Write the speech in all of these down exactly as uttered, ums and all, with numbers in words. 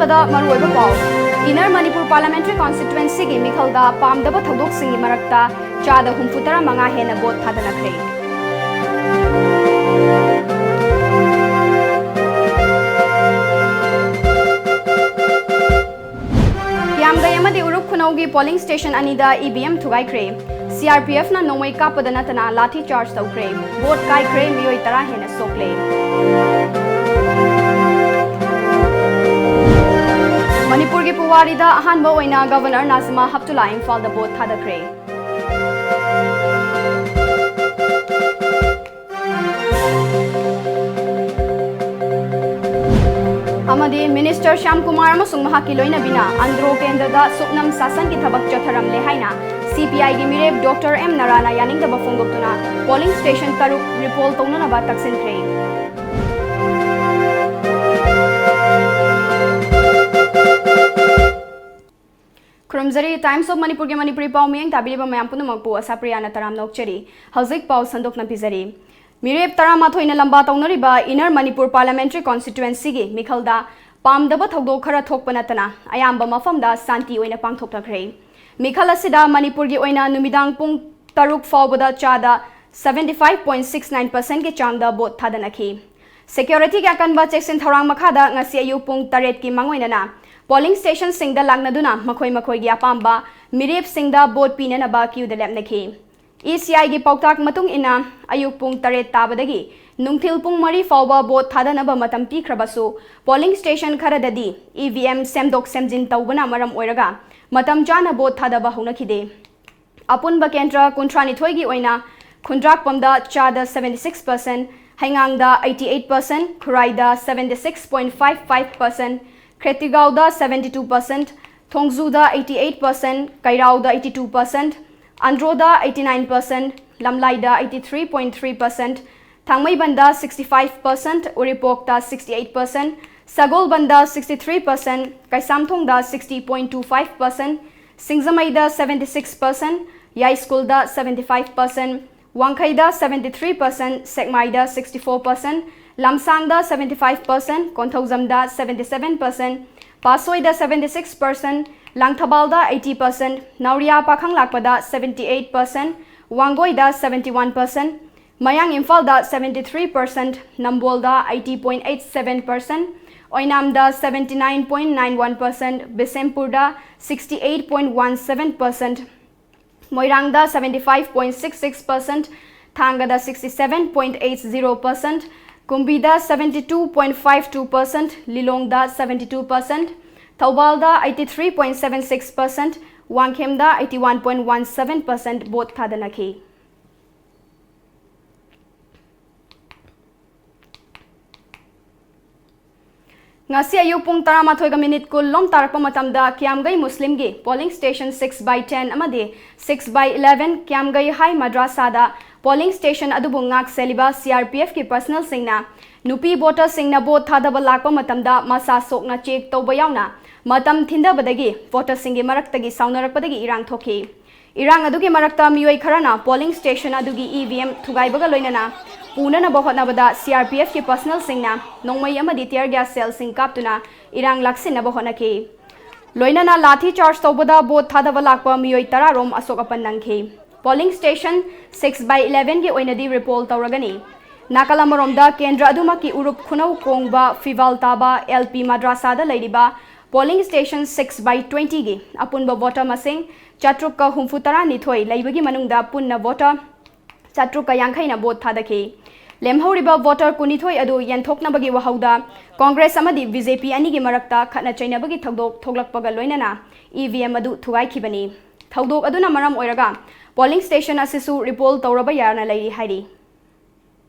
ꯗ ꯃꯔꯨꯑꯣꯏꯕ ꯄꯥꯎ꯫ Inner Manipur Parliamentary Constituencyꯒꯤ ꯃꯤꯈꯜꯗ ꯄꯥꯝꯗꯕ ꯊꯧꯗꯣꯛꯁꯤꯡꯒꯤ ꯃꯔꯛꯇ ꯆꯥꯗ ꯍꯨꯝꯐꯨ ꯇꯔꯥ ꯃꯉꯥ ꯍꯦꯟꯅ ꯚꯣꯠ ꯊꯥꯗꯅꯈ꯭ꯔꯦ꯫ ꯀꯤꯌꯥꯝꯒꯩ ꯑꯃꯗꯤ ꯎꯔꯨꯛ ꯈꯨꯅꯧꯒꯤ polling station ꯑꯅꯤꯗ EVM ꯊꯨꯒꯥꯏꯈ꯭ꯔꯦ꯫ CRPFꯅ ꯅꯣꯡꯃꯩ ꯀꯥꯞꯄꯗ ꯅꯠꯇꯅ ꯂꯥꯊꯤ charge ꯇꯧꯈ꯭ꯔꯦ꯫ ꯚꯣꯠ ꯀꯥꯏꯈ꯭ꯔꯦ, ꯃꯤꯑꯣꯏ ꯇꯔꯥ ꯍꯦꯟꯅ ꯁꯣꯛꯂꯦ꯫ ꯃꯅꯤꯄꯨꯔꯒꯤ ꯄꯨꯋꯥꯔꯤꯗ ꯑꯍꯥꯟꯕ ꯑꯣꯏꯅ Governor ꯅꯥꯖꯃꯥ ꯍꯞꯇꯨꯂꯥ ꯏꯝꯐꯥꯜꯗ ꯚꯣꯠ ꯊꯥꯗꯈ꯭ꯔꯦ꯫ ꯑꯃꯗꯤ Minister ꯁ꯭ꯌꯥꯝ ꯀꯨꯃꯥꯔ ꯑꯃꯁꯨꯡ ꯃꯍꯥꯛꯀꯤ ꯂꯣꯏꯅꯕꯤꯅ ꯑꯟꯗ꯭ꯔꯣ ꯀꯦꯟꯗ꯭ꯔꯗ ꯁꯨꯞꯅꯝ ꯁꯥꯁꯟꯒꯤ ꯊꯕꯛ ꯆꯠꯊꯔꯝꯂꯦ ꯍꯥꯏꯅ CPIꯒꯤ ꯃꯤꯔꯦꯞ Doctor M ꯅꯔꯥꯅ ꯌꯥꯅꯤꯡꯗꯕ ꯐꯣꯡꯗꯣꯛꯇꯨꯅ polling station ꯇꯔꯨꯛ recall ꯇꯧꯅꯅꯕ ꯇꯛꯁꯤꯟꯈ꯭ꯔꯦ꯫ ꯈꯨꯔꯨꯝꯖꯔꯤ꯫ Times of Manipurꯒꯤ ꯃꯅꯤꯄꯨꯔꯤ ꯄꯥꯎ ꯃꯤꯠꯌꯦꯡ ꯇꯥꯕꯤꯔꯤꯕ ꯃꯌꯥꯝ ꯄꯨꯝꯅꯃꯛꯄꯨ ꯑꯁꯥꯄ꯭ꯔꯤꯌꯥꯅ ꯇꯔꯥꯝꯅ ꯑꯣꯛꯆꯔꯤ꯫ ꯍꯧꯖꯤꯛ ꯄꯥꯎ ꯁꯟꯗꯣꯛꯅ ꯄꯤꯖꯔꯤ꯫ ꯃꯤꯔꯦꯞ ꯇꯔꯥꯃꯥꯊꯣꯏꯅ ꯂꯝꯕꯥ ꯇꯧꯅꯔꯤꯕ Inner Manipur Parliamentary Constituencyꯒꯤ ꯃꯤꯈꯜꯗ ꯄꯥꯝꯗꯕ ꯊꯧꯗꯣꯛ ꯈꯔ ꯊꯣꯛꯄ ꯅꯠꯇꯅ ꯑꯌꯥꯝꯕ ꯃꯐꯝꯗ ꯁꯥꯟꯇꯤ ꯑꯣꯏꯅ ꯄꯥꯡꯊꯣꯛꯅꯈ꯭ꯔꯦ꯫ ꯃꯤꯈꯜ ꯑꯁꯤꯗ ꯃꯅꯤꯄꯨꯔꯒꯤ ꯑꯣꯏꯅ ꯅꯨꯃꯤꯗꯥꯡ ꯄꯨꯡ ꯇꯔꯨꯛ ꯐꯥꯎꯕꯗ ꯆꯥꯗ seventy five point six nine percentꯀꯤ ꯆꯥꯡꯗ ꯚꯣꯠ ꯊꯥꯗꯅꯈꯤ꯫ Securityꯒꯤ ꯑꯀꯟꯕ ꯆꯦꯛꯁꯤꯟ ꯊꯧꯔꯥꯡ ꯃꯈꯥꯗ ꯉꯁꯤ ꯑꯌꯨꯛ ꯄꯨꯡ ꯇꯔꯦꯠꯀꯤ ꯃꯥꯡꯑꯣꯏꯅꯅ polling stationꯁꯤꯡꯗ ꯂꯥꯛꯅꯗꯨꯅ ꯃꯈꯣꯏ ꯃꯈꯣꯏꯒꯤ ꯑꯄꯥꯝꯕ ꯃꯤꯔꯦꯞꯁꯤꯡꯗ ꯚꯣꯠ ꯄꯤꯅꯅꯕ queueꯗ ꯂꯦꯞꯅꯈꯤ꯫ ECIꯒꯤ ꯄꯥꯎꯇꯥꯛ ꯃꯇꯨꯡ ꯏꯟꯅ ꯑꯌꯨꯛ ꯄꯨꯡ ꯇꯔꯦꯠ ꯇꯥꯕꯗꯒꯤ ꯅꯨꯡꯊꯤꯜ ꯄꯨꯡ ꯃꯔꯤ ꯐꯥꯎꯕ ꯚꯣꯠ ꯊꯥꯗꯅꯕ ꯃꯇꯝ ꯄꯤꯈ꯭ꯔꯕꯁꯨ polling station ꯈꯔꯗꯗꯤ EVM ꯁꯦꯝꯗꯣꯛ ꯁꯦꯝꯖꯤꯟ ꯇꯧꯕꯅ ꯃꯔꯝ ꯑꯣꯏꯔꯒ ꯃꯇꯝ ꯆꯥꯅ ꯚꯣꯠ ꯊꯥꯗꯕ ꯍꯧꯅꯈꯤꯗꯦ꯫ ꯑꯄꯨꯟꯕ ꯀꯦꯟꯗ꯭ꯔ ꯀꯨꯟꯊ꯭ꯔꯥꯅꯤꯊꯣꯏꯒꯤ ꯑꯣꯏꯅ ꯈꯨꯟꯗ꯭ꯔꯥꯛꯄꯝꯗ ꯆꯥꯗ seventy six percent, ꯍꯩꯉꯥꯡꯗ eighty eight percent, ꯈꯨꯔꯥꯏꯗ seventy six point five five percent, ꯈꯦꯇ꯭ꯔꯤꯒꯥꯎꯗ seventy two percent, ꯊꯣꯡꯖꯨꯗ eighty eight percent, ꯀꯩꯔꯥꯎꯗ eighty two percent, ꯑꯟꯗ꯭ꯔꯣꯗ eighty nine percent, ꯂꯝꯂꯥꯏꯗ eighty three point three percent, ꯊꯥꯡꯃꯩꯕꯟꯗ sixty five percent, ꯎꯔꯤꯄꯣꯛꯇ sixty eight percent, ꯁꯒꯣꯜꯕꯟꯗ sixty three percent, ꯀꯩꯁꯥꯝꯊꯣꯡꯗ sixty point two five percent, ꯁꯤꯡꯖꯃꯩꯗ seventy six percent, ꯌꯥꯏꯁ꯭ꯀꯨꯜꯗ seventy five percent, ꯋꯥꯡꯈꯩꯗ seventy three percent, ꯁꯦꯛꯃꯥꯏꯗ sixty four percent, ꯂꯝꯁꯥꯡꯗ seventy five percent, ꯀꯣꯟꯊꯧꯖꯝꯗ seventy seven percent, ꯄꯥꯁꯣꯏꯗ seventy six percent, ꯂꯥꯡꯊꯕꯥꯜꯗ eighty percent, ꯅꯥꯎꯔꯤꯌꯥ ꯄꯥꯈꯪ ꯂꯥꯛꯄꯗ seventy eight percent, ꯋꯥꯡꯒꯣꯏꯗ seventy one percent, ꯃꯌꯥꯡ ꯏꯝꯐꯥꯜꯗ seventy three percent, ꯅꯝꯕꯣꯜꯗ eighty point eight seven percent, ꯑꯣꯏꯅꯥꯝꯗ seventy nine point nine one percent, ꯕꯤꯁꯦꯝꯄꯨꯔꯗ sixty eight point one seven percent, ꯃꯣꯏꯔꯥꯡꯗ seventy five point six six percent, ꯊꯥꯡꯒꯗ sixty seven point eight zero percent, ꯀꯨꯝꯕꯤꯗ seventy two point five two percent, ꯂꯤꯂꯣꯡꯗ seventy two percent, ꯊꯧꯕꯥꯜꯗ eighty three point seven six percent, ꯋꯥꯡꯈꯦꯝꯗ eighty one point one seven percent vote ꯊꯥꯗꯅꯈꯤ꯫ ꯉꯁꯤ ꯑꯌꯨꯛ ꯄꯨꯡ ꯇꯔꯥꯃꯥꯊꯣꯏꯒ minute ꯀꯨꯟ ꯂꯣꯝ ꯇꯥꯔꯛꯄ ꯃꯇꯝꯗ ꯀꯤꯌꯥꯝꯒꯩ ꯃꯨꯁꯂꯤꯝꯒꯤ polling station six by ten ꯑꯃꯗꯤ six by eleven ꯀꯤꯌꯥꯝꯒꯩ high ꯃꯗ꯭ꯔꯥꯁꯥꯗ polling station ꯑꯗꯨꯕꯨ ꯉꯥꯛ ꯁꯦꯜꯂꯤꯕ C R P F ꯀꯤ personnel ꯁꯤꯡꯅ ꯅꯨꯄꯤ voter ꯁꯤꯡꯅ ꯚꯣꯠ ꯊꯥꯗꯕ ꯂꯥꯛꯄ ꯃꯇꯝꯗ ꯃꯁꯥ ꯁꯣꯛꯅ check ꯇꯧꯕ ꯌꯥꯎꯅ ꯃꯇꯝ ꯊꯤꯟꯊꯕꯗꯒꯤ voter ꯁꯤꯡꯒꯤ ꯃꯔꯛꯇꯒꯤ ꯁꯥꯎꯅꯔꯛꯄꯗꯒꯤ ꯏꯔꯥꯡ ꯊꯣꯛꯈꯤ꯫ ꯏꯔꯥꯡ ꯑꯗꯨꯒꯤ ꯃꯔꯛꯇ ꯃꯤꯑꯣꯏ ꯈꯔꯅ polling station ꯑꯗꯨꯒꯤ E V M ꯊꯨꯒꯥꯏꯕꯒ ꯂꯣꯏꯅꯅ ꯄꯨꯅꯅꯕ ꯍꯣꯠꯅꯕꯗ C R P F ꯀꯤ personnel ꯁꯤꯡꯅ ꯅꯣꯡꯃꯩ ꯑꯃꯗꯤ tear gas shell ꯁꯤꯡ ꯀꯥꯞꯇꯨꯅ ꯏꯔꯥꯡ ꯂꯥꯛꯁꯤꯟꯅꯕ ꯍꯣꯠꯅꯈꯤ꯫ ꯂꯣꯏꯅꯅ ꯂꯥꯊꯤ charge ꯇꯧꯕꯗ ꯚꯣꯠ ꯊꯥꯗꯕ ꯂꯥꯛꯄ ꯃꯤꯑꯣꯏ ꯇꯔꯥ ꯔꯣꯝ ꯑꯁꯣꯛ ꯑꯄꯟ ꯅꯪꯈꯤ꯫ Polling station six by eleven ꯒꯤ ꯑꯣꯏꯅꯗꯤ repoll ꯇꯧꯔꯒꯅꯤ꯫ ꯅꯥꯀꯜ ꯑꯃꯔꯣꯝꯗ ꯀꯦꯟꯗ꯭ꯔ ꯑꯗꯨꯃꯛꯀꯤ ꯎꯔꯨꯞ ꯈꯨꯅꯧ ꯀꯣꯡꯕ ꯐꯤꯚꯥꯜ ꯇꯥꯕ L P ꯃꯗ꯭ꯔꯥꯁꯥꯗ ꯂꯩꯔꯤꯕ polling station six by twenty ꯒꯤ ꯑꯄꯨꯟꯕ voter ꯃꯁꯤꯡ ꯆꯥꯇ꯭ꯔꯨꯛꯀ ꯍꯨꯝꯐꯨ ꯇꯔꯥ ꯅꯤꯊꯣꯏ ꯂꯩꯕꯒꯤ ꯃꯅꯨꯡꯗ ꯄꯨꯟꯅ voter ꯆꯥꯇ꯭ꯔꯨꯛꯀ ꯌꯥꯡꯈꯩꯅ ꯚꯣꯠ ꯊꯥꯗꯈꯤ꯫ ꯂꯦꯝꯍꯧꯔꯤꯕ voter ꯀꯨꯟꯅꯤꯊꯣꯏ ꯑꯗꯨ ꯌꯦꯟꯊꯣꯛꯅꯕꯒꯤ ꯋꯥꯍꯧꯗ Congress ꯑꯃꯗꯤ B J P ꯑꯅꯤꯒꯤ ꯃꯔꯛꯇ ꯈꯠꯅ ꯆꯩꯅꯕꯒꯤ ꯊꯧꯗꯣꯛ ꯊꯣꯛꯂꯛꯄꯒ ꯂꯣꯏꯅꯅ E V M ꯑꯗꯨ ꯊꯨꯒꯥꯏꯈꯤꯕꯅꯤ꯫ ꯊꯧꯗꯣꯛ ꯑꯗꯨꯅ ꯃꯔꯝ ꯑꯣꯏꯔꯒ polling station ꯑꯁꯤꯁꯨ repoll ꯇꯧꯔꯕ ꯌꯥꯅ ꯂꯩꯔꯤ ꯍꯥꯏꯔꯤ꯫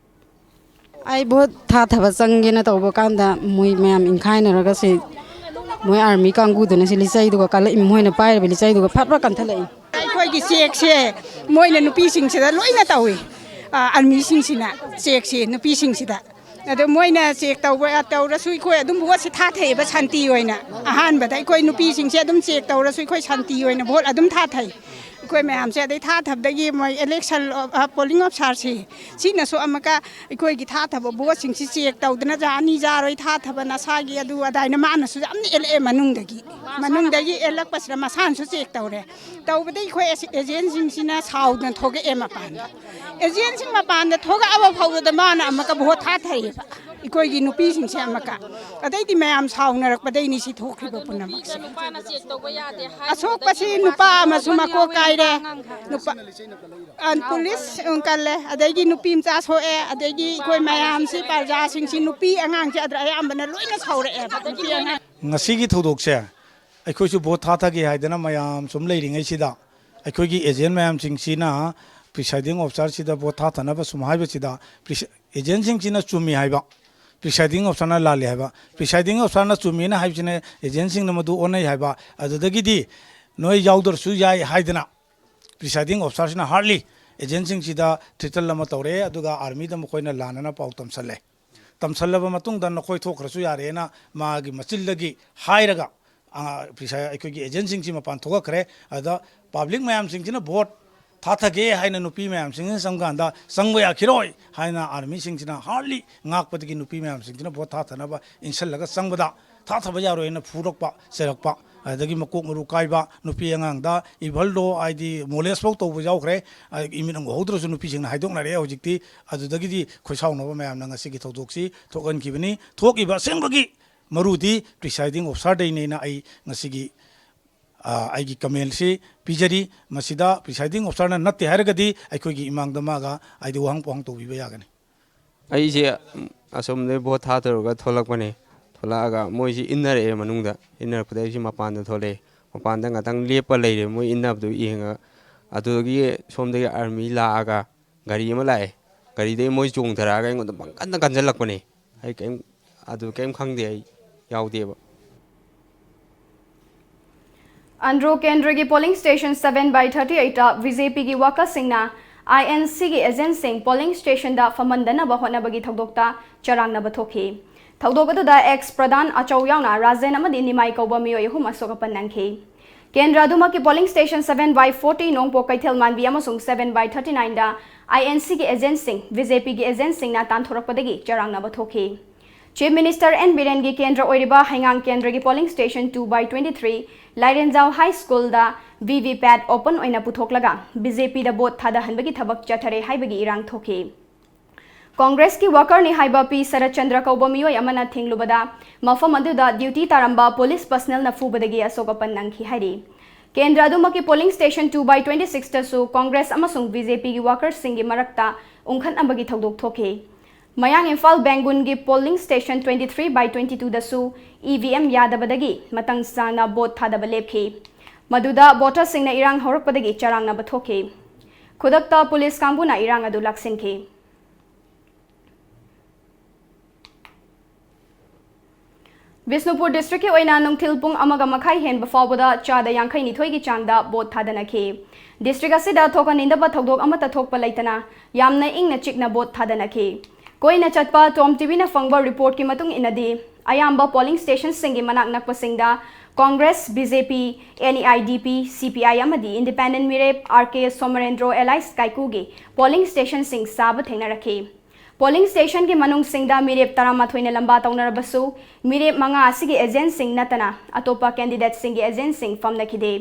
ꯑꯩ ꯚꯣꯠ ꯊꯥꯊꯕ ꯆꯪꯒꯦꯅ ꯇꯧꯕ ꯀꯥꯟꯗ ꯃꯣꯏ ꯃꯌꯥꯝ ꯏꯪꯈꯥꯏꯅꯔꯒ ꯁꯤ ꯃꯣꯏ army ꯀꯥꯡꯕꯨꯗꯨꯅ ꯁꯤ ꯂꯤꯆꯩꯗꯨꯒ ꯀꯜꯂꯛꯏ, ꯃꯣꯏꯅ ꯄꯥꯏꯔꯤꯕ ꯂꯤꯆꯩꯗꯨꯒ ꯐꯠ ꯐꯠ ꯀꯟꯊꯠꯂꯛꯏ꯫ ꯑꯩꯈꯣꯏꯒꯤ checkꯁꯦ ꯃꯣꯏꯅ ꯅꯨꯄꯤꯁꯤꯡꯁꯤꯗ ꯂꯣꯏꯅ ꯇꯧꯏ꯫ ꯑ, armyꯁꯤꯡꯁꯤꯅ checkꯁꯦ ꯅꯨꯄꯤꯁꯤꯡꯁꯤꯗ ꯑꯗꯣ ꯃꯣꯏꯅ ꯆꯦꯛ ꯇꯧꯕ ꯇꯧꯔꯁꯨ ꯑꯩꯈꯣꯏ ꯑꯗꯨꯝ ꯚꯣꯠꯁꯦ ꯊꯥꯊꯩꯑꯕ ꯁꯥꯟꯇꯤ ꯑꯣꯏꯅ꯫ ꯑꯍꯥꯟꯕꯗ ꯑꯩꯈꯣꯏ ꯅꯨꯄꯤꯁꯤꯡꯁꯦ ꯑꯗꯨꯝ ꯆꯦꯛ ꯇꯧꯔꯁꯨ ꯑꯩꯈꯣꯏ ꯁꯥꯟꯇꯤ ꯑꯣꯏꯅ ꯚꯣꯠ ꯑꯗꯨꯝ ꯊꯥꯊꯩ꯫ ꯑꯩꯈꯣꯏ ꯃꯌꯥꯝꯁꯦ ꯑꯗꯩ ꯊꯥꯊꯕꯗꯒꯤ ꯃꯣꯏ ꯏꯂꯦꯛꯁꯟ, ꯑ, ꯄꯣꯂꯤꯡ ꯑꯣꯐꯤꯁꯥꯔꯁꯤ ꯁꯤꯅꯁꯨ ꯑꯃꯨꯛꯀ ꯑꯩꯈꯣꯏꯒꯤ ꯊꯥꯊꯕ ꯚꯣꯠꯁꯤꯡꯁꯤ ꯆꯦꯛ ꯇꯧꯗꯅ ꯖꯥꯅꯤ ꯖꯥꯔꯣꯏ ꯊꯥꯊꯕ ꯅꯁꯥꯒꯤ ꯑꯗꯨ ꯑꯗꯥꯏꯅ ꯃꯥꯅꯁꯨ ꯌꯥꯝꯅ ꯑꯦꯜꯂꯛꯑꯦ ꯃꯅꯨꯡꯗꯒꯤ꯫ ꯃꯅꯨꯡꯗꯒꯤ ꯑꯦꯜꯂꯛꯄꯁꯤꯗ ꯃꯁꯥꯅꯁꯨ ꯆꯦꯛ ꯇꯧꯔꯦ꯫ ꯇꯧꯕꯗ ꯑꯩꯈꯣꯏ ꯑꯦꯁ-, ꯑꯦꯖꯦꯟꯁꯤꯡꯁꯤꯅ ꯁꯥꯎꯗꯅ ꯊꯣꯛꯂꯛꯑꯦ ꯃꯄꯥꯟꯗ꯫ ꯑꯦꯖꯦꯟꯁꯤꯡ ꯃꯄꯥꯟꯗ ꯊꯣꯛꯂꯛꯑꯕ ꯐꯥꯎꯕꯗ ꯃꯥꯅ ꯑꯃꯨꯛꯀ ꯚꯣꯠ ꯊꯥꯊꯩꯌꯦꯕ ꯑꯩꯈꯣꯏꯒꯤ ꯅꯨꯄꯤꯁꯤꯡꯁꯦ ꯑꯃꯨꯛꯀ꯫ ꯑꯗꯩꯗꯤ ꯃꯌꯥꯝ ꯁꯥꯎꯅꯔꯛꯄꯗꯩꯅꯤ ꯁꯤ ꯊꯣꯛꯈ꯭ꯔꯤꯕ ꯄꯨꯝꯅꯃꯛꯁꯦ꯫ ꯑꯁꯣꯛꯄꯁꯤ ꯅꯨꯄꯥ ꯑꯃꯁꯨ ꯃꯀꯣꯛ ꯀꯥꯏꯔꯦ꯫ ꯅꯨꯄꯥ, ꯑ, ꯄꯨꯂꯤꯁ, ꯎꯝ, ꯀꯜꯂꯦ, ꯑꯗꯒꯤ ꯅꯨꯄꯤ ꯃꯆꯥ ꯁꯣꯛꯑꯦ, ꯑꯗꯒꯤ ꯑꯩꯈꯣꯏ ꯃꯌꯥꯝꯁꯤ ꯄ꯭ꯔꯖꯥꯁꯤꯡꯁꯤ ꯅꯨꯄꯤ ꯑꯉꯥꯡꯁꯤ ꯑꯗ ꯑꯌꯥꯝꯕꯅ ꯂꯣꯏꯅ ꯁꯥꯎꯔꯛꯑꯦꯕ꯫ ꯅꯨꯄꯤ ꯑꯉꯥꯡ ꯉꯁꯤꯒꯤ ꯊꯧꯗꯣꯛꯁꯦ ꯑꯩꯈꯣꯏꯁꯨ ꯚꯣꯠ ꯊꯥꯊꯒꯦ ꯍꯥꯏꯗꯅ ꯃꯌꯥꯝ ꯁꯨꯝ ꯂꯩꯔꯤꯉꯩꯁꯤꯗ ꯑꯩꯈꯣꯏꯒꯤ ꯑꯦꯖꯦꯟ ꯃꯌꯥꯝꯁꯤꯡꯁꯤꯅ presiding officerꯁꯤꯗ ꯚꯣꯠ ꯊꯥꯊꯅꯕ ꯁꯨꯝ ꯍꯥꯏꯕꯁꯤꯗ ꯄ꯭ꯔꯤꯁ-, ꯑꯦꯖꯦꯟꯁꯤꯡꯁꯤꯅ ꯆꯨꯝꯃꯤ ꯍꯥꯏꯕ, presiding officerꯅ ꯂꯥꯜꯂꯤ ꯍꯥꯏꯕ, presiding officerꯅ ꯆꯨꯝꯃꯤꯅ ꯍꯥꯏꯕꯁꯤꯅ ꯑꯦꯖꯦꯟꯁꯤꯡꯅ ꯃꯗꯨ ꯑꯣꯟꯅꯩ ꯍꯥꯏꯕ, ꯑꯗꯨꯗꯒꯤꯗꯤ ꯅꯣꯏ ꯌꯥꯎꯗ꯭ꯔꯁꯨ ꯌꯥꯏ ꯍꯥꯏꯗꯅ presiding officerꯁꯤꯅ hardly ꯑꯦꯖꯦꯟꯁꯤꯡꯁꯤꯗ threaten ꯑꯃ ꯇꯧꯔꯛꯑꯦ, ꯑꯗꯨꯒ ꯑꯥꯔꯃꯤꯗ ꯃꯈꯣꯏꯅ ꯂꯥꯟꯅꯅ ꯄꯥꯎ ꯇꯝꯁꯜꯂꯦ꯫ ꯇꯝꯁꯜꯂꯕ ꯃꯇꯨꯡꯗ ꯅꯈꯣꯏ ꯊꯣꯛꯈ꯭ꯔꯁꯨ ꯌꯥꯔꯦꯅ ꯃꯥꯒꯤ ꯃꯆꯤꯜꯗꯒꯤ ꯍꯥꯏꯔꯒ, ꯑ, ꯄ꯭ꯔꯤꯁꯥ-, ꯑꯩꯈꯣꯏꯒꯤ ꯑꯦꯖꯦꯟꯁꯤꯡꯁꯤ ꯃꯄꯥꯟ ꯊꯣꯛꯂꯛꯈ꯭ꯔꯦ꯫ ꯑꯗ ꯄꯕ꯭ꯂꯤꯛ ꯃꯌꯥꯝꯁꯤꯡꯁꯤꯅ ꯚꯣꯠ ꯊꯥꯊꯒꯦ ꯍꯥꯏꯅ ꯅꯨꯄꯤ ꯃꯌꯥꯝꯁꯤꯡꯁꯤꯅ ꯆꯪꯀꯥꯟꯗ ꯆꯪꯕ ꯌꯥꯈꯤꯔꯣꯏ ꯍꯥꯏꯅ ꯑꯥꯔꯃꯤꯁꯤꯡꯁꯤꯅ hardly ꯉꯥꯛꯄꯗꯒꯤ ꯅꯨꯄꯤ ꯃꯌꯥꯝꯁꯤꯡꯁꯤꯅ ꯚꯣꯠ ꯊꯥꯊꯅꯕ ꯏꯟꯁꯤꯜꯂꯒ ꯆꯪꯕꯗ ꯊꯥꯊꯕ ꯌꯥꯔꯣꯏ ꯍꯥꯏꯅ ꯐꯨꯔꯛꯄ, ꯆꯩꯔꯛꯄ, ꯑꯗꯒꯤ ꯃꯀꯣꯛ ꯃꯔꯨ ꯀꯥꯏꯕ, ꯅꯨꯄꯤ ꯑꯉꯥꯡꯗ even though ꯍꯥꯏꯗꯤ molest ꯐꯥꯎ ꯇꯧꯕ ꯌꯥꯎꯈ꯭ꯔꯦ꯫ ꯑ, ꯏꯃꯤꯠꯅ ꯎꯍꯧꯗ꯭ꯔꯁꯨ ꯅꯨꯄꯤꯁꯤꯡꯅ ꯍꯥꯏꯗꯣꯛꯅꯔꯛꯑꯦ꯫ ꯍꯧꯖꯤꯛꯇꯤ ꯑꯗꯨꯗꯒꯤꯗꯤ ꯈꯣꯏꯁꯥꯎꯅꯕ ꯃꯌꯥꯝꯅ ꯉꯁꯤꯒꯤ ꯊꯧꯗꯣꯛꯁꯤ ꯊꯣꯛꯍꯟꯈꯤꯕꯅꯤ꯫ ꯊꯣꯛꯏꯕ ꯑꯁꯦꯡꯕꯒꯤ ꯃꯔꯨꯗꯤ presiding officerꯗꯩꯅꯦꯅ ꯑꯩ ꯉꯁꯤꯒꯤ, ꯑ, ꯑꯩꯒꯤ commentꯁꯤ ꯄꯤꯖꯔꯤ꯫ ꯃꯁꯤꯗ presiding officerꯅ ꯅꯠꯇꯦ ꯍꯥꯏꯔꯒꯗꯤ ꯑꯩꯈꯣꯏꯒꯤ ꯏꯃꯥꯡꯗ ꯃꯥꯒ ꯍꯥꯏꯗꯤ ꯋꯥꯍꯪ ꯄꯥꯎꯍꯪ ꯇꯧꯕꯤꯕ ꯌꯥꯒꯅꯤ꯫ ꯑꯩꯁꯦ, ꯎꯝ, ꯑꯁꯣꯝꯗꯩ ꯚꯣꯠ ꯊꯥꯗꯔꯨꯔꯒ ꯊꯣꯛꯂꯛꯄꯅꯦ꯫ ꯊꯣꯛꯂꯛꯑꯒ ꯃꯣꯏꯁꯤ ꯏꯟꯅꯔꯛꯑꯦ ꯃꯅꯨꯡꯗ꯫ ꯏꯟꯅꯔꯛꯄꯗ ꯑꯩꯁꯦ ꯃꯄꯥꯟꯗ ꯊꯣꯛꯂꯛꯑꯦ꯫ ꯃꯄꯥꯟꯗ ꯉꯥꯛꯇꯪ ꯂꯦꯞꯄ ꯂꯩꯔꯦ, ꯃꯣꯏ ꯏꯟꯅꯕꯗꯨ ꯌꯦꯡꯉꯒ꯫ ꯑꯗꯨꯗꯒꯤ ꯁꯣꯝꯗꯒꯤ ꯑꯥꯔꯃꯤ ꯂꯥꯛꯑꯒ ꯒꯥꯔꯤ ꯑꯃ ꯂꯥꯛꯑꯦ꯫ ꯒꯥꯔꯤꯗꯒꯤ ꯃꯣꯏ ꯆꯣꯡꯊꯔꯛꯑꯒ ꯑꯩꯉꯣꯟꯗ ꯄꯪꯀꯟꯗ ꯀꯟꯁꯤꯜꯂꯛꯄꯅꯦ꯫ ꯑꯩ ꯀꯩꯝ, ꯑꯗꯨ ꯀꯩꯝ ꯈꯪꯗꯦ, ꯑꯩ ꯌꯥꯎꯗꯦꯕ꯫ ꯑꯟꯗ꯭ꯔꯣ ꯀꯦꯟꯗ꯭ꯔꯒꯤ polling station seven by thirty eight B J ꯄꯤꯒꯤ workersꯁꯤꯡꯅ ꯑꯥꯏ ꯑꯦꯟ ꯁꯤꯒꯤ ꯑꯦꯖꯦꯟꯠꯁꯤꯡ ꯄꯣꯂꯤꯡ ꯁ꯭ꯇꯦꯁꯟꯗ ꯐꯝꯍꯟꯗꯅꯕ ꯍꯣꯠꯅꯕꯒꯤ ꯊꯧꯗꯣꯛꯇ ꯆꯔꯥꯡꯅꯕ ꯊꯣꯛꯈꯤ꯫ ꯊꯧꯗꯣꯛ ꯑꯗꯨꯗ ꯑꯦꯛꯁ ꯄ꯭ꯔꯙꯥꯟ ꯑꯆꯧ ꯌꯥꯎꯅ ꯔꯥꯖꯦꯟ ꯑꯃꯗꯤ ꯅꯤꯃꯥꯏ ꯀꯧꯕ ꯃꯤꯑꯣꯏ ꯑꯍꯨꯝ ꯑꯁꯣꯛ ꯑꯄꯟ ꯅꯪꯈꯤ꯫ ꯀꯦꯟꯗ꯭ꯔ ꯑꯗꯨꯃꯛꯀꯤ polling station seven by forty ꯅꯣꯡꯄꯣꯛ ꯀꯩꯊꯦꯜ ꯃꯥꯟꯕꯤ ꯑꯃꯁꯨꯡ seven by thirty nineꯗ ꯑꯥꯏ ꯑꯦꯟ ꯁꯤꯒꯤ ꯑꯦꯖꯦꯟꯠꯁꯤꯡ ꯕꯤ ꯖꯦ ꯄꯤꯒꯤ ꯑꯦꯖꯦꯟꯠꯁꯤꯡꯅ ꯇꯥꯟꯊꯣꯔꯛꯄꯗꯒꯤ ꯆꯔꯥꯡꯅꯕ ꯊꯣꯛꯈꯤ꯫ ꯆꯤꯐ ꯃꯤꯅꯤꯁꯇꯔ ꯑꯦꯟ ꯕꯤꯔꯦꯟꯒꯤ ꯀꯦꯟꯗ꯭ꯔ ꯑꯣꯏꯔꯤꯕ ꯍꯩꯉꯥꯡ ꯀꯦꯟꯗ꯭ꯔꯒꯤ polling station two by twenty three ꯂꯥꯏꯔꯦꯟꯖꯥꯎ ꯍꯥꯏ ꯁ꯭ꯀꯨꯜꯗ ꯚꯤ ꯚꯤ ꯄꯦꯠ ꯑꯣꯄꯟ ꯑꯣꯏꯅ ꯄꯨꯊꯣꯛꯂꯒ ꯕꯤ ꯖꯦ ꯄꯤꯗ ꯚꯣꯠ ꯊꯥꯗꯍꯟꯕꯒꯤ ꯊꯕꯛ ꯆꯠꯊꯔꯦ ꯍꯥꯏꯕꯒꯤ ꯏꯔꯥꯡ ꯊꯣꯛꯈꯤ꯫ ꯀꯣꯡꯒ꯭ꯔꯦꯁꯀꯤ ꯋꯥꯀꯔꯅꯤ ꯍꯥꯏꯕ ꯄꯤ ꯁꯔꯠꯆꯟꯗ꯭ꯔ ꯀꯧꯕ ꯃꯤꯑꯣꯏ ꯑꯃꯅ ꯊꯤꯡꯂꯨꯕꯗ ꯃꯐꯝ ꯑꯗꯨꯗ ꯗ꯭ꯌꯨꯇꯤ ꯇꯥꯔꯝꯕ ꯄꯨꯂꯤꯁ ꯄꯔꯁꯅꯦꯜꯅ ꯐꯨꯕꯗꯒꯤ ꯑꯁꯣꯛ ꯑꯄꯟ ꯅꯪꯈꯤ ꯍꯥꯏꯔꯤ꯫ ꯀꯦꯟꯗ꯭ꯔ ꯑꯗꯨꯃꯛꯀꯤ polling station two by twenty sixꯇꯁꯨ ꯀꯣꯡꯒ꯭ꯔꯦꯁ ꯑꯃꯁꯨꯡ ꯕꯤ ꯖꯦ ꯄꯤꯒꯤ ꯋꯥꯀꯔꯁꯤꯡꯒꯤ ꯃꯔꯛꯇ ꯎꯪꯈꯠꯅꯕꯒꯤ ꯊꯧꯗꯣꯛ ꯊꯣꯛꯈꯤ꯫ ꯃꯌꯥꯡ ꯏꯝꯐꯥꯜ ꯕꯦꯡꯒꯨꯟꯒꯤ polling station twenty three by twenty twoꯗꯁꯨ ꯏ ꯚꯤ ꯑꯦꯝ ꯌꯥꯗꯕꯗꯒꯤ ꯃꯇꯝ ꯆꯥꯅ ꯚꯣꯠ ꯊꯥꯗꯕ ꯂꯦꯞꯈꯤ꯫ ꯃꯗꯨꯗ ꯚꯣꯇꯔꯁꯤꯡꯅ ꯏꯔꯥꯡ ꯍꯧꯔꯛꯄꯗꯒꯤ ꯆꯔꯥꯡꯅꯕ ꯊꯣꯛꯈꯤ꯫ ꯈꯨꯗꯛꯇ ꯄꯨꯂꯤꯁ ꯀꯥꯡꯕꯨꯅ ꯏꯔꯥꯡ ꯑꯗꯨ ꯂꯥꯛꯁꯤꯟꯈꯤ꯫ ꯕꯤꯁꯅꯨꯄꯨꯔ ꯗꯤꯁꯇ꯭ꯔꯤꯛꯀꯤ ꯑꯣꯏꯅ ꯅꯨꯡꯊꯤꯜ ꯄꯨꯡ ꯑꯃꯒ ꯃꯈꯥꯏ ꯍꯦꯟꯕ ꯐꯥꯎꯕꯗ ꯆꯥꯗ ꯌꯥꯡꯈꯩ ꯅꯤꯊꯣꯏꯒꯤ ꯆꯥꯡꯗ ꯚꯣꯠ ꯊꯥꯗꯅꯈꯤ꯫ ꯗꯤꯁꯇ꯭ꯔꯤꯛ ꯑꯁꯤꯗ ꯊꯣꯛꯍꯟꯅꯤꯡꯗꯕ ꯊꯧꯗꯣꯛ ꯑꯃꯠꯇ ꯊꯣꯛꯄ ꯂꯩꯇꯅ ꯌꯥꯝꯅ ꯏꯪꯅ ꯆꯤꯛꯅ ꯚꯣꯠ ꯊꯥꯗꯅꯈꯤ꯫ ꯀꯣꯏꯅ ꯆꯠꯄ ꯇꯣꯝ ꯇꯤꯚꯤꯅ ꯐꯪꯕ ꯔꯤꯄꯣꯔꯠꯀꯤ ꯃꯇꯨꯡ ꯏꯟꯅꯗꯤ, ꯑꯌꯥꯝꯕ ꯄꯣꯂꯤꯡ ꯁ꯭ꯇꯦꯁꯟꯁꯤꯡꯒꯤ ꯃꯅꯥꯛ ꯅꯛꯄꯁꯤꯡꯗ Congress, B J P, N E I D P, C P I ꯑꯃꯗꯤ ꯏꯟꯗꯤꯄꯦꯟꯗꯦꯟꯠ ꯃꯤꯔꯦꯞ ꯑꯥꯔ ꯀꯦ ꯁꯣꯃꯔꯦꯟꯗ꯭ꯔꯣ ꯑꯦꯂꯥꯏꯁ ꯀꯥꯏꯀꯨꯒꯤ ꯄꯣꯂꯤꯡ ꯁ꯭ꯇꯦꯁꯟꯁꯤꯡ ꯆꯥꯕ ꯊꯦꯡꯅꯔꯛꯈꯤ꯫ ꯄꯣꯂꯤꯡ ꯁ꯭ꯇꯦꯁꯟꯒꯤ ꯃꯅꯨꯡꯁꯤꯡꯗ ꯃꯤꯔꯦꯞ ꯇꯔꯥꯃꯥꯊꯣꯏꯅ ꯂꯝꯕꯥ ꯇꯧꯅꯔꯕꯁꯨ, ꯃꯤꯔꯦꯞ ꯃꯉꯥ ꯑꯁꯤꯒꯤ ꯑꯦꯖꯦꯟꯠꯁꯤꯡ ꯅꯠꯇꯅ ꯑꯇꯣꯞꯄ ꯀꯦꯟꯗꯤꯗꯦꯠꯁꯤꯡꯒꯤ ꯑꯦꯖꯦꯟꯠꯁꯤꯡ ꯐꯝꯅꯈꯤꯗꯦ꯫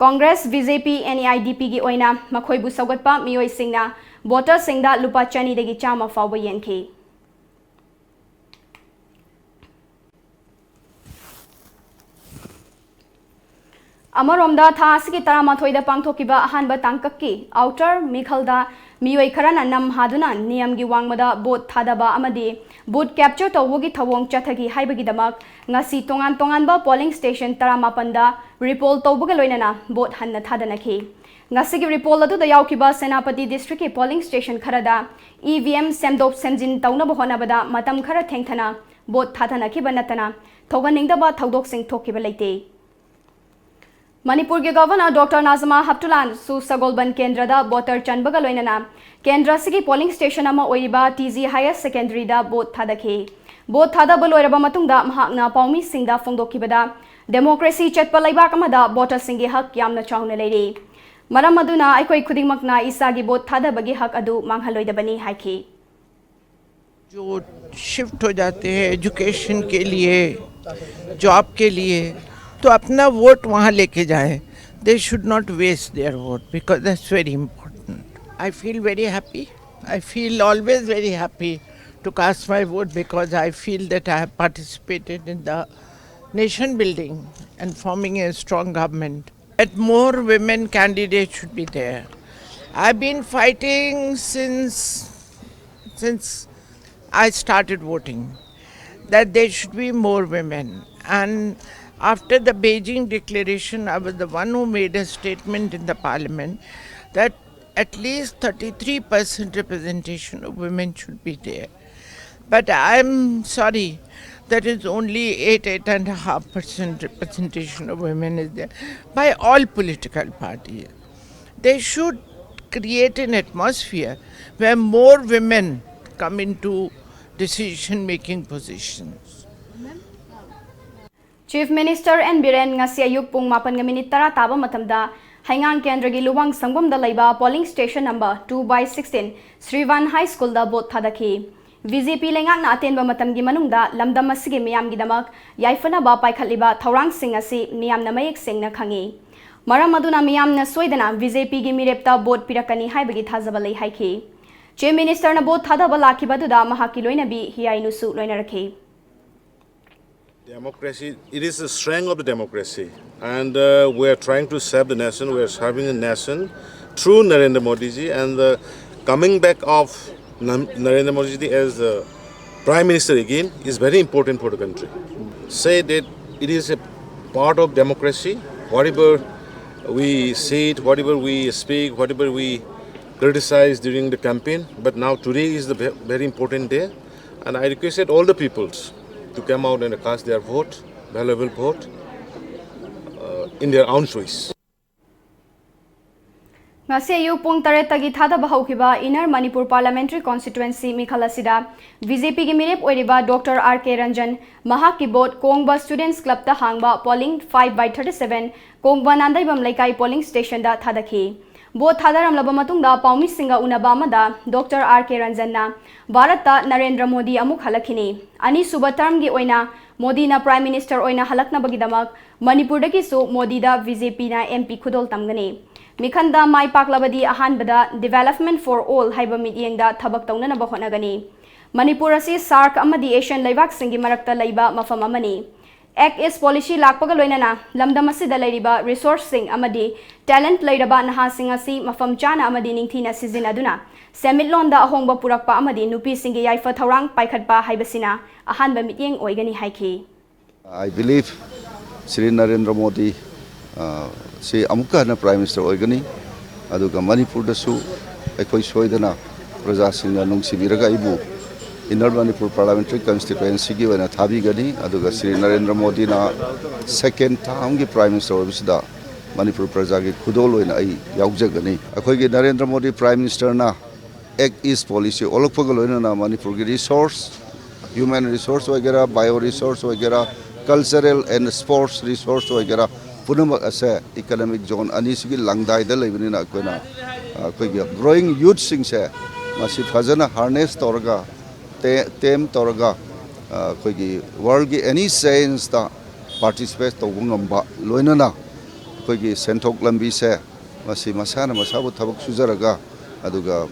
Congress, B J P, N E I D ꯄꯤꯒꯤ ꯑꯣꯏꯅ ꯃꯈꯣꯏꯕꯨ ꯁꯧꯒꯠꯄ ꯃꯤꯑꯣꯏꯁꯤꯡꯅ ꯚꯣꯇꯔꯁꯤꯡꯗ ꯂꯨꯄꯥ ꯆꯅꯤꯗꯒꯤ ꯆꯥꯝꯃ ꯐꯥꯎꯕ ꯌꯦꯟꯈꯤ꯫ ꯑꯃꯔꯣꯝꯗ, ꯊꯥ ꯑꯁꯤꯒꯤ ꯇꯔꯥꯃꯥꯊꯣꯏꯗ ꯄꯥꯡꯊꯣꯛꯈꯤꯕ ꯑꯍꯥꯟꯕ ꯇꯥꯡꯀꯛꯀꯤ ꯑꯥꯎꯇꯔ ꯃꯤꯈꯜꯗ ꯃꯤꯑꯣꯏ ꯈꯔꯅ ꯅꯝ ꯍꯥꯗꯨꯅ ꯅꯤꯌꯝꯒꯤ ꯋꯥꯡꯃꯗ ꯚꯣꯠ ꯊꯥꯗꯕ ꯑꯃꯗꯤ ꯚꯣꯠ ꯀꯦꯞꯆꯔ ꯇꯧꯕꯒꯤ ꯊꯧꯑꯣꯡ ꯆꯠꯊꯈꯤ ꯍꯥꯏꯕꯒꯤꯗꯃꯛ ꯉꯁꯤ ꯇꯣꯉꯥꯟ ꯇꯣꯉꯥꯟꯕ ꯄꯣꯂꯤꯡ ꯁ꯭ꯇꯦꯁꯟ ꯇꯔꯥꯃꯥꯄꯟꯗ ꯔꯤꯄꯣꯜ ꯇꯧꯕꯒ ꯂꯣꯏꯅꯅ ꯚꯣꯠ ꯍꯟꯅ ꯊꯥꯗꯅꯈꯤ꯫ ꯉꯁꯤꯒꯤ ꯔꯤꯄꯣꯜ ꯑꯗꯨꯗ ꯌꯥꯎꯈꯤꯕ ꯁꯦꯅꯥꯄꯇꯤ ꯗꯤꯁꯇ꯭ꯔꯤꯛꯀꯤ ꯄꯣꯂꯤꯡ ꯁ꯭ꯇꯦꯁꯟ ꯈꯔꯗ ꯏ ꯚꯤ ꯑꯦꯝ ꯁꯦꯝꯗꯣꯛ ꯁꯦꯝꯖꯤꯟ ꯇꯧꯅꯕ ꯍꯣꯠꯅꯕꯗ ꯃꯇꯝ ꯈꯔ ꯊꯦꯡꯊꯅ ꯚꯣꯠ ꯊꯥꯗꯅꯈꯤꯕ ꯅꯠꯇꯅ ꯊꯣꯛꯍꯟꯅꯤꯡꯗꯕ ꯊꯧꯗꯣꯛꯁꯤꯡ ꯊꯣꯛꯈꯤꯕ ꯂꯩꯇꯦ꯫ ꯃꯅꯤꯄꯨꯔꯒꯤ ꯒꯚꯔꯅꯔ ꯗꯣꯛꯇꯔ ꯅꯥꯖꯃꯥ ꯍꯦꯞꯇꯨꯂꯥꯁꯨ ꯁꯒꯣꯜꯕꯟ ꯀꯦꯟꯗ꯭ꯔꯗ ꯚꯣꯇꯔ ꯆꯟꯕꯒ ꯂꯣꯏꯅꯅ ꯀꯦꯟꯗ꯭ꯔ ꯑꯁꯤꯒꯤ ꯄꯣꯂꯤꯡ ꯁ꯭ꯇꯦꯁꯟ ꯑꯃ ꯑꯣꯏꯔꯤꯕ ꯇꯤ ꯖꯤ ꯍꯥꯌꯔ ꯁꯦꯀꯦꯟꯗꯔꯤꯗ ꯚꯣꯠ ꯊꯥꯗꯈꯤ꯫ ꯚꯣꯠ ꯊꯥꯗꯕ ꯂꯣꯏꯔꯕ ꯃꯇꯨꯡꯗ ꯃꯍꯥꯛꯅ ꯄꯥꯎꯃꯤꯁꯤꯡꯗ ꯐꯣꯡꯗꯣꯛꯈꯤꯕꯗ, ꯗꯦꯃꯣꯀ꯭ꯔꯦꯁꯤ ꯆꯠꯄ ꯂꯩꯕꯥꯛ ꯑꯃꯗ ꯚꯣꯇꯔꯁꯤꯡꯒꯤ ꯍꯛ ꯌꯥꯝꯅ ꯆꯥꯎꯅ ꯂꯩꯔꯤ꯫ ꯃꯔꯝ ꯑꯗꯨꯅ ꯑꯩꯈꯣꯏ ꯈꯨꯗꯤꯡꯃꯛꯅ ꯏꯁꯥꯒꯤ ꯚꯣꯠ ꯊꯥꯗꯕꯒꯤ ꯍꯛ ꯑꯗꯨ ꯃꯥꯡꯍꯜꯂꯣꯏꯗꯕꯅꯤ ꯍꯥꯏꯈꯤ꯫ जो शिफ्ट हो जाते हैं एजुकेशन के लिए, जॉब के लिए, तो अपना वोट वहाँ लेके जाए. They should not waste their vote because that's very important. I feel very happy. I feel always very happy to cast my vote because I feel that I have participated in the nation building and forming a strong government. That more women candidates should be there. I've been fighting since since I started voting that there should be more women. And after the Beijing declaration, I was the one who made a statement in the parliament that at least thirty-three percent representation of women should be there. But I'm sorry, that is only eight, eight and a half percent representation of women is there by all political parties. They should create an atmosphere where more women come into decision making positions. Chief Minister N Biren ꯉꯁꯤ ꯑꯌꯨꯛ ꯄꯨꯡ ꯃꯥꯄꯟꯒ minute ꯇꯔꯥ ꯇꯥꯕ ꯃꯇꯝꯗ ꯍꯩꯉꯥꯡ ꯀꯦꯟꯗ꯭ꯔꯒꯤ ꯂꯨꯋꯥꯡ ꯁꯪꯒꯣꯝꯗ ꯂꯩꯕ polling station number two by sixteen ꯁ꯭ꯔꯤꯚꯥꯟ ꯍꯥꯏ ꯁ꯭ꯀꯨꯜꯗ ꯚꯣꯠ ꯊꯥꯗꯈꯤ꯫ ꯕꯤ ꯖꯦ ꯄꯤ ꯂꯩꯉꯥꯛꯅ ꯑꯇꯦꯟꯕ ꯃꯇꯝꯒꯤ ꯃꯅꯨꯡꯗ ꯂꯝꯗꯝ ꯑꯁꯤꯒꯤ ꯃꯤꯌꯥꯝꯒꯤꯗꯃꯛ ꯌꯥꯏꯐꯅꯕ ꯄꯥꯏꯈꯠꯂꯤꯕ ꯊꯧꯔꯥꯡꯁꯤꯡ ꯑꯁꯤ ꯃꯤꯌꯥꯝꯅ ꯃꯌꯦꯛ ꯁꯦꯡꯅ ꯈꯪꯏ꯫ ꯃꯔꯝ ꯑꯗꯨꯅ ꯃꯤꯌꯥꯝꯅ ꯁꯣꯏꯗꯅ ꯕꯤ ꯖꯦ ꯄꯤꯒꯤ ꯃꯤꯔꯦꯞꯇ ꯚꯣꯠ ꯄꯤꯔꯛꯀꯅꯤ ꯍꯥꯏꯕꯒꯤ ꯊꯥꯖꯕ ꯂꯩ ꯍꯥꯏꯈꯤ꯫ Chief Minister ꯅ ꯚꯣꯠ ꯊꯥꯗꯕ ꯂꯥꯛꯈꯤꯕ ꯑꯗꯨꯗ ꯃꯍꯥꯛꯀꯤ ꯂꯣꯏꯅꯕꯤ ꯍꯤꯌꯥꯏꯅꯨꯁꯨ ꯂꯣꯏꯅꯔꯛꯈꯤ꯫ Democracy, it is the strength of the democracy. And uh, we are trying to serve the nation, we are serving the nation through Narendra Modi ji. And the coming back of Nam- Narendra Modi ji as the Prime Minister again is very important for the country. Say that it is a part of democracy, whatever we say it, whatever we speak, whatever we criticize during the campaign, but now today is the ve- very important day. And I requested all the peoples to come out and cast their vote, valuable vote. Uh, in their own choice. ꯉꯁꯤ ꯑꯌꯨꯛ ꯄꯨꯡ ꯇꯔꯦꯠꯇꯒꯤ ꯊꯥꯗꯕ ꯍꯧꯈꯤꯕ Inner Manipur Parliamentary Constituency ꯃꯤꯈꯜ ꯑꯁꯤꯗ BJPꯒꯤ ꯃꯤꯔꯦꯞ ꯑꯣꯏꯔꯤꯕ Doctor R K Ranjan ꯃꯍꯥꯛꯀꯤ ꯚꯣꯠ ꯀꯣꯡꯕ Students Clubꯇ ꯍꯥꯡꯕ polling five by thirty seven ꯀꯣꯡꯕ Nandeibam ꯂꯩꯀꯥꯏ polling stationꯗ ꯊꯥꯗꯈꯤ꯫ ꯚꯣꯠ ꯊꯥꯗꯔꯝꯂꯕ ꯃꯇꯨꯡꯗ ꯄꯥꯎꯃꯤꯁꯤꯡꯒ ꯎꯅꯕ ꯑꯃꯗ Doctor R K Ranjanꯅ ꯚꯥꯔꯠꯇ ꯅꯔꯦꯟꯗ꯭ꯔ ꯃꯣꯗꯤ ꯑꯃꯨꯛ ꯍꯜꯂꯛꯈꯤꯅꯤ꯫ ꯑꯅꯤꯁꯨꯕ termꯒꯤ ꯑꯣꯏꯅ ꯃꯣꯗꯤꯅ Prime Minister ꯑꯣꯏꯅ ꯍꯜꯂꯛꯅꯕꯒꯤꯗꯃꯛ ꯃꯅꯤꯄꯨꯔꯗꯒꯤꯁꯨ ꯃꯣꯗꯤꯗ BJPꯅ MP ꯈꯨꯗꯣꯜ ꯇꯝꯒꯅꯤ꯫ ꯃꯤꯈꯟꯗ ꯃꯥꯏ ꯄꯥꯛꯂꯕꯗꯤ ꯑꯍꯥꯟꯕꯗ Development for All ꯍꯥꯏꯕ ꯃꯤꯠꯌꯦꯡꯗ ꯊꯕꯛ ꯇꯧꯅꯅꯕ ꯍꯣꯠꯅꯒꯅꯤ꯫ ꯃꯅꯤꯄꯨꯔ ꯑꯁꯤ SAARC ꯑꯃꯗꯤ Asian ꯂꯩꯕꯥꯛꯁꯤꯡꯒꯤ ꯃꯔꯛꯇ ꯂꯩꯕ ꯃꯐꯝ ꯑꯃꯅꯤ꯫ Act East Policy ꯂꯥꯛꯄꯒ ꯂꯣꯏꯅꯅ ꯂꯝꯗꯝ ꯑꯁꯤꯗ ꯂꯩꯔꯤꯕ resourceꯁꯤꯡ ꯑꯃꯗꯤ talent ꯂꯩꯔꯕ ꯅꯍꯥꯁꯤꯡ ꯑꯁꯤ ꯃꯐꯝ ꯆꯥꯅ ꯑꯃꯗꯤ ꯅꯤꯡꯊꯤꯅ ꯁꯤꯖꯤꯟꯅꯗꯨꯅ ꯁꯦꯟꯃꯤꯠꯂꯣꯟꯗ ꯑꯍꯣꯡꯕ ꯄꯨꯔꯛꯄ ꯑꯃꯗꯤ ꯅꯨꯄꯤꯁꯤꯡꯒꯤ ꯌꯥꯏꯐ ꯊꯧꯔꯥꯡ ꯄꯥꯏꯈꯠꯄ ꯍꯥꯏꯕꯁꯤꯅ ꯑꯍꯥꯟꯕ ꯃꯤꯠꯌꯦꯡ ꯑꯣꯏꯒꯅꯤ ꯍꯥꯏꯈꯤ꯫ I believe Shri Narendra Modi uh, ꯁꯤ ꯑꯃꯨꯛꯀ ꯍꯟꯅ Prime Minister ꯑꯣꯏꯒꯅꯤ꯫ ꯑꯗꯨꯒ ꯃꯅꯤꯄꯨꯔꯗꯁꯨ ꯑꯩꯈꯣꯏ ꯁꯣꯏꯗꯅ ꯄ꯭ꯔꯖꯥꯁꯤꯡꯅ ꯅꯨꯡꯁꯤꯕꯤꯔꯒ ꯑꯩꯕꯨ Inner Manipur Parliamentary Constituencyꯒꯤ ꯑꯣꯏꯅ ꯊꯥꯕꯤꯒꯅꯤ꯫ ꯑꯗꯨꯒ ꯁ꯭ꯔꯤ ꯅꯔꯦꯟꯗ꯭ꯔ ꯃꯣꯗꯤꯅ second termꯒꯤ Prime Minister ꯑꯣꯏꯕꯁꯤꯗ ꯃꯅꯤꯄꯨꯔ ꯄ꯭ꯔꯖꯥꯒꯤ ꯈꯨꯗꯣꯜ ꯑꯣꯏꯅ ꯑꯩ ꯌꯥꯎꯖꯒꯅꯤ꯫ ꯑꯩꯈꯣꯏꯒꯤ Narendra Modi Prime Ministerꯅ Act East Policy ꯑꯣꯜꯂꯛꯄꯒ ꯂꯣꯏꯅꯅ ꯃꯅꯤꯄꯨꯔꯒꯤ resource, human resource ꯑꯣꯏꯒꯦꯔꯥ, bio resource ꯑꯣꯏꯒꯦꯔꯥ, cultural and sports resource ꯑꯣꯏꯒꯦꯔꯥ, ꯄꯨꯝꯅꯃꯛ ꯑꯁꯦ economic zone ꯑꯅꯤꯁꯤꯒꯤ ꯂꯪꯗꯥꯏꯗ ꯂꯩꯕꯅꯤꯅ ꯑꯩꯈꯣꯏꯅ ꯑꯩꯈꯣꯏꯒꯤ growing youthꯁꯤꯡꯁꯦ ꯃꯁꯤ ꯐꯖꯅ harness ꯇꯧꯔꯒ, tame ꯇꯧꯔꯒ, ꯑꯩꯈꯣꯏꯒꯤ worldꯒꯤ any changeꯇ participate ꯇꯧꯕ ꯉꯝꯕ, ꯂꯣꯏꯅꯅ ꯑꯩꯈꯣꯏꯒꯤ ꯁꯦꯟꯊꯣꯛ ꯂꯝꯕꯤꯁꯦ ꯃꯁꯤ ꯃꯁꯥꯅ ꯃꯁꯥꯕꯨ ꯊꯕꯛ ꯁꯨꯖꯔꯒ, ꯑꯗꯨꯒ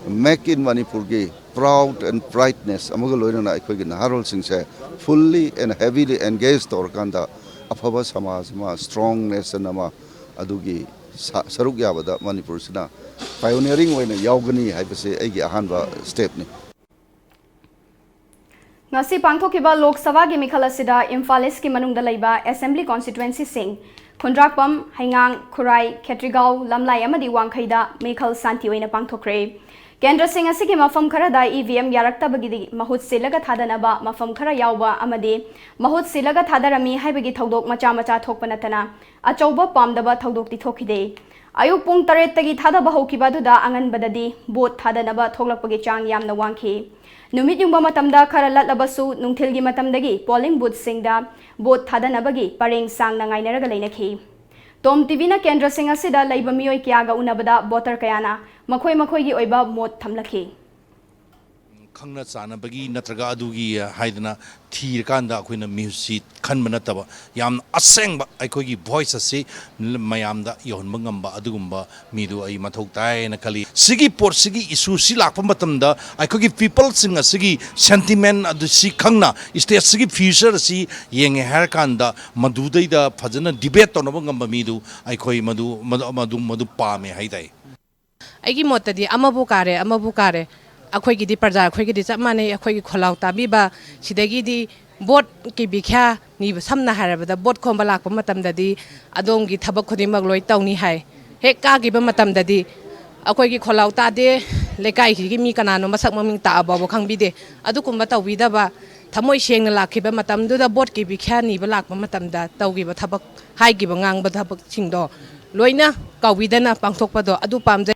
Make in Manipurꯒꯤ proud and prideness ꯑꯃꯒ ꯂꯣꯏꯅꯅ ꯑꯩꯈꯣꯏꯒꯤ ꯅꯍꯥꯔꯣꯜꯁꯤꯡꯁꯦ fully and heavily engage ꯇꯧꯔꯀꯥꯟꯗ ꯑꯐꯕ ꯁꯃꯥꯖ ꯑꯃ, strong nation ꯑꯃ, ꯑꯗꯨꯒꯤ ꯁꯔꯨꯛ ꯌꯥꯕꯗ ꯃꯅꯤꯄꯨꯔꯁꯤꯅ pioneering ꯑꯣꯏꯅ ꯌꯥꯎꯒꯅꯤ ꯍꯥꯏꯕꯁꯤ ꯑꯩꯒꯤ ꯑꯍꯥꯟꯕ stepꯅꯤ꯫ ꯉꯁꯤ ꯄꯥꯡꯊꯣꯛꯈꯤꯕ ꯂꯣꯛ ꯁꯚꯥꯒꯤ ꯃꯤꯈꯜ ꯑꯁꯤꯗ ꯏꯝꯐꯥꯜ ꯏꯁꯀꯤ ꯃꯅꯨꯡꯗ ꯂꯩꯕ assembly constituencyꯁꯤꯡ ꯈꯨꯟꯗ꯭ꯔꯥꯛꯄꯝ, ꯍꯩꯉꯥꯡ, ꯈꯨꯔꯥꯏ, ꯈꯦꯇ꯭ꯔꯤꯒꯥꯎ, ꯂꯝꯂꯥꯏ ꯑꯃꯗꯤ ꯋꯥꯡꯈꯩꯗ ꯃꯤꯈꯜ ꯁꯥꯟꯇꯤ ꯑꯣꯏꯅ ꯄꯥꯡꯊꯣꯛꯈ꯭ꯔꯦ꯫ ꯀꯦꯟꯗ꯭ꯔꯁꯤꯡ ꯑꯁꯤꯒꯤ ꯃꯐꯝ ꯈꯔꯗ ꯏ ꯚꯤ ꯑꯦꯝ ꯌꯥꯔꯛꯇꯕꯒꯤꯗꯤ ꯃꯍꯨꯠ ꯁꯤꯜꯂꯒ ꯊꯥꯗꯅꯕ ꯃꯐꯝ ꯈꯔ ꯌꯥꯎꯕ ꯑꯃꯗꯤ ꯃꯍꯨꯠ ꯁꯤꯜꯂꯒ ꯊꯥꯗꯔꯝꯃꯤ ꯍꯥꯏꯕꯒꯤ ꯊꯧꯗꯣꯛ ꯃꯆꯥ ꯃꯆꯥ ꯊꯣꯛꯄ ꯅꯠꯇꯅ ꯑꯆꯧꯕ ꯄꯥꯝꯗꯕ ꯊꯧꯗꯣꯛꯇꯤ ꯊꯣꯛꯈꯤꯗꯦ꯫ ꯑꯌꯨꯛ ꯄꯨꯡ ꯇꯔꯦꯠꯇꯒꯤ ꯊꯥꯗꯕ ꯍꯧꯈꯤꯕ ꯑꯗꯨꯗ ꯑꯉꯟꯕꯗꯗꯤ ꯚꯣꯠ ꯊꯥꯗꯅꯕ ꯊꯣꯛꯂꯛꯄꯒꯤ ꯆꯥꯡ ꯌꯥꯝꯅ ꯋꯥꯡꯈꯤ꯫ ꯅꯨꯃꯤꯠ ꯌꯨꯡꯕ ꯃꯇꯝꯗ ꯈꯔ ꯂꯠꯂꯕꯁꯨ ꯅꯨꯡꯊꯤꯜꯒꯤ ꯃꯇꯝꯗꯒꯤ ꯄꯣꯂꯤꯡ ꯕꯨꯊꯁꯤꯡꯗ ꯚꯣꯠ ꯊꯥꯗꯅꯕꯒꯤ ꯄꯔꯦꯡ ꯁꯥꯡꯅ ꯉꯥꯏꯅꯔꯒ ꯂꯩꯅꯈꯤ꯫ ꯇꯣꯝ ꯇꯤꯚꯤꯅ ꯀꯦꯟꯗ꯭ꯔꯁꯤꯡ ꯑꯁꯤꯗ ꯂꯩꯕ ꯃꯤꯑꯣꯏ ꯀꯌꯥꯒ ꯎꯅꯕꯗ ꯚꯣꯇꯔ ꯀꯌꯥꯅ ꯃꯈꯣꯏ ꯃꯈꯣꯏꯒꯤ ꯑꯣꯏꯕ ꯃꯣꯠ ꯊꯝꯂꯛꯈꯤ꯫ ꯈꯪꯅ ꯆꯥꯟꯅꯕꯒꯤ ꯅꯠꯇ꯭ꯔꯒ ꯑꯗꯨꯒꯤ ꯍꯥꯏꯗꯅ ꯊꯤꯔꯀꯥꯟꯗ ꯑꯩꯈꯣꯏꯅ ꯃꯤꯍꯨꯠꯁꯤ ꯈꯟꯕ ꯅꯠꯇꯕ, ꯌꯥꯝꯅ ꯑꯁꯦꯡꯕ ꯑꯩꯈꯣꯏꯒꯤ ꯚꯣꯏꯁ ꯑꯁꯤ ꯃꯌꯥꯝꯗ ꯌꯧꯍꯟꯕ ꯉꯝꯕ ꯑꯗꯨꯒꯨꯝꯕ ꯃꯤꯗꯨ ꯑꯩ ꯃꯊꯧ ꯇꯥꯏꯅ ꯈꯜꯂꯤ꯫ ꯁꯤꯒꯤ ꯄꯣꯠꯁꯤꯒꯤ ꯏꯁꯨꯁꯤ ꯂꯥꯛꯄ ꯃꯇꯝꯗ ꯑꯩꯈꯣꯏꯒꯤ ꯄꯤꯄꯜꯁꯤꯡ ꯑꯁꯤꯒꯤ ꯁꯦꯟꯇꯤꯃꯦꯟ ꯑꯗꯨ ꯁꯤ ꯈꯪꯅ ꯁ꯭ꯇꯦꯠꯁꯤꯒꯤ ꯐ꯭ꯌꯨꯆꯔ ꯑꯁꯤ ꯌꯦꯡꯉꯦ ꯍꯥꯏꯔꯀꯥꯟꯗ ꯃꯗꯨꯗꯩꯗ ꯐꯖꯅ ꯗꯤꯕꯦꯠ ꯇꯧꯅꯕ ꯉꯝꯕ ꯃꯤꯗꯨ ꯑꯩꯈꯣꯏ ꯃꯗꯨ, ꯃꯗꯨ, ꯃꯗꯨ, ꯃꯗꯨ ꯄꯥꯝꯃꯦ ꯍꯥꯏ ꯇꯥꯏ꯫ ꯑꯩꯒꯤ ꯃꯣꯠꯇꯗꯤ ꯑꯃꯕꯨ ꯀꯥꯔꯦ, ꯑꯃꯕꯨ ꯀꯥꯔꯦ, ꯑꯩꯈꯣꯏꯒꯤꯗꯤ ꯄ꯭ꯔꯖꯥ ꯑꯩꯈꯣꯏꯒꯤꯗꯤ ꯆꯞ ꯃꯥꯟꯅꯩ꯫ ꯑꯩꯈꯣꯏꯒꯤ ꯈꯣꯜꯂꯥꯎ ꯇꯥꯕꯤꯕ, ꯁꯤꯗꯒꯤꯗꯤ ꯚꯣꯠꯀꯤ ꯚꯤꯈ꯭ꯌꯥ ꯅꯤꯕ, ꯁꯝꯅ ꯍꯥꯏꯔꯕꯗ ꯚꯣꯠ ꯈꯣꯝꯕ ꯂꯥꯛꯄ ꯃꯇꯝꯗꯗꯤ ꯑꯗꯣꯝꯒꯤ ꯊꯕꯛ ꯈꯨꯗꯤꯡꯃꯛ ꯂꯣꯏ ꯇꯧꯅꯤ ꯍꯥꯏ꯫ ꯍꯦꯛ ꯀꯥꯈꯤꯕ ꯃꯇꯝꯗꯗꯤ ꯑꯩꯈꯣꯏꯒꯤ ꯈꯣꯜꯂꯥꯎ ꯇꯥꯗꯦ, ꯂꯩꯀꯥꯏꯁꯤꯒꯤ ꯃꯤ ꯀꯅꯥꯅꯣ ꯃꯁꯛ ꯃꯃꯤꯡ ꯇꯥꯛꯑ ꯐꯥꯎꯕ ꯈꯪꯕꯤꯗꯦ꯫ ꯑꯗꯨꯒꯨꯝꯕ ꯇꯧꯕꯤꯗꯕ, ꯊꯃꯣꯏ ꯁꯦꯡꯅ ꯂꯥꯛꯈꯤꯕ ꯃꯇꯝꯗꯨꯗ ꯚꯣꯠꯀꯤ ꯚꯤꯈ꯭ꯌꯥ ꯅꯤꯕ ꯂꯥꯛꯄ ꯃꯇꯝꯗ ꯇꯧꯈꯤꯕ ꯊꯕꯛ, ꯍꯥꯏꯈꯤꯕ ꯉꯥꯡꯕ ꯊꯕꯛꯁꯤꯡꯗꯣ ꯂꯣꯏꯅ ꯀꯥꯎꯕꯤꯗꯅ ꯄꯥꯡꯊꯣꯛꯄꯗꯣ ꯑꯗꯨ ꯄꯥꯝꯖꯩ꯫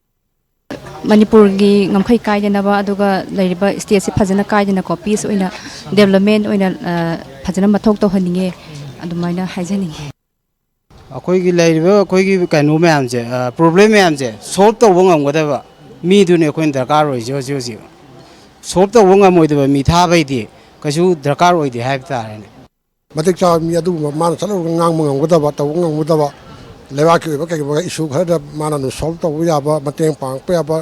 ꯃꯅꯤꯄꯨꯔꯒꯤ ꯉꯝꯈꯩ ꯀꯥꯏꯗꯅꯕ, ꯑꯗꯨꯒ ꯂꯩꯔꯤꯕ ꯁ꯭ꯇꯦꯠꯁꯦ ꯐꯖꯅ ꯀꯥꯏꯗꯅꯀꯣ, ꯄꯤꯁ ꯑꯣꯏꯅ, ꯗꯦꯕꯂꯞꯃꯦꯟ ꯑꯣꯏꯅ, ꯑ, ꯐꯖꯅ ꯃꯊꯧ ꯇꯧꯍꯟꯅꯤꯡꯉꯦ, ꯑꯗꯨꯃꯥꯏꯅ ꯍꯥꯏꯖꯅꯤꯡꯉꯤ꯫ ꯑꯩꯈꯣꯏꯒꯤ ꯂꯩꯔꯤꯕ ꯑꯩꯈꯣꯏꯒꯤ ꯀꯩꯅꯣ ꯃꯌꯥꯝꯁꯦ, ꯑ, ꯄ꯭ꯔꯣꯕ꯭ꯂꯦꯝ ꯃꯌꯥꯝꯁꯦ ꯁꯣꯜꯕ ꯇꯧꯕ ꯉꯝꯒꯗꯕ ꯃꯤꯗꯨꯅꯤ ꯑꯩꯈꯣꯏꯅ ꯗꯔꯀꯥꯔ ꯑꯣꯏꯔꯤꯁꯦ ꯍꯧꯖꯤꯛ ꯍꯧꯖꯤꯛ꯫ ꯁꯣꯜꯕ ꯇꯧꯕ ꯉꯝꯃꯣꯏꯗꯕ ꯃꯤ ꯊꯥꯕꯩꯗꯤ ꯀꯩꯁꯨ ꯗꯔꯀꯥꯔ ꯑꯣꯏꯗꯦ ꯍꯥꯏꯕ ꯇꯥꯔꯦꯅꯦ꯫ ꯃꯇꯤꯛ ꯆꯥꯕ ꯃꯤ ꯑꯗꯨꯒꯨꯝꯕ ꯃꯥꯅ ꯆꯠꯂꯒ ꯉꯥꯡꯕ ꯉꯝꯒꯗꯕ, ꯇꯧꯕ ꯉꯝꯒꯗꯕ, ꯂꯩꯕꯥꯛꯀꯤ ꯑꯣꯏꯕ ꯀꯩꯒꯨꯝꯕ ꯏꯁꯨ ꯈꯔꯗ ꯃꯥꯅ ꯑꯗꯨꯝ ꯁꯣꯜꯕ ꯇꯧꯕ ꯌꯥꯕ, ꯃꯇꯦꯡ ꯄꯥꯡꯉꯛꯄ ꯌꯥꯕ,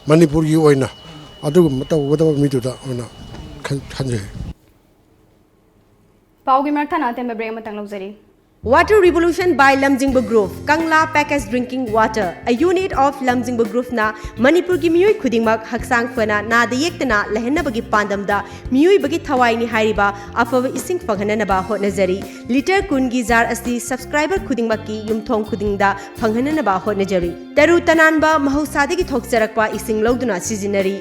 ꯃꯅꯤꯄꯨꯔꯒꯤ ꯑꯣꯏꯅ ꯑꯗꯨꯒꯨꯝꯕ ꯇꯧꯒꯗꯕ ꯃꯤꯗꯨꯗ ꯑꯣꯏꯅ ꯈꯟ-, ꯈꯟꯖꯩ꯫ ꯄꯥꯎꯒꯤ ꯃꯔꯛ ꯊꯠꯅ ꯑꯇꯦꯟꯕ ꯕ꯭ꯔꯦꯛ ꯑꯃꯇꯪ ꯂꯧꯖꯔꯤ꯫ Water Revolution by Lamjingba Group, Kangla Packaged Drinking Water, a unit of Lamjingba Groupꯅ ꯃꯅꯤꯄꯨꯔꯒꯤ ꯃꯤꯑꯣꯏ ꯈꯨꯗꯤꯡꯃꯛ ꯍꯛꯆꯥꯡ ꯐꯅ ꯅꯥꯗ ꯌꯦꯛꯇꯅ ꯂꯩꯍꯟꯅꯕꯒꯤ ꯄꯥꯟꯗꯝꯗ ꯃꯤꯑꯣꯏꯕꯒꯤ ꯊꯋꯥꯏꯅꯤ ꯍꯥꯏꯔꯤꯕ ꯑꯐꯕ ꯏꯁꯤꯡ ꯐꯪꯍꯟꯅꯅꯕ ꯍꯣꯠꯅꯖꯔꯤ꯫ ꯂꯤꯇꯔ ꯀꯨꯟꯒꯤ ꯖꯥꯔ ꯑꯁꯤ ꯁꯕꯁꯀ꯭ꯔꯥꯏꯕꯔ ꯈꯨꯗꯤꯡꯃꯛꯀꯤ ꯌꯨꯝꯊꯣꯡ ꯈꯨꯗꯤꯡꯗ ꯐꯪꯍꯟꯅꯅꯕ ꯍꯣꯠꯅꯖꯔꯤ꯫ ꯇꯔꯨ ꯇꯅꯥꯟꯕ ꯃꯍꯧꯁꯥꯗꯒꯤ ꯊꯣꯛꯆꯔꯛꯄ ꯏꯁꯤꯡ ꯂꯧꯗꯨꯅ ꯁꯤꯖꯤꯟꯅꯔꯤ꯫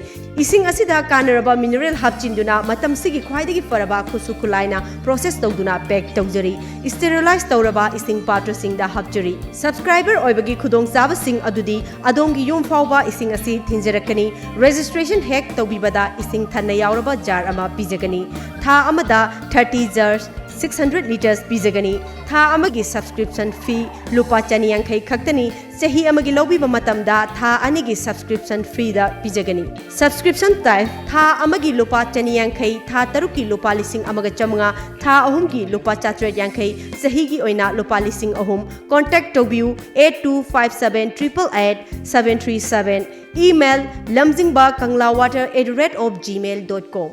ꯏꯁꯤꯡ ꯑꯁꯤꯗ ꯀꯥꯟꯅꯔꯕ mineral ꯍꯥꯞꯆꯤꯟꯗꯨꯅ ꯃꯇꯝꯁꯤꯒꯤ ꯈ꯭ꯋꯥꯏꯗꯒꯤ ꯐꯔꯕ ꯈꯨꯠꯁꯨ ꯈꯨꯠꯂꯥꯏꯅ process ꯇꯧꯗꯨꯅ pack ꯇꯧꯖꯔꯤ꯫ Sterilize ꯇꯧꯔꯕ ꯏꯁꯤꯡ ꯄꯥꯇ꯭ꯔꯁꯤꯡꯗ ꯍꯥꯞꯆꯔꯤ꯫ Subscriber ꯑꯣꯏꯕꯒꯤ ꯈꯨꯗꯣꯡꯆꯥꯕꯁꯤꯡ ꯑꯗꯨꯗꯤ ꯑꯗꯣꯝꯒꯤ ꯌꯨꯝ ꯐꯥꯎꯕ ꯏꯁꯤꯡ ꯑꯁꯤ ꯊꯤꯟꯖꯔꯛꯀꯅꯤ꯫ Registration ꯍꯦꯛ ꯇꯧꯕꯤꯕꯗ ꯏꯁꯤꯡ ꯊꯟꯅ ꯌꯥꯎꯔꯕ jar ꯑꯃ ꯄꯤꯖꯒꯅꯤ꯫ ꯊꯥ ꯑꯃꯗ thirty jars, six hundred litres ꯄꯤꯖꯒꯅꯤ꯫ ꯊꯥ ꯑꯃꯒꯤ subscription fee ꯂꯨꯄꯥ ꯆꯅꯤ ꯌꯥꯡꯈꯩ ꯈꯛꯇꯅꯤ꯫ ꯆꯍꯤ ꯑꯃꯒꯤ ꯂꯧꯕꯤꯕ ꯃꯇꯝꯗ ꯊꯥ ꯑꯅꯤꯒꯤ subscription freeꯗ ꯄꯤꯖꯒꯅꯤ꯫ Subscription type: ꯊꯥ ꯑꯃꯒꯤ ꯂꯨꯄꯥ ꯆꯅꯤ ꯌꯥꯡꯈꯩ, ꯊꯥ ꯇꯔꯨꯛꯀꯤ ꯂꯨꯄꯥ ꯂꯤꯁꯤꯡ ꯑꯃꯒ ꯆꯥꯃꯉꯥ, ꯊꯥ ꯑꯍꯨꯝꯒꯤ ꯂꯨꯄꯥ ꯆꯥꯇ꯭ꯔꯦꯠ ꯌꯥꯡꯈꯩ, ꯆꯍꯤꯒꯤ ꯑꯣꯏꯅ ꯂꯨꯄꯥ ꯂꯤꯁꯤꯡ ꯑꯍꯨꯝ꯫ Contact ꯇꯧꯕꯤꯌꯨ eight two five seven triple eight seven three seven꯫ Email: lamjingba kangla water at the rate of gmail dot com꯫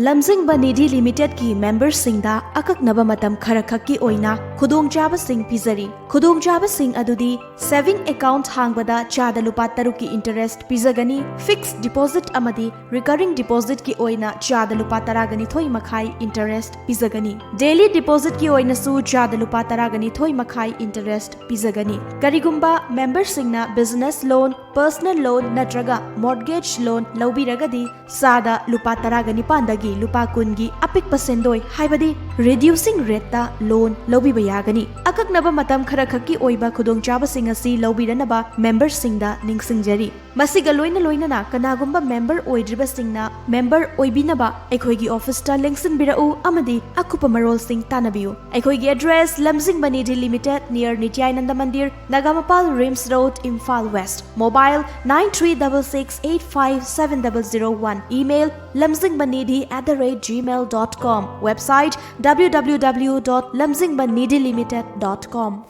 ꯂꯝꯖꯤꯡꯕ ꯅꯤꯙꯤ ꯂꯤꯃꯤꯇꯦꯗꯀꯤ ꯃꯦꯝꯕꯔꯁꯤꯡꯗ ꯑꯀꯛꯅꯕ ꯃꯇꯝ ꯈꯔꯈꯛꯀꯤ ꯑꯣꯏꯅ ꯈꯨꯗꯣꯡꯆꯥꯕꯁꯤꯡ ꯄꯤꯖꯔꯤ꯫ ꯈꯨꯗꯣꯡꯆꯥꯕꯁꯤꯡ ꯑꯗꯨꯗꯤ saving account ꯍꯥꯡꯕꯗ ꯆꯥꯗ ꯂꯨꯄꯥ ꯇꯔꯨꯛꯀꯤ interest ꯄꯤꯖꯒꯅꯤ꯫ Fixed deposit ꯑꯃꯗꯤ recurring depositꯀꯤ ꯑꯣꯏꯅ ꯆꯥꯗ ꯂꯨꯄꯥ ꯇꯔꯥꯒ ꯅꯤꯊꯣꯏ ꯃꯈꯥꯏ interest ꯄꯤꯖꯒꯅꯤ꯫ Daily depositꯀꯤ ꯑꯣꯏꯅꯁꯨ ꯆꯥꯗ ꯂꯨꯄꯥ ꯇꯔꯥꯒ ꯅꯤꯊꯣꯏ ꯃꯈꯥꯏ interest ꯄꯤꯖꯒꯅꯤ꯫ ꯀꯔꯤꯒꯨꯝꯕ ꯃꯦꯝꯕꯔꯁꯤꯡꯅ business loan, personal loan ꯅꯠꯇ꯭ꯔꯒ mortgage loan ꯂꯧꯕꯤꯔꯒꯗꯤ ꯆꯥꯗ ꯂꯨꯄꯥ ꯇꯔꯥꯒ ꯅꯤꯄꯥꯟꯗꯒꯤ ꯂꯨꯄꯥ ꯀꯨꯟꯒꯤ ꯑꯄꯤꯛꯄ ꯁꯦꯟꯗꯣꯏ, ꯍꯥꯏꯕꯗꯤ reducing rateꯇ loan ꯂꯧꯕꯤꯕ ꯌꯥꯒꯅꯤ꯫ ꯑꯀꯛꯅꯕ ꯃꯇꯝ ꯈꯔꯈꯛꯀꯤ ꯑꯣꯏꯕ ꯈꯨꯗꯣꯡꯆꯥꯕꯁꯤꯡ ꯑꯁꯤ ꯂꯧꯕꯤꯔꯅꯕ ꯃꯦꯝꯕꯔꯁꯤꯡꯗ ꯅꯤꯡꯁꯤꯡꯖꯔꯤ꯫ ꯃꯁꯤꯒ ꯂꯣꯏꯅ ꯂꯣꯏꯅꯅ ꯀꯅꯥꯒꯨꯝꯕ ꯃꯦꯝꯕꯔ ꯑꯣꯏꯗ꯭ꯔꯤꯕꯁꯤꯡꯅ ꯃꯦꯝꯕꯔ ꯑꯣꯏꯕꯤꯅꯕ ꯑꯩꯈꯣꯏꯒꯤ ꯑꯣꯐꯤꯁꯇ ꯂꯦꯡꯁꯤꯟꯕꯤꯔꯛꯎ ꯑꯃꯗꯤ ꯑꯀꯨꯞꯄ ꯃꯔꯣꯜꯁꯤꯡ ꯇꯥꯟꯅꯕꯤꯌꯨ꯫ ꯑꯩꯈꯣꯏꯒꯤ address: Lamjingba Nidhi limited, near Nityananda Mandir, Nagampal RIMS road, Imphal west. Mobile: nine three double six eight five seven double zero one. Email: lamjingbanidhi at the rate gmail dot com. Website: www dot lamjingbanidhilimited dot com.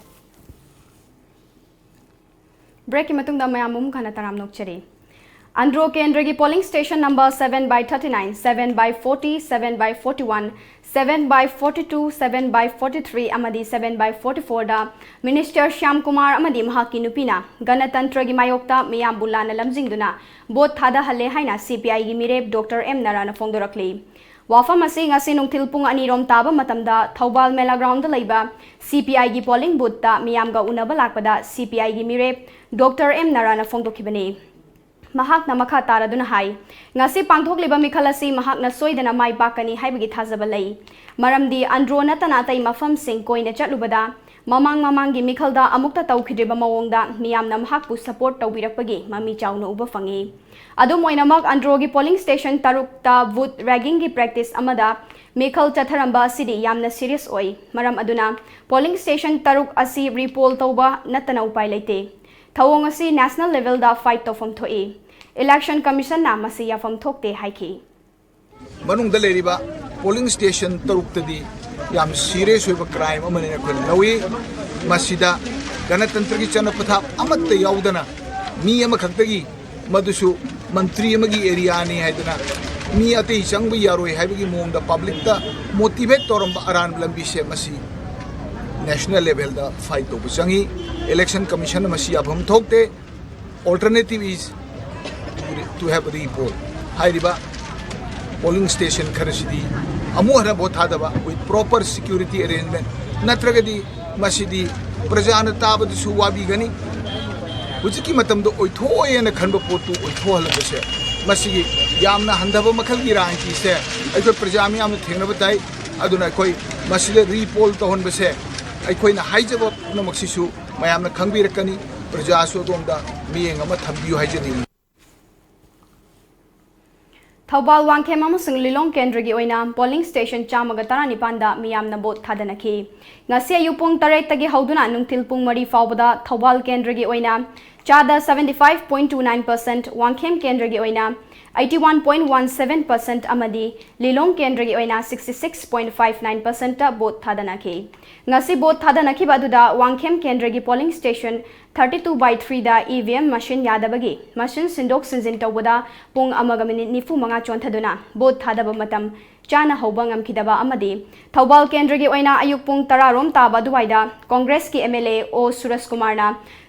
Breakꯀꯤ ꯃꯇꯨꯡꯗ ꯃꯌꯥꯝꯕꯨ ꯑꯃꯨꯛ ꯍꯟꯅ ꯇꯔꯥꯝꯅ ꯑꯣꯛꯆꯔꯤ꯫ ꯑꯟꯗ꯭ꯔꯣ ꯀꯦꯟꯗ꯭ꯔꯒꯤ polling station number seven by thirty nine, seven by forty, seven by forty one, seven by forty two, seven by forty three ꯑꯃꯗꯤ seven by forty fourꯗ Minister Shyam Kumar ꯑꯃꯗꯤ ꯃꯍꯥꯛꯀꯤ ꯅꯨꯄꯤꯅ ꯒꯅꯇꯟꯇ꯭ꯔꯒꯤ ꯃꯥꯌꯣꯛꯇ ꯃꯤꯌꯥꯝꯕꯨ ꯂꯥꯟꯅ ꯂꯝꯖꯤꯡꯗꯨꯅ vote ꯊꯥꯗꯍꯜꯂꯦ ꯍꯥꯏꯅ CPIꯒꯤ ꯃꯤꯔꯦꯞ Doctor M ꯅꯥꯔꯥꯅ ꯐꯣꯡꯗꯣꯔꯛꯂꯤ꯫ ꯋꯥꯐꯝ ꯑꯁꯤ ꯉꯁꯤ ꯅꯨꯡꯊꯤꯜ ꯄꯨꯡ ꯑꯅꯤꯔꯣꯝ ꯇꯥꯕ ꯃꯇꯝꯗ ꯊꯧꯕꯥꯜ ꯃꯦꯂꯥ ꯒ꯭ꯔꯥꯎꯟꯗ ꯂꯩꯕ CPIꯒꯤ ꯄꯣꯂꯤꯡ ꯕꯨꯠꯇ ꯃꯤꯌꯥꯝꯒ ꯎꯅꯕ ꯂꯥꯛꯄꯗ CPIꯒꯤ ꯃꯤꯔꯦꯞ ꯗꯣꯛꯇꯔ ꯑꯦꯝ ꯅꯥꯔꯥꯅ ꯐꯣꯡꯗꯣꯛꯈꯤꯕꯅꯤ꯫ ꯃꯍꯥꯛꯅ ꯃꯈꯥ ꯇꯥꯔꯗꯨꯅ ꯍꯥꯏ, ꯉꯁꯤ ꯄꯥꯡꯊꯣꯛꯂꯤꯕ ꯃꯤꯈꯜ ꯑꯁꯤ ꯃꯍꯥꯛꯅ ꯁꯣꯏꯗꯅ ꯃꯥꯏ ꯄꯥꯛꯀꯅꯤ ꯍꯥꯏꯕꯒꯤ ꯊꯥꯖꯕ ꯂꯩ꯫ ꯃꯔꯝꯗꯤ ꯑꯟꯗ꯭ꯔꯣ ꯅꯠꯇꯅ ꯑꯇꯩ ꯃꯐꯝꯁꯤꯡ ꯀꯣꯏꯅ ꯆꯠꯂꯨꯕꯗ ꯃꯃꯥꯡ ꯃꯃꯥꯡꯒꯤ ꯃꯤꯈꯜꯗ ꯑꯃꯨꯛꯇ ꯇꯧꯈꯤꯗ꯭ꯔꯤꯕ ꯃꯑꯣꯡꯗ ꯃꯤꯌꯥꯝꯅ ꯃꯍꯥꯛꯄꯨ ꯁꯄꯣꯔꯠ ꯇꯧꯕꯤꯔꯛꯄꯒꯤ ꯃꯃꯤ ꯆꯥꯎꯅ ꯎꯕ ꯐꯪꯉꯤ꯫ ꯑꯗꯨꯝ ꯑꯣꯏꯅꯃꯛ, ꯑꯟꯗ꯭ꯔꯣꯒꯤ ꯄꯣꯂꯤꯡ ꯁ꯭ꯇꯦꯁꯟ ꯇꯔꯨꯛꯇ ꯕꯨꯠ ꯔꯦꯒꯤꯡꯒꯤ ꯄ꯭ꯔꯦꯛꯇꯤꯁ ꯑꯃꯗ ꯃꯤꯈꯜ ꯆꯠꯊꯔꯝꯕ ꯑꯁꯤꯗꯤ ꯌꯥꯝꯅ ꯁꯤꯔꯤꯌꯁ ꯑꯣꯏ꯫ ꯃꯔꯝ ꯑꯗꯨꯅ ꯄꯣꯂꯤꯡ ꯁ꯭ꯇꯦꯁꯟ ꯇꯔꯨꯛ ꯑꯁꯤ ꯔꯤꯄꯣꯜ ꯇꯧꯕ ꯅꯠꯇꯅ ꯎꯄꯥꯏ ꯂꯩꯇꯦ꯫ ꯊꯧꯑꯣꯡ ꯑꯁꯤ ꯅꯦꯁꯅꯦꯜ ꯂꯦꯚꯦꯜꯗ ꯐꯥꯏꯠ ꯇꯧꯐꯝ ꯊꯣꯛꯏ꯫ ꯏꯂꯦꯛꯁꯟ ꯀꯃꯤꯁꯟꯅ ꯃꯁꯤ ꯌꯥꯐꯝ ꯊꯣꯛꯇꯦ ꯍꯥꯏꯈꯤ꯫ ꯃꯅꯨꯡꯗ ꯂꯩꯔꯤꯕ ꯄꯣꯂꯤꯡ ꯁ꯭ꯇꯦꯁꯟ ꯇꯔꯨꯛꯇꯗꯤ ꯌꯥꯝ ꯁꯤꯔꯤꯌꯁ ꯑꯣꯏꯕ ꯀ꯭ꯔꯥꯏꯝ ꯑꯃꯅꯤꯅ ꯑꯩꯈꯣꯏꯅ ꯂꯧꯏ꯫ ꯃꯁꯤꯗ ꯒꯅꯇꯟꯇ꯭ꯔꯒꯤ ꯆꯠꯅ ꯄꯊꯥꯞ ꯑꯃꯠꯇ ꯌꯥꯎꯗꯅ ꯃꯤ ꯑꯃꯈꯛꯇꯒꯤ, ꯃꯗꯨꯁꯨ ꯃꯟꯇ꯭ꯔꯤ ꯑꯃꯒꯤ ꯑꯦꯔꯤꯌꯥꯅꯤ ꯍꯥꯏꯗꯅ ꯃꯤ ꯑꯇꯩ ꯆꯪꯕ ꯌꯥꯔꯣꯏ ꯍꯥꯏꯕꯒꯤ ꯃꯑꯣꯡꯗ ꯄꯕ꯭ꯂꯤꯛꯇ ꯃꯣꯇꯤꯚꯦꯠ ꯇꯧꯔꯝꯕ ꯑꯔꯥꯟꯕ ꯂꯝꯕꯤꯁꯦ ꯃꯁꯤ ꯅꯦꯁꯅꯦꯜ ꯂꯦꯚꯦꯜꯗ ꯐꯥꯏꯠ ꯇꯧꯕ ꯆꯪꯏ꯫ ꯏꯂꯦꯛꯁꯟ ꯀꯃꯤꯁꯟꯅ ꯃꯁꯤ ꯌꯥꯐꯝ ꯊꯣꯛꯇꯦ꯫ Alternative is to have a repoll. ꯍꯥꯏꯔꯤꯕ ꯄꯣꯂꯤꯡ ꯁ꯭ꯇꯦꯁꯟ ꯈꯔꯁꯤꯗꯤ ꯑꯃꯨꯛ ꯍꯟꯅ ꯚꯣꯠ ꯊꯥꯗꯕ with proper security arrangement ꯅꯠꯇ꯭ꯔꯒꯗꯤ ꯃꯁꯤꯗꯤ ꯄ꯭ꯔꯖꯥꯅ ꯇꯥꯕꯗꯁꯨ ꯋꯥꯕꯤꯒꯅꯤ꯫ ꯍꯧꯖꯤꯛꯀꯤ ꯃꯇꯝꯗ ꯑꯣꯏꯊꯣꯛꯑꯣꯏꯅ ꯈꯟꯕ ꯄꯣꯠꯇꯨ ꯑꯣꯏꯊꯣꯛꯍꯜꯂꯕꯁꯦ ꯃꯁꯤꯒꯤ ꯌꯥꯝꯅ ꯍꯟꯊꯕ ꯃꯈꯜꯒꯤ ꯔꯥꯖꯅꯤꯇꯤꯁꯦ ꯑꯩꯈꯣꯏ ꯄ꯭ꯔꯖꯥ ꯃꯤꯌꯥꯝꯅ ꯊꯦꯡꯅꯕ ꯇꯥꯏ꯫ ꯑꯗꯨꯅ ꯑꯩꯈꯣꯏ ꯃꯁꯤꯗ ꯔꯤꯄꯣꯜ ꯇꯧꯍꯟꯕꯁꯦ ꯑꯩꯈꯣꯏꯅ ꯍꯥꯏꯖꯕ ꯄꯨꯝꯅꯃꯛꯁꯤꯁꯨ ꯃꯌꯥꯝꯅ ꯈꯪꯕꯤꯔꯛꯀꯅꯤ꯫ ꯄ꯭ꯔꯖꯥꯁꯨ ꯑꯗꯣꯝꯗ ꯃꯤꯠꯌꯦꯡ ꯑꯃ ꯊꯝꯕꯤꯌꯨ ꯍꯥꯏꯖꯅꯤꯡꯏ꯫ ꯊꯧꯕꯥꯜ ꯋꯥꯡꯈꯦꯝ ꯑꯃꯁꯨꯡ ꯂꯤꯂꯣꯡ ꯀꯦꯟꯗ꯭ꯔꯒꯤ ꯑꯣꯏꯅ ꯄꯣꯂꯤꯡ ꯁ꯭ꯇꯦꯁꯟ ꯆꯥꯝꯃꯒ ꯇꯔꯥꯅꯤꯄꯥꯟꯗ ꯃꯤꯌꯥꯝꯅ ꯚꯣꯠ ꯊꯥꯗꯅꯈꯤ꯫ ꯉꯁꯤ ꯑꯌꯨꯛ ꯄꯨꯡ ꯇꯔꯦꯠꯇꯒꯤ ꯍꯧꯗꯨꯅ ꯅꯨꯡꯊꯤꯜ ꯄꯨꯡ ꯃꯔꯤ ꯐꯥꯎꯕꯗ ꯊꯧꯕꯥꯜ ꯀꯦꯟꯗ꯭ꯔꯒꯤ ꯑꯣꯏꯅ ꯆꯥꯗ seventy five point two nine percent, Wangkhem ꯀꯦꯟꯗ꯭ꯔꯒꯤ ꯑꯣꯏꯅ eighty one point one seven percent ꯑꯃꯗꯤ ꯂꯤꯂꯣꯡ ꯀꯦꯟꯗ꯭ꯔꯒꯤ ꯑꯣꯏꯅ sixty six point five nine percent vote ꯊꯥꯗꯅꯈꯤ꯫ ꯉꯁꯤ ꯚꯣꯠ ꯊꯥꯗꯅꯈꯤꯕ ꯑꯗꯨꯗ ꯋꯥꯡꯈꯦꯝ ꯀꯦꯟꯗ꯭ꯔꯒꯤ polling station thirty two by three ꯗ EVM ꯃꯁꯤꯟ ꯌꯥꯗꯕꯒꯤ ꯃꯁꯤꯟ ꯁꯤꯟꯗꯣꯛ ꯁꯤꯟꯖꯤꯟ ꯇꯧꯕꯗ ꯄꯨꯡ ꯑꯃꯒ ꯃꯤꯅꯤꯠ ꯅꯤꯐꯨ ꯃꯉꯥ ꯆꯣꯟꯊꯗꯨꯅ ꯚꯣꯠ ꯊꯥꯗꯕ ꯃꯇꯝ ꯆꯥꯅ ꯍꯧꯕ ꯉꯝꯈꯤꯗꯕ ꯑꯃꯗꯤ ꯊꯧꯕꯥꯜ ꯀꯦꯟꯗ꯭ꯔꯒꯤ ꯑꯣꯏꯅ ꯑꯌꯨꯛ ꯄꯨꯡ ꯇꯔꯥ ꯔꯣꯝ ꯇꯥꯕ ꯑꯗꯨꯋꯥꯏꯗ ꯀꯣꯡꯒ꯭ꯔꯦꯁꯀꯤ MLA ꯑꯣ ꯁꯨꯔꯖ ꯀꯨꯃꯥꯔꯅ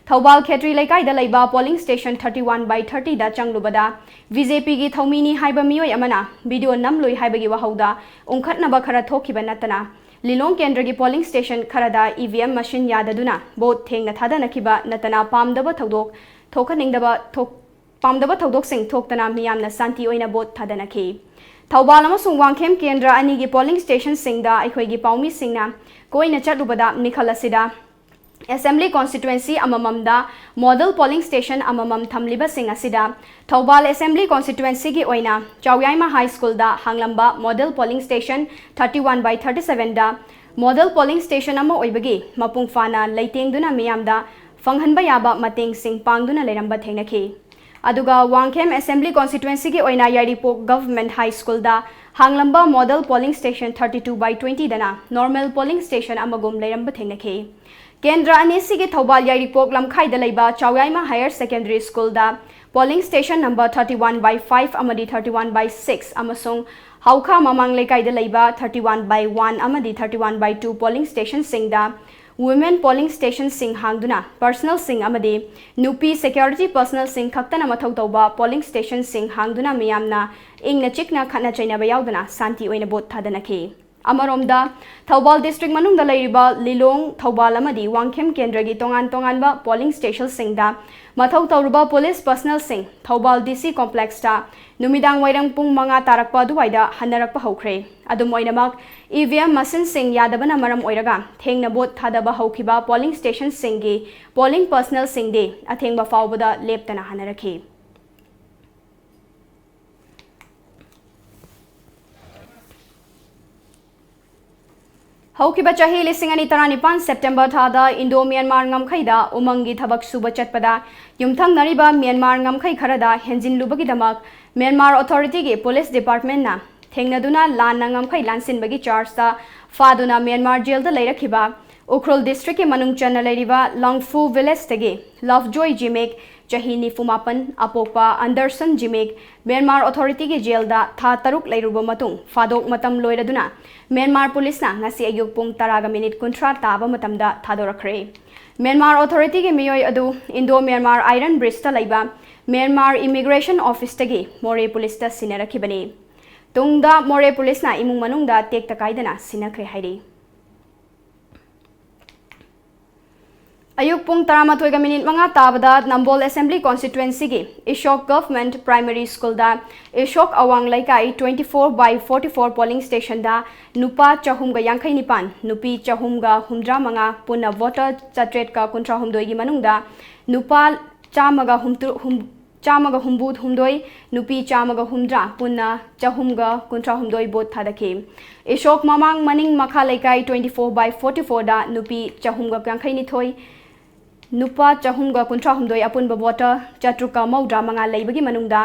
ꯊꯧꯕꯥꯜ ꯈꯦꯇ꯭ꯔꯤ ꯂꯩꯀꯥꯏꯗ ꯂꯩꯕ polling station thirty one by thirty the ꯆꯪꯂꯨꯕꯗ BJP ꯒꯤ ꯊꯧꯃꯤꯅꯤ ꯍꯥꯏꯕ ꯃꯤꯑꯣꯏ ꯑꯃꯅ video ꯅꯝꯂꯨꯏ ꯍꯥꯏꯕꯒꯤ ꯋꯥꯍꯧꯗ ꯎꯪꯈꯠꯅꯕ ꯈꯔ ꯊꯣꯛꯈꯤꯕ ꯅꯠꯇꯅ, ꯂꯤꯂꯣꯡ ꯀꯦꯟꯗ꯭ꯔꯒꯤ polling station ꯈꯔꯗ EVM machine ꯌꯥꯗꯗꯨꯅ vote ꯊꯦꯡꯅ ꯊꯥꯗꯅꯈꯤꯕ ꯅꯠꯇꯅ ꯄꯥꯝꯗꯕ ꯊꯧꯗꯣꯛ ꯊꯣꯛꯍꯟꯅꯤꯡꯗꯕ ꯊꯣꯛ-, ꯄꯥꯝꯗꯕ ꯊꯧꯗꯣꯛꯁꯤꯡ ꯊꯣꯛꯇꯅ ꯃꯤꯌꯥꯝꯅ ꯁꯥꯟꯇꯤ ꯑꯣꯏꯅ vote ꯊꯥꯗꯅꯈꯤ꯫ ꯊꯧꯕꯥꯜ ꯑꯃꯁꯨꯡ ꯋꯥꯡꯈꯦꯝ ꯀꯦꯟꯗ꯭ꯔ ꯑꯅꯤꯒꯤ polling station ꯁꯤꯡꯗ ꯑꯩꯈꯣꯏꯒꯤ ꯄꯥꯎꯃꯤꯁꯤꯡꯅ ꯀꯣꯏꯅ ꯆꯠꯂꯨꯕꯗ ꯃꯤꯈꯜ ꯑꯁꯤꯗ Assembly constituency ꯑꯃꯃꯝꯗ model polling station ꯑꯃꯃꯝ ꯊꯝꯂꯤꯕꯁꯤꯡ ꯑꯁꯤꯗ ꯊꯧꯕꯥꯜ Assembly constituency ꯒꯤ ꯑꯣꯏꯅ ꯆꯥꯎꯌꯥꯏꯃ High School the ꯍꯥꯡꯂꯝꯕ model polling station thirty one by thirty seven the model polling station ꯑꯃ ꯑꯣꯏꯕꯒꯤ ꯃꯄꯨꯡ ꯐꯥꯅ ꯂꯩꯇꯦꯡꯗꯨꯅ ꯃꯤꯌꯥꯝꯗ ꯐꯪꯍꯟꯕ ꯌꯥꯕ ꯃꯇꯦꯡꯁꯤꯡ ꯄꯥꯡꯗꯨꯅ ꯂꯩꯔꯝꯕ ꯊꯦꯡꯅꯈꯤ꯫ ꯑꯗꯨꯒ ꯋꯥꯡꯈꯦꯝ Assembly constituency ꯒꯤ ꯑꯣꯏꯅ ꯌꯥꯏꯔꯤꯄꯣꯛ Government High School the ꯍꯥꯡꯂꯝꯕ model polling station thirty two by twenty ꯗꯅ normal polling station ꯑꯃꯒꯨꯝ ꯂꯩꯔꯝꯕ ꯊꯦꯡꯅꯈꯤ꯫ ꯀꯦꯟꯗ꯭ꯔ ꯑꯅꯤꯁꯤꯒꯤ ꯊꯧꯕꯥꯜ ꯌꯥꯏꯔꯤꯄꯣꯛ ꯂꯝꯈꯥꯏꯗ ꯂꯩꯕ ꯆꯥꯎꯌꯥꯏꯃ Higher Secondary School the polling station number thirty one by five ꯑꯃꯗꯤ thirty one by six ꯑꯃꯁꯨꯡ ꯍꯧꯈꯥ ꯃꯃꯥꯡ ꯂꯩꯀꯥꯏꯗ ꯂꯩꯕ thirty one by one ꯑꯃꯗꯤ thirty one by two polling station ꯁꯤꯡꯗ women polling station ꯁꯤꯡ ꯍꯥꯡꯗꯨꯅ personnel ꯁꯤꯡ ꯑꯃꯗꯤ ꯅꯨꯄꯤ security personnel ꯁꯤꯡ ꯈꯛꯇꯅ ꯃꯊꯧ ꯇꯧꯕ polling station ꯁꯤꯡ ꯍꯥꯡꯗꯨꯅ ꯃꯤꯌꯥꯝꯅ ꯏꯪꯅ ꯆꯤꯛꯅ ꯈꯠꯅ ꯆꯩꯅꯕ ꯌꯥꯎꯗꯅ ꯁꯥꯟꯇꯤ ꯑꯣꯏꯅ vote ꯊꯥꯗꯅꯈꯤ꯫ ꯑꯃꯔꯣꯝꯗ, ꯊꯧꯕꯥꯜ district ꯃꯅꯨꯡꯗ ꯂꯩꯔꯤꯕ ꯂꯤꯂꯣꯡ, ꯊꯧꯕꯥꯜ ꯑꯃꯗꯤ ꯋꯥꯡꯈꯦꯝ ꯀꯦꯟꯗ꯭ꯔꯒꯤ ꯇꯣꯉꯥꯟ ꯇꯣꯉꯥꯟꯕ polling station ꯁꯤꯡꯗ ꯃꯊꯧ ꯇꯧꯔꯤꯕ police personnel ꯁꯤꯡ ꯊꯧꯕꯥꯜ DC complex ꯇ ꯅꯨꯃꯤꯗꯥꯡ ꯋꯥꯏꯔꯝ ꯄꯨꯡ ꯃꯉꯥ ꯇꯥꯔꯛꯄ ꯑꯗꯨꯋꯥꯏꯗ ꯍꯟꯅꯔꯛꯄ ꯍꯧꯈ꯭ꯔꯦ꯫ ꯑꯗꯨꯝ ꯑꯣꯏꯅꯃꯛ, EVM machine ꯁꯤꯡ ꯌꯥꯗꯕꯅ ꯃꯔꯝ ꯑꯣꯏꯔꯒ ꯊꯦꯡꯅ vote ꯊꯥꯗꯕ ꯍꯧꯈꯤꯕ polling station ꯁꯤꯡꯒꯤ polling personnel ꯁꯤꯡꯗꯤ ꯑꯊꯦꯡꯕ ꯐꯥꯎꯕꯗ ꯂꯦꯞꯇꯅ ꯍꯟꯅꯔꯛꯈꯤ꯫ ꯍꯧꯈꯤꯕ ꯆꯍꯤ ꯂꯤꯁꯤꯡ ꯑꯅꯤ ꯇꯔꯥꯅꯤꯄꯥꯟ September ꯊꯥꯗ Indo Myanmar ꯉꯝꯈꯩꯗ ꯎꯃꯪꯒꯤ ꯊꯕꯛ ꯁꯨꯕ ꯆꯠꯄꯗ ꯌꯨꯝꯊꯪꯅꯔꯤꯕ Myanmar ꯉꯝꯈꯩ ꯈꯔꯗ ꯍꯦꯟꯖꯤꯜꯂꯨꯕꯒꯤꯗꯃꯛ Myanmar authority ꯒꯤ police department ꯅ ꯊꯦꯡꯅꯗꯨꯅ ꯂꯥꯟꯅ ꯉꯝꯈꯩ ꯂꯥꯟꯁꯤꯟꯕꯒꯤ charge ꯇ ꯐꯥꯗꯨꯅ Myanmar jail ꯗ ꯂꯩꯔꯛꯈꯤꯕ ꯎꯈ꯭ꯔꯨꯜ district ꯀꯤ ꯃꯅꯨꯡ ꯆꯟꯅ ꯂꯩꯔꯤꯕ Lawngphu village ꯇꯒꯤ Lovejoy Zimik, ꯆꯍꯤ ꯅꯤꯐꯨ ꯃꯥꯄꯟ, ꯑꯄꯣꯛꯄ Anderson Zimik, Myanmar authority ꯒꯤ jail ꯗ ꯊꯥ ꯇꯔꯨꯛ ꯂꯩꯔꯨꯕ ꯃꯇꯨꯡ ꯐꯥꯗꯣꯛ ꯃꯇꯝ ꯂꯣꯏꯔꯗꯨꯅ Myanmar police ꯅ ꯉꯁꯤ ꯑꯌꯨꯛ ꯄꯨꯡ ꯇꯔꯥꯒ minute ꯀꯨꯟꯊ꯭ꯔꯥ ꯇꯥꯕ ꯃꯇꯝꯗ ꯊꯥꯗꯣꯔꯛꯈ꯭ꯔꯦ꯫ ꯃ꯭ꯌꯥꯟꯃꯥꯔ ꯑꯣꯊꯣꯔꯤꯇꯤꯒꯤ ꯃꯤꯑꯣꯏ ꯑꯗꯨ ꯏꯟꯗꯣ ꯃ꯭ꯌꯥꯟꯃꯥꯔ ꯑꯥꯏꯔꯟ ꯕ꯭ꯔꯤꯖꯇ ꯂꯩꯕ ꯃ꯭ꯌꯥꯟꯃꯥꯔ ꯏꯃꯤꯒ꯭ꯔꯦꯁꯟ ꯑꯣꯐꯤꯁꯇꯒꯤ ꯃꯣꯔꯦ ꯄꯨꯂꯤꯁꯇ ꯁꯤꯟꯅꯔꯛꯈꯤꯕꯅꯤ꯫ ꯇꯨꯡꯗ ꯃꯣꯔꯦ ꯄꯨꯂꯤꯁꯅ ꯏꯃꯨꯡ ꯃꯅꯨꯡꯗ ꯇꯦꯛꯇ ꯀꯥꯏꯗꯅ ꯁꯤꯟꯅꯈ꯭ꯔꯦ ꯍꯥꯏꯔꯤ꯫ ꯑꯌꯨꯛ ꯄꯨꯡ ꯇꯔꯥꯃꯥꯊꯣꯏꯒ ꯃꯤꯅꯤꯠ ꯃꯉꯥ ꯇꯥꯕꯗ ꯅꯝꯕꯣꯜ ꯑꯦꯁꯦꯝꯕ꯭ꯂꯤ ꯀꯣꯟꯁꯇꯤꯇ꯭ꯋꯦꯟꯁꯤꯒꯤ ꯏꯁꯣꯛ ꯒꯚꯔꯟꯃꯦꯟꯠ ꯄ꯭ꯔꯥꯏꯃꯔꯤ ꯁ꯭ꯀꯨꯜꯗ Ishok Awang Leikai twenty four by forty four polling ꯁ꯭ꯇꯦꯁꯟꯗ ꯅꯨꯄꯥ ꯆꯍꯨꯝꯒ ꯌꯥꯡꯈꯩ ꯅꯤꯄꯥꯟ, ꯅꯨꯄꯤ ꯆꯍꯨꯝꯒ ꯍꯨꯝꯗ꯭ꯔꯥ ꯃꯉꯥ, ꯄꯨꯟꯅ ꯚꯣꯇꯔ ꯆꯥꯇ꯭ꯔꯦꯠꯀ ꯀꯨꯟꯊ꯭ꯔꯥ ꯍꯨꯝꯗꯣꯏꯒꯤ ꯃꯅꯨꯡꯗ ꯅꯨꯄꯥ ꯆꯥꯝꯃꯒ ꯍꯨꯝꯇ꯭ꯔꯨ-, ꯍꯨꯝ-, ꯆꯥꯝꯃꯒ ꯍꯨꯝꯐꯨ ꯍꯨꯝꯗꯣꯏ, ꯅꯨꯄꯤ ꯆꯥꯝꯃꯒ ꯍꯨꯝꯗ꯭ꯔꯥ, ꯄꯨꯟꯅ ꯆꯍꯨꯝꯒ ꯀꯨꯟꯊ꯭ꯔꯥ ꯍꯨꯝꯗꯣꯏ ꯚꯣꯠ ꯊꯥꯗꯈꯤ꯫ ꯏꯁꯣꯛ ꯃꯃꯥꯡ ꯃꯅꯤꯡ ꯃꯈꯥ ꯂꯩꯀꯥꯏ twenty four by forty fourꯗ ꯅꯨꯄꯤ ꯆꯍꯨꯝꯒ ꯌꯥꯡꯈꯩ ꯅꯤꯊꯣꯏ, ꯅꯨꯄꯥ ꯆꯍꯨꯝꯒ ꯀꯨꯟꯊ꯭ꯔꯥ ꯍꯨꯝꯗꯣꯏ, ꯑꯄꯨꯟꯕ ꯚꯣꯇꯔ ꯆꯥꯇ꯭ꯔꯨꯛꯀ ꯃꯧꯗ꯭ꯔꯥ ꯃꯉꯥ ꯂꯩꯕꯒꯤ ꯃꯅꯨꯡꯗ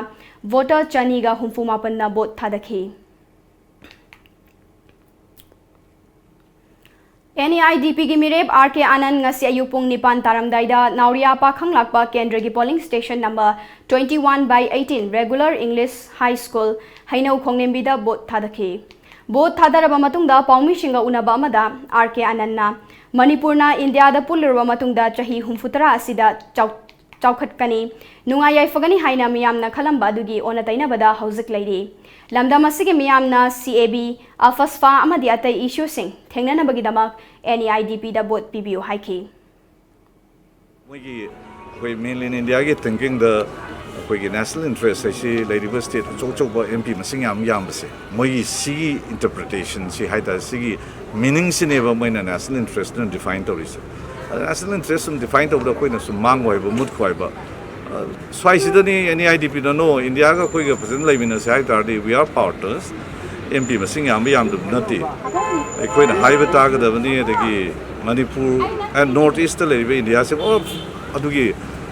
ꯚꯣꯇꯔ ꯆꯅꯤꯒ ꯍꯨꯝꯐꯨ ꯃꯥꯄꯟꯅ ꯚꯣꯠ ꯊꯥꯗꯈꯤ꯫ NEIDPꯒꯤ ꯃꯤꯔꯦꯞ R K ꯑꯥꯅꯟꯗ ꯉꯁꯤ ꯑꯌꯨꯛ ꯄꯨꯡ ꯅꯤꯄꯥꯟ ꯇꯥꯔꯝꯗꯥꯏꯗ ꯅꯥꯎꯔꯤꯌꯥ ꯄꯥꯈꯪꯂꯥꯛꯄ ꯀꯦꯟꯗ꯭ꯔꯒꯤ polling station number twenty one by eighteen Regular English High School ꯍꯩꯅꯧ ꯈꯣꯡꯅꯦꯝꯕꯤꯗ ꯚꯣꯠ ꯊꯥꯗꯈꯤ꯫ ꯚꯣꯠ ꯊꯥꯗꯔꯕ ꯃꯇꯨꯡꯗ ꯄꯥꯎꯃꯤꯁꯤꯡꯒ ꯎꯅꯕ ꯑꯃꯗ R K ꯑꯥꯅꯟꯗꯅ ꯃꯅꯤꯄꯨꯔꯅ ꯏꯟꯗꯤꯌꯥꯗ ꯄꯨꯜꯂꯨꯔꯕ ꯃꯇꯨꯡꯗ ꯆꯍꯤ ꯍꯨꯝꯐꯨꯇꯔꯥ ꯑꯁꯤꯗ ꯆꯥꯎ-, ꯆꯥꯎꯈꯠꯀꯅꯤ, ꯅꯨꯡꯉꯥꯏ ꯌꯥꯏꯐꯒꯅꯤ ꯍꯥꯏꯅ ꯃꯤꯌꯥꯝꯅ ꯈꯜꯂꯝꯕ ꯑꯗꯨꯒꯤ ꯑꯣꯟꯅ ꯇꯩꯅꯕꯗ ꯍꯧꯖꯤꯛ ꯂꯩꯔꯤ꯫ ꯂꯝꯗꯝ ꯑꯁꯤꯒꯤ ꯃꯤꯌꯥꯝꯅ CAB, AFSPA ꯑꯃꯗꯤ ꯑꯇꯩ ꯏꯁꯨꯁꯤꯡ ꯊꯦꯡꯅꯅꯕꯒꯤꯗꯃꯛ NEIDPꯗ ꯚꯣꯠ ꯄꯤꯕꯤꯌꯨ ꯍꯥꯏꯈꯤ꯫ ꯃꯣꯏꯒꯤ, ꯑꯩꯈꯣꯏ mainly ꯏꯟꯗꯤꯌꯥꯒꯤ thinkingꯗ ꯑꯩꯈꯣꯏꯒꯤ national interest ꯍꯥꯏꯁꯤ ꯂꯩꯔꯤꯕ state ꯑꯆꯧ ꯑꯆꯧꯕ MP ꯃꯁꯤꯡ ꯌꯥꯝ ꯌꯥꯝꯕꯁꯦ, ꯃꯣꯏꯒꯤ ꯁꯤꯒꯤ interpretationꯁꯤ ꯍꯥꯏ ꯇꯥꯔꯦ, ꯁꯤꯒꯤ meaningꯁꯤꯅꯦꯕ ꯃꯣꯏꯅ national interestꯅ define ꯇꯧꯔꯤꯁꯦ꯫ ꯑꯗ national interest ꯁꯨꯝ define ꯇꯧꯕꯗ ꯑꯩꯈꯣꯏꯅ ꯁꯨꯝ ꯃꯥꯡꯉꯣꯏꯕ, ꯃꯨꯠꯈꯣꯏꯕ꯫ ꯑ, ꯁ꯭ꯋꯥꯏꯁꯤꯗꯅꯤ NEIDPꯅ, no, ꯏꯟꯗꯤꯌꯥꯒ ꯑꯩꯈꯣꯏꯒ ꯐꯖꯅ ꯂꯩꯃꯤꯟꯅꯁꯦ ꯍꯥꯏ ꯇꯥꯔꯗꯤ, we are partners꯫ MP ꯃꯁꯤꯡ ꯌꯥꯝꯕ ꯌꯥꯝꯗꯕ ꯅꯠꯇꯦ꯫ ꯑꯩꯈꯣꯏꯅ ꯍꯥꯏꯕ ꯇꯥꯒꯗꯕꯅꯤ, ꯑꯗꯒꯤ ꯃꯅꯤꯄꯨꯔ and North Eastꯇ ꯂꯩꯔꯤꯕ ꯏꯟꯗꯤꯌꯥꯁꯦ, ꯑꯣ, ꯑꯗꯨꯒꯤ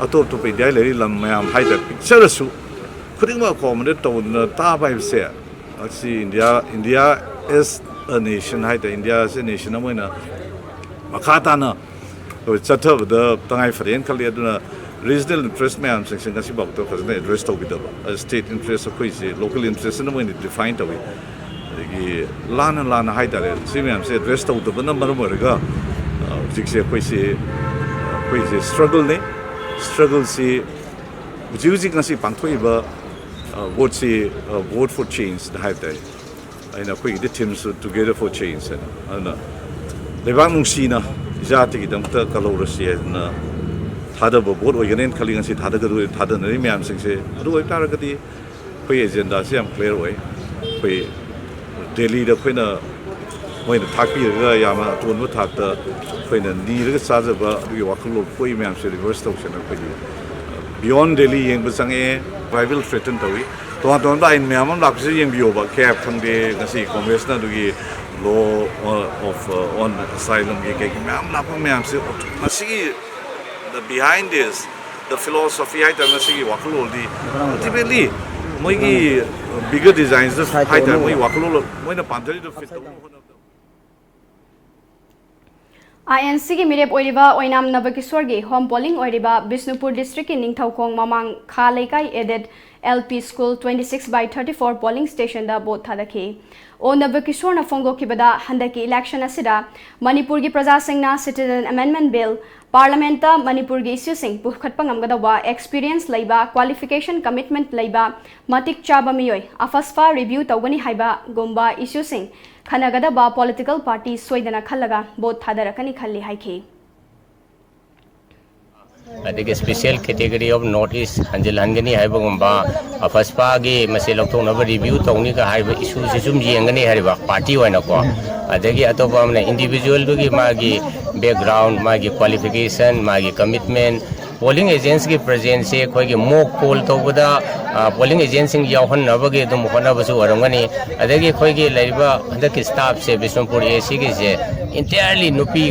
ꯑꯇꯣꯞ ꯑꯇꯣꯞꯄ ꯏꯟꯗꯤꯌꯥ ꯂꯩꯔꯤ ꯂꯝ ꯃꯌꯥꯝ ꯍꯥꯏꯇꯥꯔꯦ, picture ꯑꯁꯨ ꯈꯨꯗꯤꯡꯃꯛ accommodate ꯇꯧꯗꯨꯅ ꯇꯥꯕ ꯍꯥꯏꯕꯁꯦ, ꯑꯁꯤ India, India as a nation ꯍꯥꯏꯇꯥꯔꯦ, ꯏꯟꯗꯤꯌꯥ as a nation ꯑꯃ ꯑꯣꯏꯅ ꯃꯈꯥ ꯇꯥꯅ ꯑꯩꯈꯣꯏ ꯆꯠꯊꯕꯗ ꯇꯉꯥꯏ ꯐꯗꯦꯅ ꯈꯜꯂꯤ꯫ ꯑꯗꯨꯅ regional interest ꯃꯌꯥꯝꯁꯤꯡꯁꯦ ꯉꯁꯤꯐꯥꯎꯗ ꯐꯖꯅ address ꯇꯧꯕꯤꯗꯕ, state interest ꯑꯩꯈꯣꯏꯁꯦ local interestꯅ ꯃꯣꯏꯅ define ꯇꯧꯏ꯫ ꯑꯗꯒꯤ ꯂꯥꯟꯅ ꯂꯥꯟꯅ ꯍꯥꯏꯇꯥꯔꯦ, ꯁꯤ ꯃꯌꯥꯝꯁꯦ address ꯇꯧꯗꯕꯅ ꯃꯔꯝ ꯑꯣꯏꯔꯒ, ꯑ, ꯍꯧꯖꯤꯛꯁꯦ ꯑꯩꯈꯣꯏꯁꯤ ꯑꯩꯈꯣꯏꯁꯦ ꯁ꯭ꯇ꯭ꯔꯒꯜꯅꯤ꯫ ꯁ꯭ꯇ꯭ꯔꯒꯜꯁꯤ ꯍꯧꯖꯤꯛ ꯍꯧꯖꯤꯛ ꯉꯁꯤ ꯄꯥꯡꯊꯣꯛꯏꯕ ꯚꯣꯠꯁꯤ, ꯚꯣꯠ ꯐꯣꯔ ꯆꯦꯟꯖ ꯍꯥꯏꯕ ꯇꯥꯏ꯫ ꯑꯩꯅ ꯑꯩꯈꯣꯏꯒꯤꯗꯤ ꯊꯤꯝꯁꯨ ꯇꯨꯒꯦꯗꯔ ꯐꯣꯔ ꯆꯦꯟꯖ ꯍꯥꯏꯅ꯫ ꯑꯗꯨꯅ ꯂꯩꯕꯥꯛ ꯅꯨꯡꯁꯤꯅ ꯏꯖꯥꯇꯤꯒꯤꯗꯃꯛꯇ ꯀꯜꯍꯧꯔꯁꯤ ꯍꯥꯏꯗꯅ ꯊꯥꯗꯕ ꯚꯣꯠ ꯑꯣꯏꯒꯅꯦꯅ ꯈꯜꯂꯤ꯫ ꯉꯁꯤ ꯊꯥꯗꯒꯗꯣꯏ ꯊꯥꯗꯅꯔꯤ ꯃꯌꯥꯝꯁꯤꯡꯁꯦ꯫ ꯑꯗꯨ ꯑꯣꯏꯕ ꯇꯥꯔꯒꯗꯤ ꯑꯩꯈꯣꯏ ꯑꯦꯖꯦꯟꯗꯥꯁꯤ ꯌꯥꯝ ꯀ꯭ꯂꯤꯌꯥꯔ ꯑꯣꯏ꯫ ꯑꯩꯈꯣꯏ ꯗꯦꯜꯂꯤꯗ ꯑꯩꯈꯣꯏꯅ ꯃꯣꯏꯅ ꯊꯥꯛꯄꯤꯔꯒ ꯌꯥꯝꯅ ꯑꯇꯣꯟꯕ ꯊꯥꯛꯇ ꯑꯩꯈꯣꯏꯅ ꯅꯤꯔꯒ ꯆꯥꯖꯕ ꯑꯗꯨꯒꯤ ꯋꯥꯈꯜꯂꯣꯟ ꯄꯣꯛꯏ ꯃꯌꯥꯝꯁꯦ ꯔꯤꯚꯔꯁ ꯇꯧꯁꯦꯅ ꯑꯩꯈꯣꯏꯒꯤ ꯕꯤꯌꯣꯟ ꯗꯦꯜꯂꯤ ꯌꯦꯡꯕ ꯆꯪꯉꯛꯑꯦ꯫ ꯇ꯭ꯔꯥꯏꯕꯦꯜ ꯊ꯭ꯔꯦꯇꯟ ꯇꯧꯏ꯫ ꯇꯣꯉꯥꯟ ꯇꯣꯉꯥꯟꯕ ꯑꯥꯏꯟ ꯃꯌꯥꯝ ꯑꯃ ꯂꯥꯛꯄꯁꯤ ꯌꯦꯡꯕꯤꯌꯣꯕ꯫ ꯀꯦꯞ ꯈꯪꯗꯦ, ꯉꯁꯤ ꯀꯣꯡꯒ꯭ꯔꯦꯁꯅ ꯑꯗꯨꯒꯤ law of on asylumꯒꯤ ꯀꯩꯒꯤ ꯃꯌꯥꯝ ꯂꯥꯛꯄ ꯃꯌꯥꯝꯁꯦ ꯃꯁꯤꯒꯤ the behind this the philosophy ꯍꯥꯏꯇꯥꯔꯦ, ꯃꯁꯤꯒꯤ ꯋꯥꯈꯜꯂꯣꯟꯗꯤ ultimately ꯃꯣꯏꯒꯤ bigger designs ꯍꯥꯏꯇꯥꯔꯦ, ꯃꯣꯏ ꯋꯥꯈꯜꯂꯣꯟ ꯃꯣꯏꯅ ꯄꯥꯝꯖꯔꯤꯗꯣ ꯐꯤꯠ ꯇꯧꯅꯕ ꯍꯣꯠꯅꯕꯗ꯫ ꯑꯥꯏ ꯑꯦꯟ ꯁꯤꯒꯤ ꯃꯤꯔꯦꯞ ꯑꯣꯏꯔꯤꯕ ꯑꯣꯏꯅꯥꯝ ꯅꯕꯀꯤꯁꯣꯔꯒꯤ ꯍꯣꯝ ꯄꯣꯂꯤꯡ ꯑꯣꯏꯔꯤꯕ ꯕꯤꯁꯅꯨꯄꯨꯔ ꯗꯤꯁꯇ꯭ꯔꯤꯛꯀꯤ ꯅꯤꯡꯊꯧꯈꯣꯡ ꯃꯃꯥꯡ ꯈꯥ ꯂꯩꯀꯥꯏ aided L P school twenty six by thirty four polling stationꯗ ꯚꯣꯠ ꯊꯥꯗꯈꯤ꯫ ꯑꯣ ꯅꯕꯀꯤꯁꯣꯔꯅ ꯐꯣꯡꯗꯣꯛꯈꯤꯕꯗ ꯍꯟꯗꯛꯀꯤ ꯏꯂꯦꯛꯁꯟ ꯑꯁꯤꯗ ꯃꯅꯤꯄꯨꯔꯒꯤ ꯄ꯭ꯔꯖꯥꯁꯤꯡꯅ Citizen Amendment Bill, ꯄꯥꯔꯂꯥꯃꯦꯟꯠꯇ ꯃꯅꯤꯄꯨꯔꯒꯤ ꯏꯁꯨꯁꯤꯡ ꯄꯨꯈꯠꯄ ꯉꯝꯒꯗꯧꯕ experience ꯂꯩꯕ, qualification commitment ꯂꯩꯕ, ꯃꯇꯤꯛ ꯆꯥꯕ ꯃꯤꯑꯣꯏ, ꯑꯐꯁꯐꯥ review ꯇꯧꯒꯅꯤ ꯍꯥꯏꯕꯒꯨꯝꯕ ꯏꯁꯨꯁꯤꯡ ꯈꯟꯅꯒꯗꯕ political party ꯁꯣꯏꯗꯅ ꯈꯜꯂꯒ ꯚꯣꯠ ꯊꯥꯗꯔꯛꯀꯅꯤ ꯈꯜꯂꯤ ꯍꯥꯏꯈꯤ꯫ ꯑꯗꯒꯤ special category of North East ꯍꯟꯖꯤꯜꯍꯟꯒꯅꯤ ꯍꯥꯏꯕꯒꯨꯝꯕ, ꯑꯐꯁꯐꯥꯒꯤ ꯃꯁꯤ ꯂꯧꯊꯣꯛꯅꯕ review ꯇꯧꯅꯤꯒ ꯍꯥꯏꯕ ꯏꯁꯨꯁꯤ ꯁꯨꯝ ꯌꯦꯡꯒꯅꯤ ꯍꯥꯏꯔꯤꯕ ꯄꯥꯔꯇꯤ ꯑꯣꯏꯅꯀꯣ꯫ ꯑꯗꯒꯤ ꯑꯇꯣꯞꯄ ꯑꯃꯅ individualꯗꯨꯒꯤ ꯃꯥꯒꯤ background, ꯃꯥꯒꯤ qualification, ꯃꯥꯒꯤ commitment, polling agentsꯀꯤ presenceꯁꯦ ꯑꯩꯈꯣꯏꯒꯤ mock poll ꯇꯧꯕꯗ, polling agentꯁꯤꯡ ꯌꯥꯎꯍꯟꯅꯕꯒꯤ ꯑꯗꯨꯝ ꯍꯣꯠꯅꯕꯁꯨ ꯑꯣꯏꯔꯝꯒꯅꯤ꯫ ꯑꯗꯒꯤ ꯑꯩꯈꯣꯏꯒꯤ ꯂꯩꯔꯤꯕ ꯍꯟꯗꯛꯀꯤ staffꯁꯦ ꯕꯤꯁꯅꯨꯄꯨꯔ ꯑꯦ ꯁꯤꯒꯤꯁꯦ entirely ꯅꯨꯄꯤ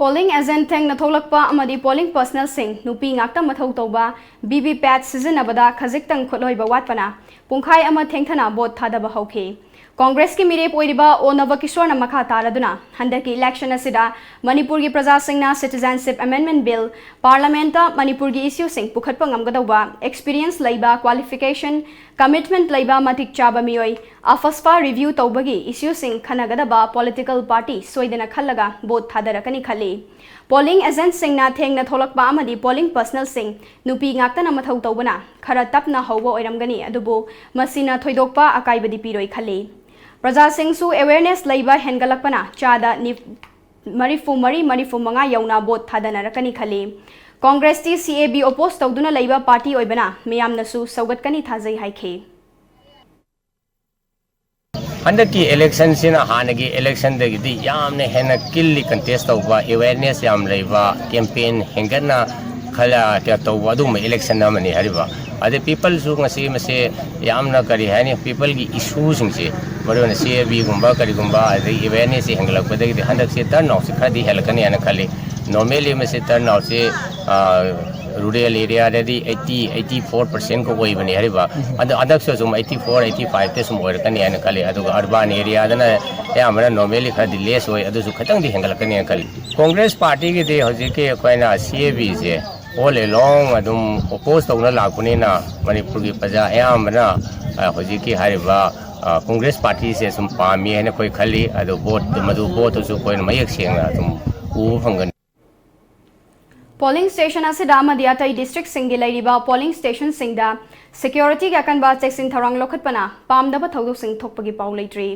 Polling agent ꯊꯦꯡꯅ ꯊꯣꯛꯂꯛꯄ ꯑꯃꯗꯤ polling personnelꯁꯤꯡ ꯅꯨꯄꯤ ꯉꯥꯛꯇ ꯃꯊꯧ ꯇꯧꯕ VVPAT ꯁꯤꯖꯤꯟꯅꯕꯗ ꯈꯖꯤꯛꯇꯪ ꯈꯨꯠꯂꯣꯏꯕ ꯋꯥꯠꯄꯅ ꯄꯨꯡꯈꯥꯏ ꯑꯃ ꯊꯦꯡꯊꯅ ꯚꯣꯠ ꯊꯥꯗꯕ ꯍꯧꯈꯤ꯫ ꯀꯣꯡꯒ꯭ꯔꯦꯁꯀꯤ ꯃꯤꯔꯦꯞ ꯑꯣꯏꯔꯤꯕ ꯑꯣ ꯅꯕꯀꯤꯁꯣꯔꯅ ꯃꯈꯥ ꯇꯥꯔꯗꯨꯅ ꯍꯟꯗꯛꯀꯤ ꯏꯂꯦꯛꯁꯟ ꯑꯁꯤꯗ ꯃꯅꯤꯄꯨꯔꯒꯤ ꯄ꯭ꯔꯖꯥꯁꯤꯡꯅ Citizenship Amendment Bill, ꯄꯥꯔꯂꯥꯃꯦꯟꯠꯇ ꯃꯅꯤꯄꯨꯔꯒꯤ ꯏꯁꯨꯁꯤꯡ ꯄꯨꯈꯠꯄ ꯉꯝꯒꯗꯧꯕ experience ꯂꯩꯕ, qualification Commitment ꯂꯩꯕ ꯃꯇꯤꯛ ꯆꯥꯕ ꯃꯤꯑꯣꯏ, ꯑꯐꯁꯄꯥ review ꯇꯧꯕꯒꯤ issueꯁꯤꯡ ꯈꯟꯅꯒꯗꯕ political party ꯁꯣꯏꯗꯅ ꯈꯜꯂꯒ vote ꯊꯥꯗꯔꯛꯀꯅꯤ ꯈꯜꯂꯤ꯫ Polling agentꯁꯤꯡꯅ ꯊꯦꯡꯅ ꯊꯣꯛꯂꯛꯄ ꯑꯃꯗꯤ polling personnelꯁꯤꯡ ꯅꯨꯄꯤ ꯉꯥꯛꯇꯅ ꯃꯊꯧ ꯇꯧꯕꯅ ꯈꯔ ꯇꯞꯅ ꯍꯧꯕ ꯑꯣꯏꯔꯝꯒꯅꯤ, ꯑꯗꯨꯕꯨ ꯃꯁꯤꯅ ꯊꯣꯏꯗꯣꯛꯄ ꯑꯀꯥꯏꯕꯗꯤ ꯄꯤꯔꯣꯏ ꯈꯜꯂꯤ꯫ ꯄ꯭ꯔꯖꯥꯁꯤꯡꯁꯨ awareness ꯂꯩꯕ ꯍꯦꯟꯒꯠꯂꯛꯄꯅ ꯆꯥꯗ ꯅꯤ-, ꯃꯔꯤꯐꯨ ꯃꯔꯤ, ꯃꯔꯤꯐꯨ ꯃꯉꯥ ꯌꯧꯅ vote ꯊꯥꯗꯅꯔꯛꯀꯅꯤ ꯈꯜꯂꯤ꯫ Congressꯇꯤ CAB oppose ꯇꯧꯗꯨꯅ ꯂꯩꯕ party ꯑꯣꯏꯕꯅ ꯃꯤꯌꯥꯝꯅꯁꯨ ꯁꯧꯒꯠꯀꯅꯤ ꯊꯥꯖꯩ ꯍꯥꯏꯈꯤ꯫ ꯍꯟꯗꯛꯀꯤ electionꯁꯤꯅ ꯍꯥꯟꯅꯒꯤ electionꯗꯒꯤꯗꯤ ꯌꯥꯝꯅ ꯍꯦꯟꯅ keenly contest ꯇꯧꯕ, awareness ꯌꯥꯝ ꯂꯩꯕ, campaign ꯍꯦꯟꯒꯠꯅ ꯈꯔ ꯀꯩꯅꯣ ꯇꯧꯕ ꯑꯗꯨꯒꯨꯝꯕ election ꯑꯃꯅꯤ ꯍꯥꯏꯔꯤꯕ꯫ ꯑꯗꯩ peopleꯁꯨ ꯉꯁꯤ ꯃꯁꯦ ꯌꯥꯝꯅ ꯀꯔꯤ ꯍꯥꯏꯅꯤ, peopleꯒꯤ issueꯁꯤꯡꯁꯦ, ꯃꯔꯨꯑꯣꯏꯅ CABꯒꯨꯝꯕ ꯀꯔꯤꯒꯨꯝꯕ, ꯑꯗꯒꯤ awarenessꯁꯦ ꯍꯦꯟꯒꯠꯂꯛꯄꯗꯒꯤꯗꯤ ꯍꯟꯗꯛꯁꯦ turnoutꯁꯦ ꯈꯔꯗꯤ ꯍꯦꯜꯂꯛꯀꯅꯤ ꯍꯥꯏꯅ ꯈꯜꯂꯤ꯫ Normally ꯃꯁꯤ turnoutꯁꯦ rural areaꯗꯗꯤ eighty, eighty four percent ꯈꯛ ꯑꯣꯏꯕꯅꯤ ꯍꯥꯏꯔꯤꯕ꯫ ꯑꯗꯣ ꯍꯟꯗꯛꯁꯨ ꯑꯁꯨꯝ eighty four, eighty fiveꯇ ꯁꯨꯝ ꯑꯣꯏꯔꯛꯀꯅꯤ ꯍꯥꯏꯅ ꯈꯜꯂꯤ꯫ ꯑꯗꯨꯒ urban areaꯗꯅ ꯑꯌꯥꯝꯕꯅ normally ꯈꯔꯗꯤ less ꯑꯣꯏ, ꯑꯗꯨꯁꯨ ꯈꯤꯇꯪꯗꯤ ꯍꯦꯟꯒꯠꯂꯛꯀꯅꯤ ꯍꯥꯏꯅ ꯈꯜꯂꯤ꯫ Congress partyꯒꯤꯗꯤ ꯍꯧꯖꯤꯛꯀꯤ ꯑꯩꯈꯣꯏꯅ CABꯁꯦ all along ꯑꯗꯨꯝ oppose ꯇꯧꯅ ꯂꯥꯛꯄꯅꯤꯅ ꯃꯅꯤꯄꯨꯔꯒꯤ ꯄ꯭ꯔꯖꯥ ꯑꯌꯥꯝꯕꯅ, ꯑ, ꯍꯧꯖꯤꯛꯀꯤ ꯍꯥꯏꯔꯤꯕ, ꯑ, Congress partyꯁꯦ ꯁꯨꯝ ꯄꯥꯝꯃꯤ ꯍꯥꯏꯅ ꯑꯩꯈꯣꯏ ꯈꯜꯂꯤ꯫ ꯑꯗꯨ vote, ꯃꯗꯨ voteꯇꯁꯨ ꯑꯩꯈꯣꯏꯅ ꯃꯌꯦꯛ ꯁꯦꯡꯅ ꯑꯗꯨꯝ ꯎꯕ ꯐꯪꯒꯅꯤ꯫ Polling station ꯑꯁꯤꯗ ꯑꯃꯗꯤ ꯑꯇꯩ districtꯁꯤꯡꯒꯤ ꯂꯩꯔꯤꯕ polling stationꯁꯤꯡꯗ securityꯒꯤ ꯑꯀꯟꯕ ꯆꯦꯛꯁꯤꯟ ꯊꯧꯔꯥꯡ ꯂꯧꯈꯠꯄꯅ ꯄꯥꯝꯗꯕ ꯊꯧꯗꯣꯛꯁꯤꯡ ꯊꯣꯛꯄꯒꯤ ꯄꯥꯎ ꯂꯩꯇ꯭ꯔꯤ꯫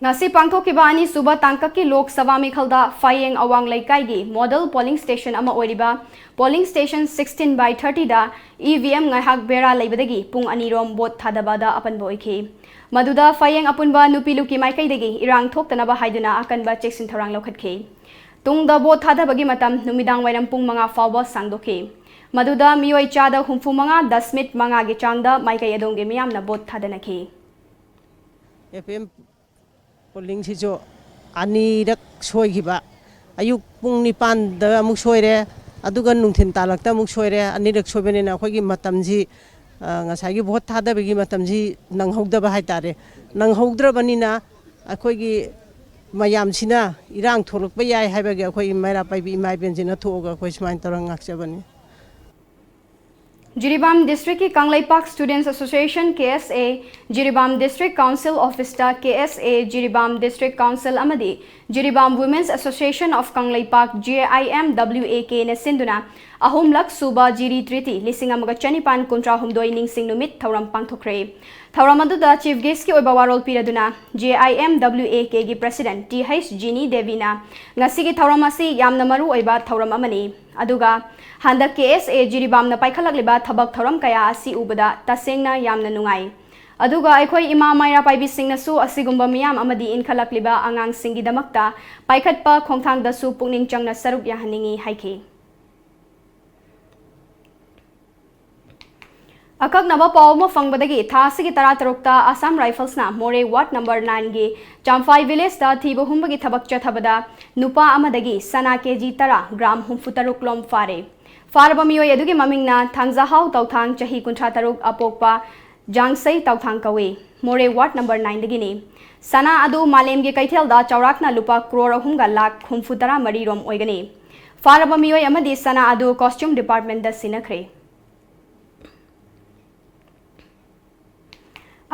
ꯉꯁꯤ ꯄꯥꯡꯊꯣꯛꯈꯤꯕ ꯑꯅꯤꯁꯨꯕ ꯇꯥꯡꯀꯛꯀꯤ ꯂꯣꯛ ꯁꯚꯥ ꯃꯤꯈꯜꯗ ꯐꯥꯌꯦꯡ ꯑꯋꯥꯡ ꯂꯩꯀꯥꯏꯒꯤ model polling station ꯑꯃ ꯑꯣꯏꯔꯤꯕ polling station sixteen by thirtyꯗ EVM ꯉꯥꯏꯍꯥꯛ ꯕꯦꯔꯥ ꯂꯩꯕꯗꯒꯤ ꯄꯨꯡ ꯑꯅꯤꯔꯣꯝ vote ꯊꯥꯗꯕꯗ ꯑꯄꯟꯕ ꯑꯣꯏꯈꯤ꯫ ꯃꯗꯨꯗ ꯐꯥꯌꯦꯡ ꯑꯄꯨꯟꯕ ꯅꯨꯄꯤ ꯂꯨꯞꯀꯤ ꯃꯥꯏꯀꯩꯗꯒꯤ ꯏꯔꯥꯡ ꯊꯣꯛꯇꯅꯕ ꯍꯥꯏꯗꯨꯅ ꯑꯀꯟꯕ ꯆꯦꯛꯁꯤꯟ ꯊꯧꯔꯥꯡ ꯂꯧꯈꯠꯈꯤ꯫ ꯇꯨꯡꯗ vote ꯊꯥꯗꯕꯒꯤ ꯃꯇꯝ ꯅꯨꯃꯤꯗꯥꯡ ꯋꯥꯏꯔꯝ ꯄꯨꯡ ꯃꯉꯥ ꯐꯥꯎꯕ ꯁꯥꯡꯗꯣꯛꯈꯤ꯫ ꯃꯗꯨꯗ ꯃꯤꯑꯣꯏ ꯆꯥꯗ ꯍꯨꯝꯐꯨ ꯃꯉꯥ ꯗꯁꯃꯤꯠ ꯃꯉꯥꯒꯤ ꯆꯥꯡꯗ ꯃꯥꯏꯀꯩ ꯑꯗꯣꯝꯒꯤ ꯃꯤꯌꯥꯝꯅ vote ꯊꯥꯗꯅꯈꯤ꯫ ꯑꯦꯐ ꯑꯦꯝ ꯄꯣꯂꯤꯡꯁꯤꯁꯨ ꯑꯅꯤꯔꯛ ꯁꯣꯏꯈꯤꯕ, ꯑꯌꯨꯛ ꯄꯨꯡ ꯅꯤꯄꯥꯟꯗ ꯑꯃꯨꯛ ꯁꯣꯏꯔꯦ, ꯑꯗꯨꯒ ꯅꯨꯡꯊꯤꯟ ꯇꯥꯂꯛꯇ ꯑꯃꯨꯛ ꯁꯣꯏꯔꯦ꯫ ꯑꯅꯤꯔꯛ ꯁꯣꯏꯕꯅꯤꯅ ꯑꯩꯈꯣꯏꯒꯤ ꯃꯇꯝꯁꯤ ꯑ, ꯉꯁꯥꯏꯒꯤ ꯚꯣꯠ ꯊꯥꯗꯕꯒꯤ ꯃꯇꯝꯁꯤ ꯅꯪꯍꯧꯗꯕ ꯍꯥꯏꯇꯥꯔꯦ꯫ ꯅꯪꯍꯧꯗ꯭ꯔꯕꯅꯤꯅ ꯑꯩꯈꯣꯏꯒꯤ ꯃꯌꯥꯝꯁꯤꯅ ꯏꯔꯥꯡ ꯊꯣꯛꯂꯛꯄ ꯌꯥꯏ ꯍꯥꯏꯕꯒꯤ ꯑꯩꯈꯣꯏ ꯃꯩꯔꯥ ꯄꯥꯏꯕꯤ ꯏꯃꯥ ꯏꯕꯦꯟꯁꯤꯅ ꯊꯣꯛꯑꯒ ꯑꯩꯈꯣꯏ ꯁꯨꯃꯥꯏꯅ ꯇꯧꯔꯒ ꯉꯥꯛꯆꯕꯅꯤ꯫ ꯖꯤꯔꯤꯕꯥꯝ ꯗꯤꯁꯇ꯭ꯔꯤꯛꯀꯤ Kangleipak students association, K S A, Jiribam district council ꯑꯣꯐꯤꯁꯇ K S A Jiribam district council ꯑꯃꯗꯤ Jiribam women's association of Kangleipak, J I M W A ꯀꯦꯅ ꯁꯤꯟꯗꯨꯅ ꯑꯍꯨꯝꯂꯛ ꯁꯨꯕ ꯖꯤꯔꯤ ꯇ꯭ꯔꯤꯇꯤ ꯂꯤꯁꯤꯡ ꯑꯃꯒ ꯆꯅꯤꯄꯥꯟ ꯀꯨꯟꯊ꯭ꯔꯥ ꯍꯨꯝꯗꯣꯏ ꯅꯤꯡꯁꯤꯡ ꯅꯨꯃꯤꯠ ꯊꯧꯔꯝ ꯄꯥꯡꯊꯣꯛꯈ꯭ꯔꯦ꯫ ꯊꯧꯔꯝ ꯑꯗꯨꯗ ꯆꯤꯐ ꯒꯦꯁꯀꯤ ꯑꯣꯏꯕ ꯋꯥꯔꯣꯜ ꯄꯤꯔꯗꯨꯅ J I M W A ꯀꯦꯒꯤ president T H ꯖꯤꯅꯤ ꯗꯦꯕꯤꯅ ꯉꯁꯤꯒꯤ ꯊꯧꯔꯝ ꯑꯁꯤ ꯌꯥꯝꯅ ꯃꯔꯨ ꯑꯣꯏꯕ ꯊꯧꯔꯝ ꯑꯃꯅꯤ꯫ ꯑꯗꯨꯒ ꯍꯟꯗꯛ ꯀꯦ ꯑꯦꯁ ꯑꯦ ꯖꯤꯔꯤꯕꯥꯝꯅ ꯄꯥꯏꯈꯠꯂꯛꯂꯤꯕ ꯊꯕꯛ ꯊꯧꯔꯝ ꯀꯌꯥ ꯑꯁꯤ ꯎꯕꯗ ꯇꯁꯦꯡꯅ ꯌꯥꯝꯅ ꯅꯨꯡꯉꯥꯏ꯫ ꯑꯗꯨꯒ ꯑꯩꯈꯣꯏ ꯏꯃꯥ ꯃꯩꯔꯥ ꯄꯥꯏꯕꯤꯁꯤꯡꯅꯁꯨ ꯑꯁꯤꯒꯨꯝꯕ ꯃꯤꯌꯥꯝ ꯑꯃꯗꯤ ꯏꯟꯈꯠꯂꯛꯂꯤꯕ ꯑꯉꯥꯡꯁꯤꯡꯒꯤꯗꯃꯛꯇ ꯄꯥꯏꯈꯠꯄ ꯈꯣꯡꯊꯥꯡꯗꯁꯨ ꯄꯨꯛꯅꯤꯡ ꯆꯪꯅ ꯁꯔꯨꯛ ꯌꯥꯍꯟꯅꯤꯡꯏ ꯍꯥꯏꯈꯤ꯫ ꯑꯀꯛꯅꯕ ꯄꯥꯎ ꯑꯃ ꯐꯪꯕꯗꯒꯤ ꯊꯥ ꯑꯁꯤꯒꯤ ꯇꯔꯥꯇꯔꯨꯛꯇ ꯑꯁꯥꯝ ꯔꯥꯏꯐꯜꯁꯅ ꯃꯣꯔꯦ ꯋꯥꯔꯗ ꯅꯝꯕꯔ ꯅꯥꯏꯟꯒꯤ ꯆꯥꯝꯐꯥꯏ ꯚꯤꯂꯦꯖꯇ ꯊꯤꯕ ꯍꯨꯝꯕꯒꯤ ꯊꯕꯛ ꯆꯠꯊꯕꯗ ꯅꯨꯄꯥ ꯑꯃꯗꯒꯤ ꯁꯅꯥ ꯀꯦ ꯖꯤ ꯇꯔꯥ, ꯒ꯭ꯔꯥꯝ ꯍꯨꯝꯐꯨꯇꯔꯨꯛ ꯂꯣꯝ ꯐꯥꯔꯦ꯫ ꯐꯥꯔꯕ ꯃꯤꯑꯣꯏ ꯑꯗꯨꯒꯤ ꯃꯃꯤꯡꯅ ꯊꯥꯡꯖꯍꯥꯎ ꯇꯧꯊꯥꯡ, ꯆꯍꯤ ꯀꯨꯟꯊ꯭ꯔꯥ ꯇꯔꯨꯛ, ꯑꯄꯣꯛꯄ ꯖꯥꯡꯁꯩ ꯇꯧꯊꯥꯡ ꯀꯧꯏ꯫ ꯃꯣꯔꯦ ꯋꯥꯔꯗ ꯅꯝꯕꯔ ꯅꯥꯏꯟꯗꯒꯤꯅꯤ꯫ ꯁꯅꯥ ꯑꯗꯨ ꯃꯥꯂꯦꯝꯒꯤ ꯀꯩꯊꯦꯜꯗ ꯆꯥꯎꯔꯥꯛꯅ ꯂꯨꯄꯥ ꯀ꯭ꯔꯣꯔ ꯑꯍꯨꯝꯒ ꯂꯥꯈ ꯍꯨꯝꯐꯨꯇꯔꯥ ꯃꯔꯤ ꯔꯣꯝ ꯑꯣꯏꯒꯅꯤ꯫ ꯐꯥꯔꯕ ꯃꯤꯑꯣꯏ ꯑꯃꯗꯤ ꯁꯅꯥ ꯑꯗꯨ ꯀꯣꯁꯇ꯭ꯌꯨꯝ ꯗꯤꯄꯥꯔꯠꯃꯦꯟꯗ ꯁꯤꯟꯅꯈ꯭ꯔꯦ꯫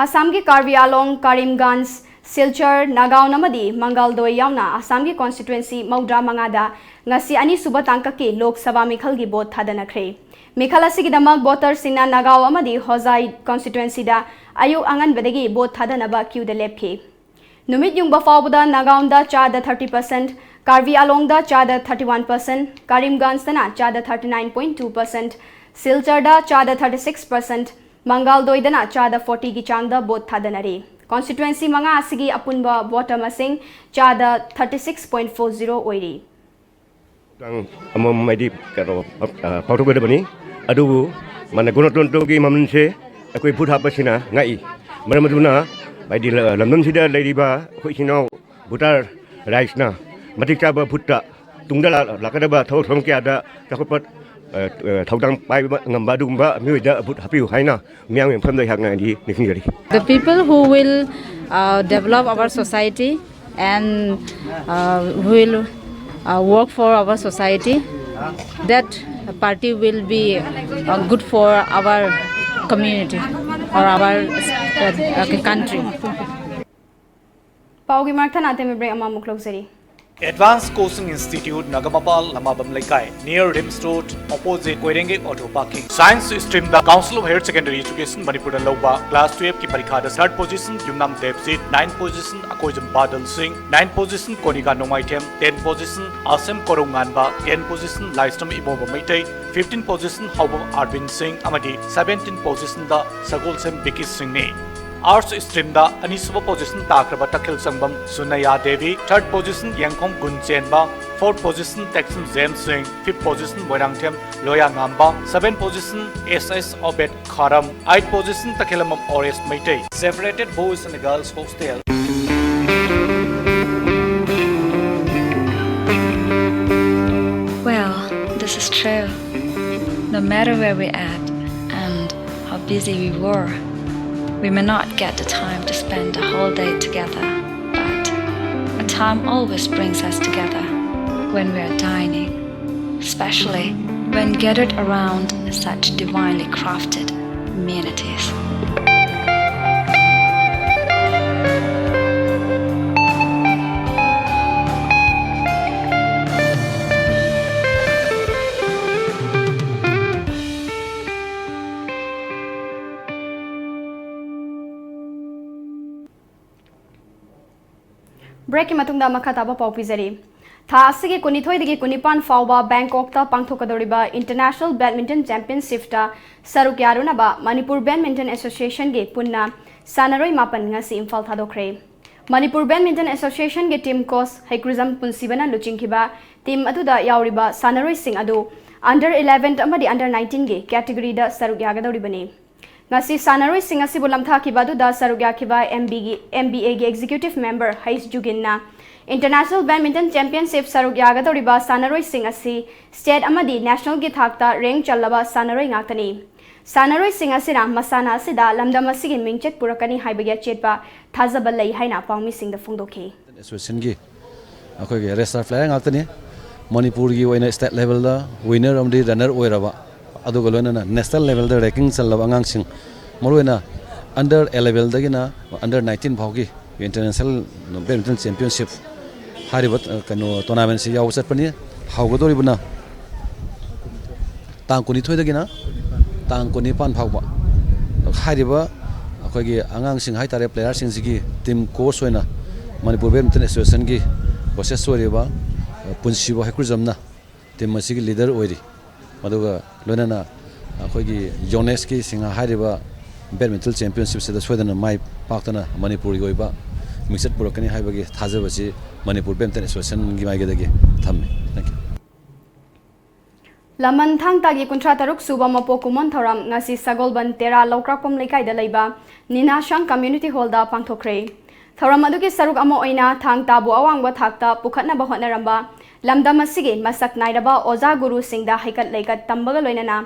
ꯑꯁꯥꯝꯒꯤ ꯀꯥꯔꯕꯤ ꯑꯥꯂꯣꯡ, ꯀꯥꯔꯤꯝꯒꯟꯖ, ꯁꯤꯜꯆꯔ, ꯅꯥꯒꯥꯎꯟ ꯑꯃꯗꯤ ꯃꯪꯒꯜꯗꯣꯏ ꯌꯥꯎꯅ ꯑꯁꯥꯝꯒꯤ ꯀꯣꯟꯁꯇꯤꯇ꯭ꯋꯦꯟꯁꯤ ꯃꯧꯗ꯭ꯔꯥ ꯃꯉꯥꯗ ꯉꯁꯤ ꯑꯅꯤꯁꯨꯕ ꯇꯥꯡꯀꯛꯀꯤ ꯂꯣꯛ ꯁꯚꯥ ꯃꯤꯈꯜꯒꯤ ꯚꯣꯠ ꯊꯥꯗꯅꯈ꯭ꯔꯦ꯫ ꯃꯤꯈꯜ ꯑꯁꯤꯒꯤꯗꯃꯛ ꯚꯣꯇꯔꯁꯤꯡꯅ ꯅꯥꯒꯥꯎ ꯑꯃꯗꯤ ꯍꯣꯖꯥꯏ ꯀꯣꯟꯁꯇꯤꯇ꯭ꯋꯦꯟꯁꯤꯗ ꯑꯌꯨꯛ ꯑꯉꯟꯕꯗꯒꯤ ꯚꯣꯠ ꯊꯥꯗꯅꯕ ꯀ꯭ꯌꯨꯗ ꯂꯦꯞꯈꯤ꯫ ꯅꯨꯃꯤꯠ ꯌꯨꯡꯕ ꯐꯥꯎꯕꯗ ꯅꯥꯒꯥꯎꯟꯗ ꯆꯥꯗ ꯊꯥꯔꯇꯤ ꯄꯔꯁꯦꯟꯠ, ꯀꯥꯔꯕꯤ ꯑꯥꯂꯣꯡꯗ ꯆꯥꯗ ꯊꯥꯔꯇꯤ ꯋꯥꯟ ꯄꯔꯁꯦꯟꯠ, ꯀꯥꯔꯤꯝꯒꯟꯖꯇꯅ ꯆꯥꯗ thirty nine point two percent, ꯁꯤꯜꯆꯔꯗ ꯆꯥꯗ ꯊꯥꯔꯇꯤ ꯁꯤꯛꯁ ꯄꯔꯁꯦꯟꯠ, ꯃꯪꯒꯥꯜꯗꯣꯏꯗꯅ ꯆꯥꯗ ꯐꯣꯔꯇꯤꯒꯤ ꯆꯥꯡꯗ ꯚꯣꯠ ꯊꯥꯗꯅꯔꯤ꯫ ꯀꯣꯟꯁꯇꯤꯇ꯭ꯋꯦꯟꯁꯤ ꯃꯉꯥ ꯑꯁꯤꯒꯤ ꯑꯄꯨꯟꯕ ꯚꯣꯇꯔ ꯃꯁꯤꯡ ꯆꯥꯗ thirty six point four zero ꯑꯣꯏꯔꯤ꯫ ꯊꯧꯗꯥꯡ ꯑꯃꯃꯝ ꯍꯥꯏꯗꯤ ꯀꯩꯅꯣ, ꯑ, ꯄꯥꯡꯊꯣꯛꯀꯗꯕꯅꯤ꯫ ꯑꯗꯨꯕꯨ ꯃꯥꯅ ꯒꯣꯅꯇꯟꯇ꯭ꯔꯒꯤ ꯃꯃꯜꯁꯦ ꯑꯩꯈꯣꯏ ꯚꯣꯠ ꯍꯥꯞꯄꯁꯤꯅ ꯉꯥꯛꯏ꯫ ꯃꯔꯝ ꯑꯗꯨꯅ ꯍꯥꯏꯗꯤ ꯂ-, ꯂꯝꯗꯝꯁꯤꯗ ꯂꯩꯔꯤꯕ ꯑꯩꯈꯣꯏ ꯏꯆꯤꯟ ꯏꯅꯥꯎ ꯚꯣꯇꯔ ꯔꯥꯏꯠꯁꯅ ꯃꯇꯤꯛ ꯆꯥꯕ ꯚꯣꯠꯇ ꯇꯨꯡꯗ ꯂꯥ-, ꯂꯥꯛꯀꯗꯕ ꯊꯕꯛ ꯊꯧꯔꯝ ꯀꯌꯥꯗ ꯆꯥꯎꯈꯠꯄ ꯑ, ꯑ, ꯊꯧꯗꯥꯡ ꯄꯥꯏꯕ ꯉꯝꯕ ꯑꯗꯨꯒꯨꯝꯕ ꯃꯤꯑꯣꯏꯗ ꯚꯣꯠ ꯍꯥꯞꯄꯤꯌꯨ ꯍꯥꯏꯅ ꯃꯤꯌꯥꯝꯒꯤ ꯃꯐꯝꯗ ꯑꯩꯍꯥꯛꯅ ꯑꯩꯗꯤ ꯅꯤꯡꯁꯤꯡꯖꯔꯤ꯫ The people who will, uh, develop our society and, uh, will, uh, work for our society, that party will be, uh, good for our community or our, uh, country. ꯄꯥꯎꯒꯤ ꯃꯔꯛ ꯊꯠꯅ ꯑꯇꯦꯟꯕ break ꯑꯃꯃꯨꯛ ꯂꯧꯖꯔꯤ꯫ Advanced Coaching Institute, ꯅꯒꯥꯃꯄꯥꯜ, ꯂꯃꯥꯕꯝ ꯂꯩꯀꯥꯏ, near RIMS Road, opposite ꯀꯣꯏꯔꯦꯡꯒꯩ auto parking. Science streamꯗ Council of Higher Secondary Education ꯃꯅꯤꯄꯨꯔꯅ ꯂꯧꯕ class twelveꯀꯤ ꯄꯔꯤꯈꯥꯗ third position ꯌꯨꯝꯅꯥꯝ ꯗꯦꯕꯖꯤꯠ, ninth position Akoijam ꯕꯥꯗꯜ ꯁꯤꯡ, ninth position ꯀꯣꯅꯤꯀꯥ ꯅꯣꯡꯃꯥꯏꯊꯦꯝ, tenth position ꯑꯁꯦꯝ ꯀꯣꯔꯧꯉꯥꯟꯕ, tenth position ꯂꯥꯏꯁ꯭ꯔꯝ ꯏꯕꯣꯝꯕ Meitei, fifteenth position ꯍꯥꯎꯕꯝ ꯑꯥꯔꯕꯤꯟ ꯁꯤꯡ ꯑꯃꯗꯤ seventeenth positionꯗ ꯁꯒꯣꯜꯁꯦꯝ ꯕꯤꯀꯤ ꯁꯤꯡꯅꯤ꯫ Arts streamꯗ ꯑꯅꯤꯁꯨꯕ position ꯇꯥꯈ꯭ꯔꯕ ꯇꯈꯦꯜ ꯁꯪꯕꯝ ꯁꯨꯅꯌꯥ Devi, third position Yengkhom Gunchenba, fourth position Teksam James Singh, fifth position Moirangthem Loyangamba, seventh position S S Obed Kharam, eighth position Takhelambam Oresh Meitei. Separated boys and girls hostel. Well, this is true. No matter where we at and how busy we were, we may not get the time to spend the whole day together, but a time always brings us together when we are dining, especially when gathered around such divinely crafted amenities. Breakꯀꯤ ꯃꯇꯨꯡꯗ ꯃꯈꯥ ꯇꯥꯕ ꯄꯥꯎ ꯄꯤꯖꯔꯤ꯫ ꯊꯥ ꯑꯁꯤꯒꯤ ꯀꯨꯟꯅꯤꯊꯣꯏꯗꯒꯤ ꯀꯨꯟꯅꯤꯄꯥꯟ ꯐꯥꯎꯕ ꯕꯦꯡꯀꯣꯛꯇ ꯄꯥꯡꯊꯣꯛꯀꯗꯧꯔꯤꯕ International Badminton Championshipꯇ ꯁꯔꯨꯛ ꯌꯥꯔꯨꯅꯕ Manipur Badminton Associationꯒꯤ ꯄꯨꯟꯅ ꯁꯥꯟꯅꯔꯣꯏ ꯃꯥꯄꯟ ꯉꯁꯤ Imphal ꯊꯥꯗꯣꯛꯈ꯭ꯔꯦ꯫ Manipur Badminton Associationꯒꯤ team coach ꯍꯩꯀ꯭ꯔꯨꯖꯝ ꯄꯨꯟꯁꯤꯕꯅ ꯂꯨꯆꯤꯡꯈꯤꯕ team ꯑꯗꯨꯗ ꯌꯥꯎꯔꯤꯕ ꯁꯥꯟꯅꯔꯣꯏꯁꯤꯡ ꯑꯗꯨ under eleven ꯑꯃꯗꯤ under nineteenꯒꯤ categoryꯗ ꯁꯔꯨꯛ ꯌꯥꯒꯗꯧꯔꯤꯕꯅꯤ꯫ ꯉꯁꯤ ꯁꯥꯟꯅꯔꯣꯏꯁꯤꯡ ꯑꯁꯤꯕꯨ ꯂꯝꯊꯥꯈꯤꯕ ꯑꯗꯨꯗ ꯁꯔꯨꯛ ꯌꯥꯈꯤꯕ ꯑꯦꯝ ꯕꯤꯒꯤ ꯑꯦꯝ ꯕꯤ ꯑꯦꯒꯤ ꯑꯦꯛꯖꯤꯀ꯭ꯌꯨꯇꯤꯚ ꯃꯦꯝꯕꯔ ꯍꯩꯁ ꯖꯨꯒꯤꯟꯅ ꯏꯟꯇꯔꯅꯦꯁꯅꯦꯜ ꯕꯦꯗꯃꯤꯟꯇꯟ ꯆꯦꯝꯄꯤꯌꯟꯁꯤꯞ ꯁꯔꯨꯛ ꯌꯥꯒꯗꯧꯔꯤꯕ ꯁꯥꯟꯅꯔꯣꯏꯁꯤꯡ ꯑꯁꯤ ꯁ꯭ꯇꯦꯠ ꯑꯃꯗꯤ ꯅꯦꯁꯅꯦꯜꯒꯤ ꯊꯥꯛꯇ ꯔꯦꯡꯛ ꯆꯜꯂꯕ ꯁꯥꯟꯅꯔꯣꯏ ꯉꯥꯛꯇꯅꯤ꯫ ꯁꯥꯟꯅꯔꯣꯏꯁꯤꯡ ꯑꯁꯤꯅ ꯃꯁꯥꯟꯅ ꯑꯁꯤꯗ ꯂꯝꯗꯝ ꯑꯁꯤꯒꯤ ꯃꯤꯡꯆꯠ ꯄꯨꯔꯛꯀꯅꯤ ꯍꯥꯏꯕꯒꯤ ꯑꯆꯦꯠꯄ ꯊꯥꯖꯕ ꯂꯩ ꯍꯥꯏꯅ ꯄꯥꯎꯃꯤꯁꯤꯡꯗ ꯐꯣꯡꯗꯣꯛꯈꯤ꯫ ꯑꯦꯁꯣꯁꯤꯌꯦꯁꯟꯒꯤ ꯑꯩꯈꯣꯏꯒꯤ ꯔꯦꯁꯂꯔ ꯄ꯭ꯂꯦꯌꯔ ꯉꯥꯛꯇꯅꯤ꯫ ꯃꯅꯤꯄꯨꯔꯒꯤ ꯑꯣꯏꯅ ꯁ꯭ꯇꯦꯠ ꯂꯦꯚꯦꯜꯗ ꯋꯤꯟꯅꯔ ꯑꯃꯗꯤ ꯔꯟꯅꯔ ꯑꯣꯏꯔꯕ, ꯑꯗꯨꯒ ꯂꯣꯏꯅꯅ ꯅꯦꯁꯅꯦꯜ ꯂꯦꯚꯦꯜꯗ ꯔꯦꯡꯀꯤꯡ ꯆꯜꯂꯕ ꯑꯉꯥꯡꯁꯤꯡ, ꯃꯔꯨꯑꯣꯏꯅ ꯑꯟꯗꯔ ꯑꯦꯂꯦꯚꯦꯟꯗꯒꯤꯅ ꯑꯟꯗꯔ ꯅꯥꯏꯟꯇꯤꯟ ꯐꯥꯎꯒꯤ ꯏꯟꯇꯔꯅꯦꯁꯅꯦꯜ ꯕꯦꯗꯃꯤꯟꯇꯟ ꯆꯦꯝꯄꯤꯌꯟꯁꯤꯞ ꯍꯥꯏꯔꯤꯕ, ꯑ, ꯀꯩꯅꯣ, ꯇꯣꯔꯅꯥꯃꯦꯟꯁꯤ ꯌꯥꯎꯕ ꯆꯠꯄꯅꯤ꯫ ꯍꯧꯒꯗꯧꯔꯤꯕꯅ ꯇꯥꯡ ꯀꯨꯟꯅꯤꯊꯣꯏꯗꯒꯤꯅ ꯇꯥꯡ ꯀꯨꯟꯅꯤꯄꯥꯟ ꯐꯥꯎꯕ꯫ ꯍꯥꯏꯔꯤꯕ ꯑꯩꯈꯣꯏꯒꯤ ꯑꯉꯥꯡꯁꯤꯡ ꯍꯥꯏꯇꯥꯔꯦ, ꯄ꯭ꯂꯦꯌꯔꯁꯤꯡꯁꯤꯒꯤ ꯇꯤꯝ ꯀꯣꯆ ꯑꯣꯏꯅ ꯃꯅꯤꯄꯨꯔ ꯕꯦꯗꯃꯤꯟꯇꯟ ꯑꯦꯁꯣꯁꯤꯌꯦꯁꯟꯒꯤ ꯀꯣꯆꯦꯁ ꯑꯣꯏꯔꯤꯕ, ꯑ, ꯄꯨꯟꯁꯤꯕ ꯍꯩꯀ꯭ꯔꯨꯖꯝꯅ ꯇꯤꯝ ꯑꯁꯤꯒꯤ ꯂꯤꯗꯔ ꯑꯣꯏꯔꯤ꯫ ꯑꯗꯨꯒ ꯂꯣꯏꯅꯅ ꯑꯩꯈꯣꯏꯒꯤ ꯌꯣꯅꯦꯁꯀꯤ ꯁꯤꯡꯍꯥ ꯍꯥꯏꯔꯤꯕ ꯕꯦꯗꯃꯤꯟꯇꯟ ꯆꯦꯝꯄꯤꯌꯟꯁꯤꯞꯁꯤꯗ ꯁꯣꯏꯗꯅ ꯃꯥꯏ ꯄꯥꯛꯇꯅ ꯃꯅꯤꯄꯨꯔꯒꯤ ꯑꯣꯏꯕ ꯃꯤꯡꯆꯠ ꯄꯨꯔꯛꯀꯅꯤ ꯍꯥꯏꯕꯒꯤ ꯊꯥꯖꯕꯁꯤ ꯃꯅꯤꯄꯨꯔ ꯕꯦꯗꯃꯤꯟꯇꯟ ꯑꯦꯁꯣꯁꯤꯌꯦꯁꯟꯒꯤ ꯃꯥꯏꯀꯩꯗꯒꯤ ꯊꯝꯃꯤ꯫ Thank you. ꯂꯃꯟ ꯊꯥꯡ ꯇꯥꯒꯤ ꯀꯨꯟꯊ꯭ꯔꯥ ꯇꯔꯨꯛ ꯁꯨꯕ ꯃꯄꯣꯛ ꯀꯨꯝꯑꯣꯟ ꯊꯧꯔꯝ ꯉꯁꯤ ꯁꯒꯣꯜꯕꯟ ꯇꯦꯔꯥ ꯂꯧꯀ꯭ꯔꯥꯛꯄꯝ ꯂꯩꯀꯥꯏꯗ ꯂꯩꯕ ꯅꯤꯅꯥꯁꯥꯡ ꯀꯝꯃ꯭ꯌꯨꯅꯤꯇꯤ ꯍꯣꯜꯗ ꯄꯥꯡꯊꯣꯛꯈ꯭ꯔꯦ꯫ ꯊꯧꯔꯝ ꯑꯗꯨꯒꯤ ꯁꯔꯨꯛ ꯑꯃ ꯑꯣꯏꯅ ꯊꯥꯡ ꯇꯥꯕꯨ ꯑꯋꯥꯡꯕ ꯊꯥꯛꯇ ꯄꯨꯈꯠꯅꯕ ꯍꯣꯠꯅꯔꯝꯕ ꯂꯝꯗꯝ ꯑꯁꯤꯒꯤ ꯃꯁꯛ ꯅꯥꯏꯔꯕ ꯑꯣꯖꯥ ꯒꯨꯔꯨꯁꯤꯡꯗ ꯍꯩꯀꯠ ꯂꯩꯀꯠ ꯇꯝꯕꯒ ꯂꯣꯏꯅꯅ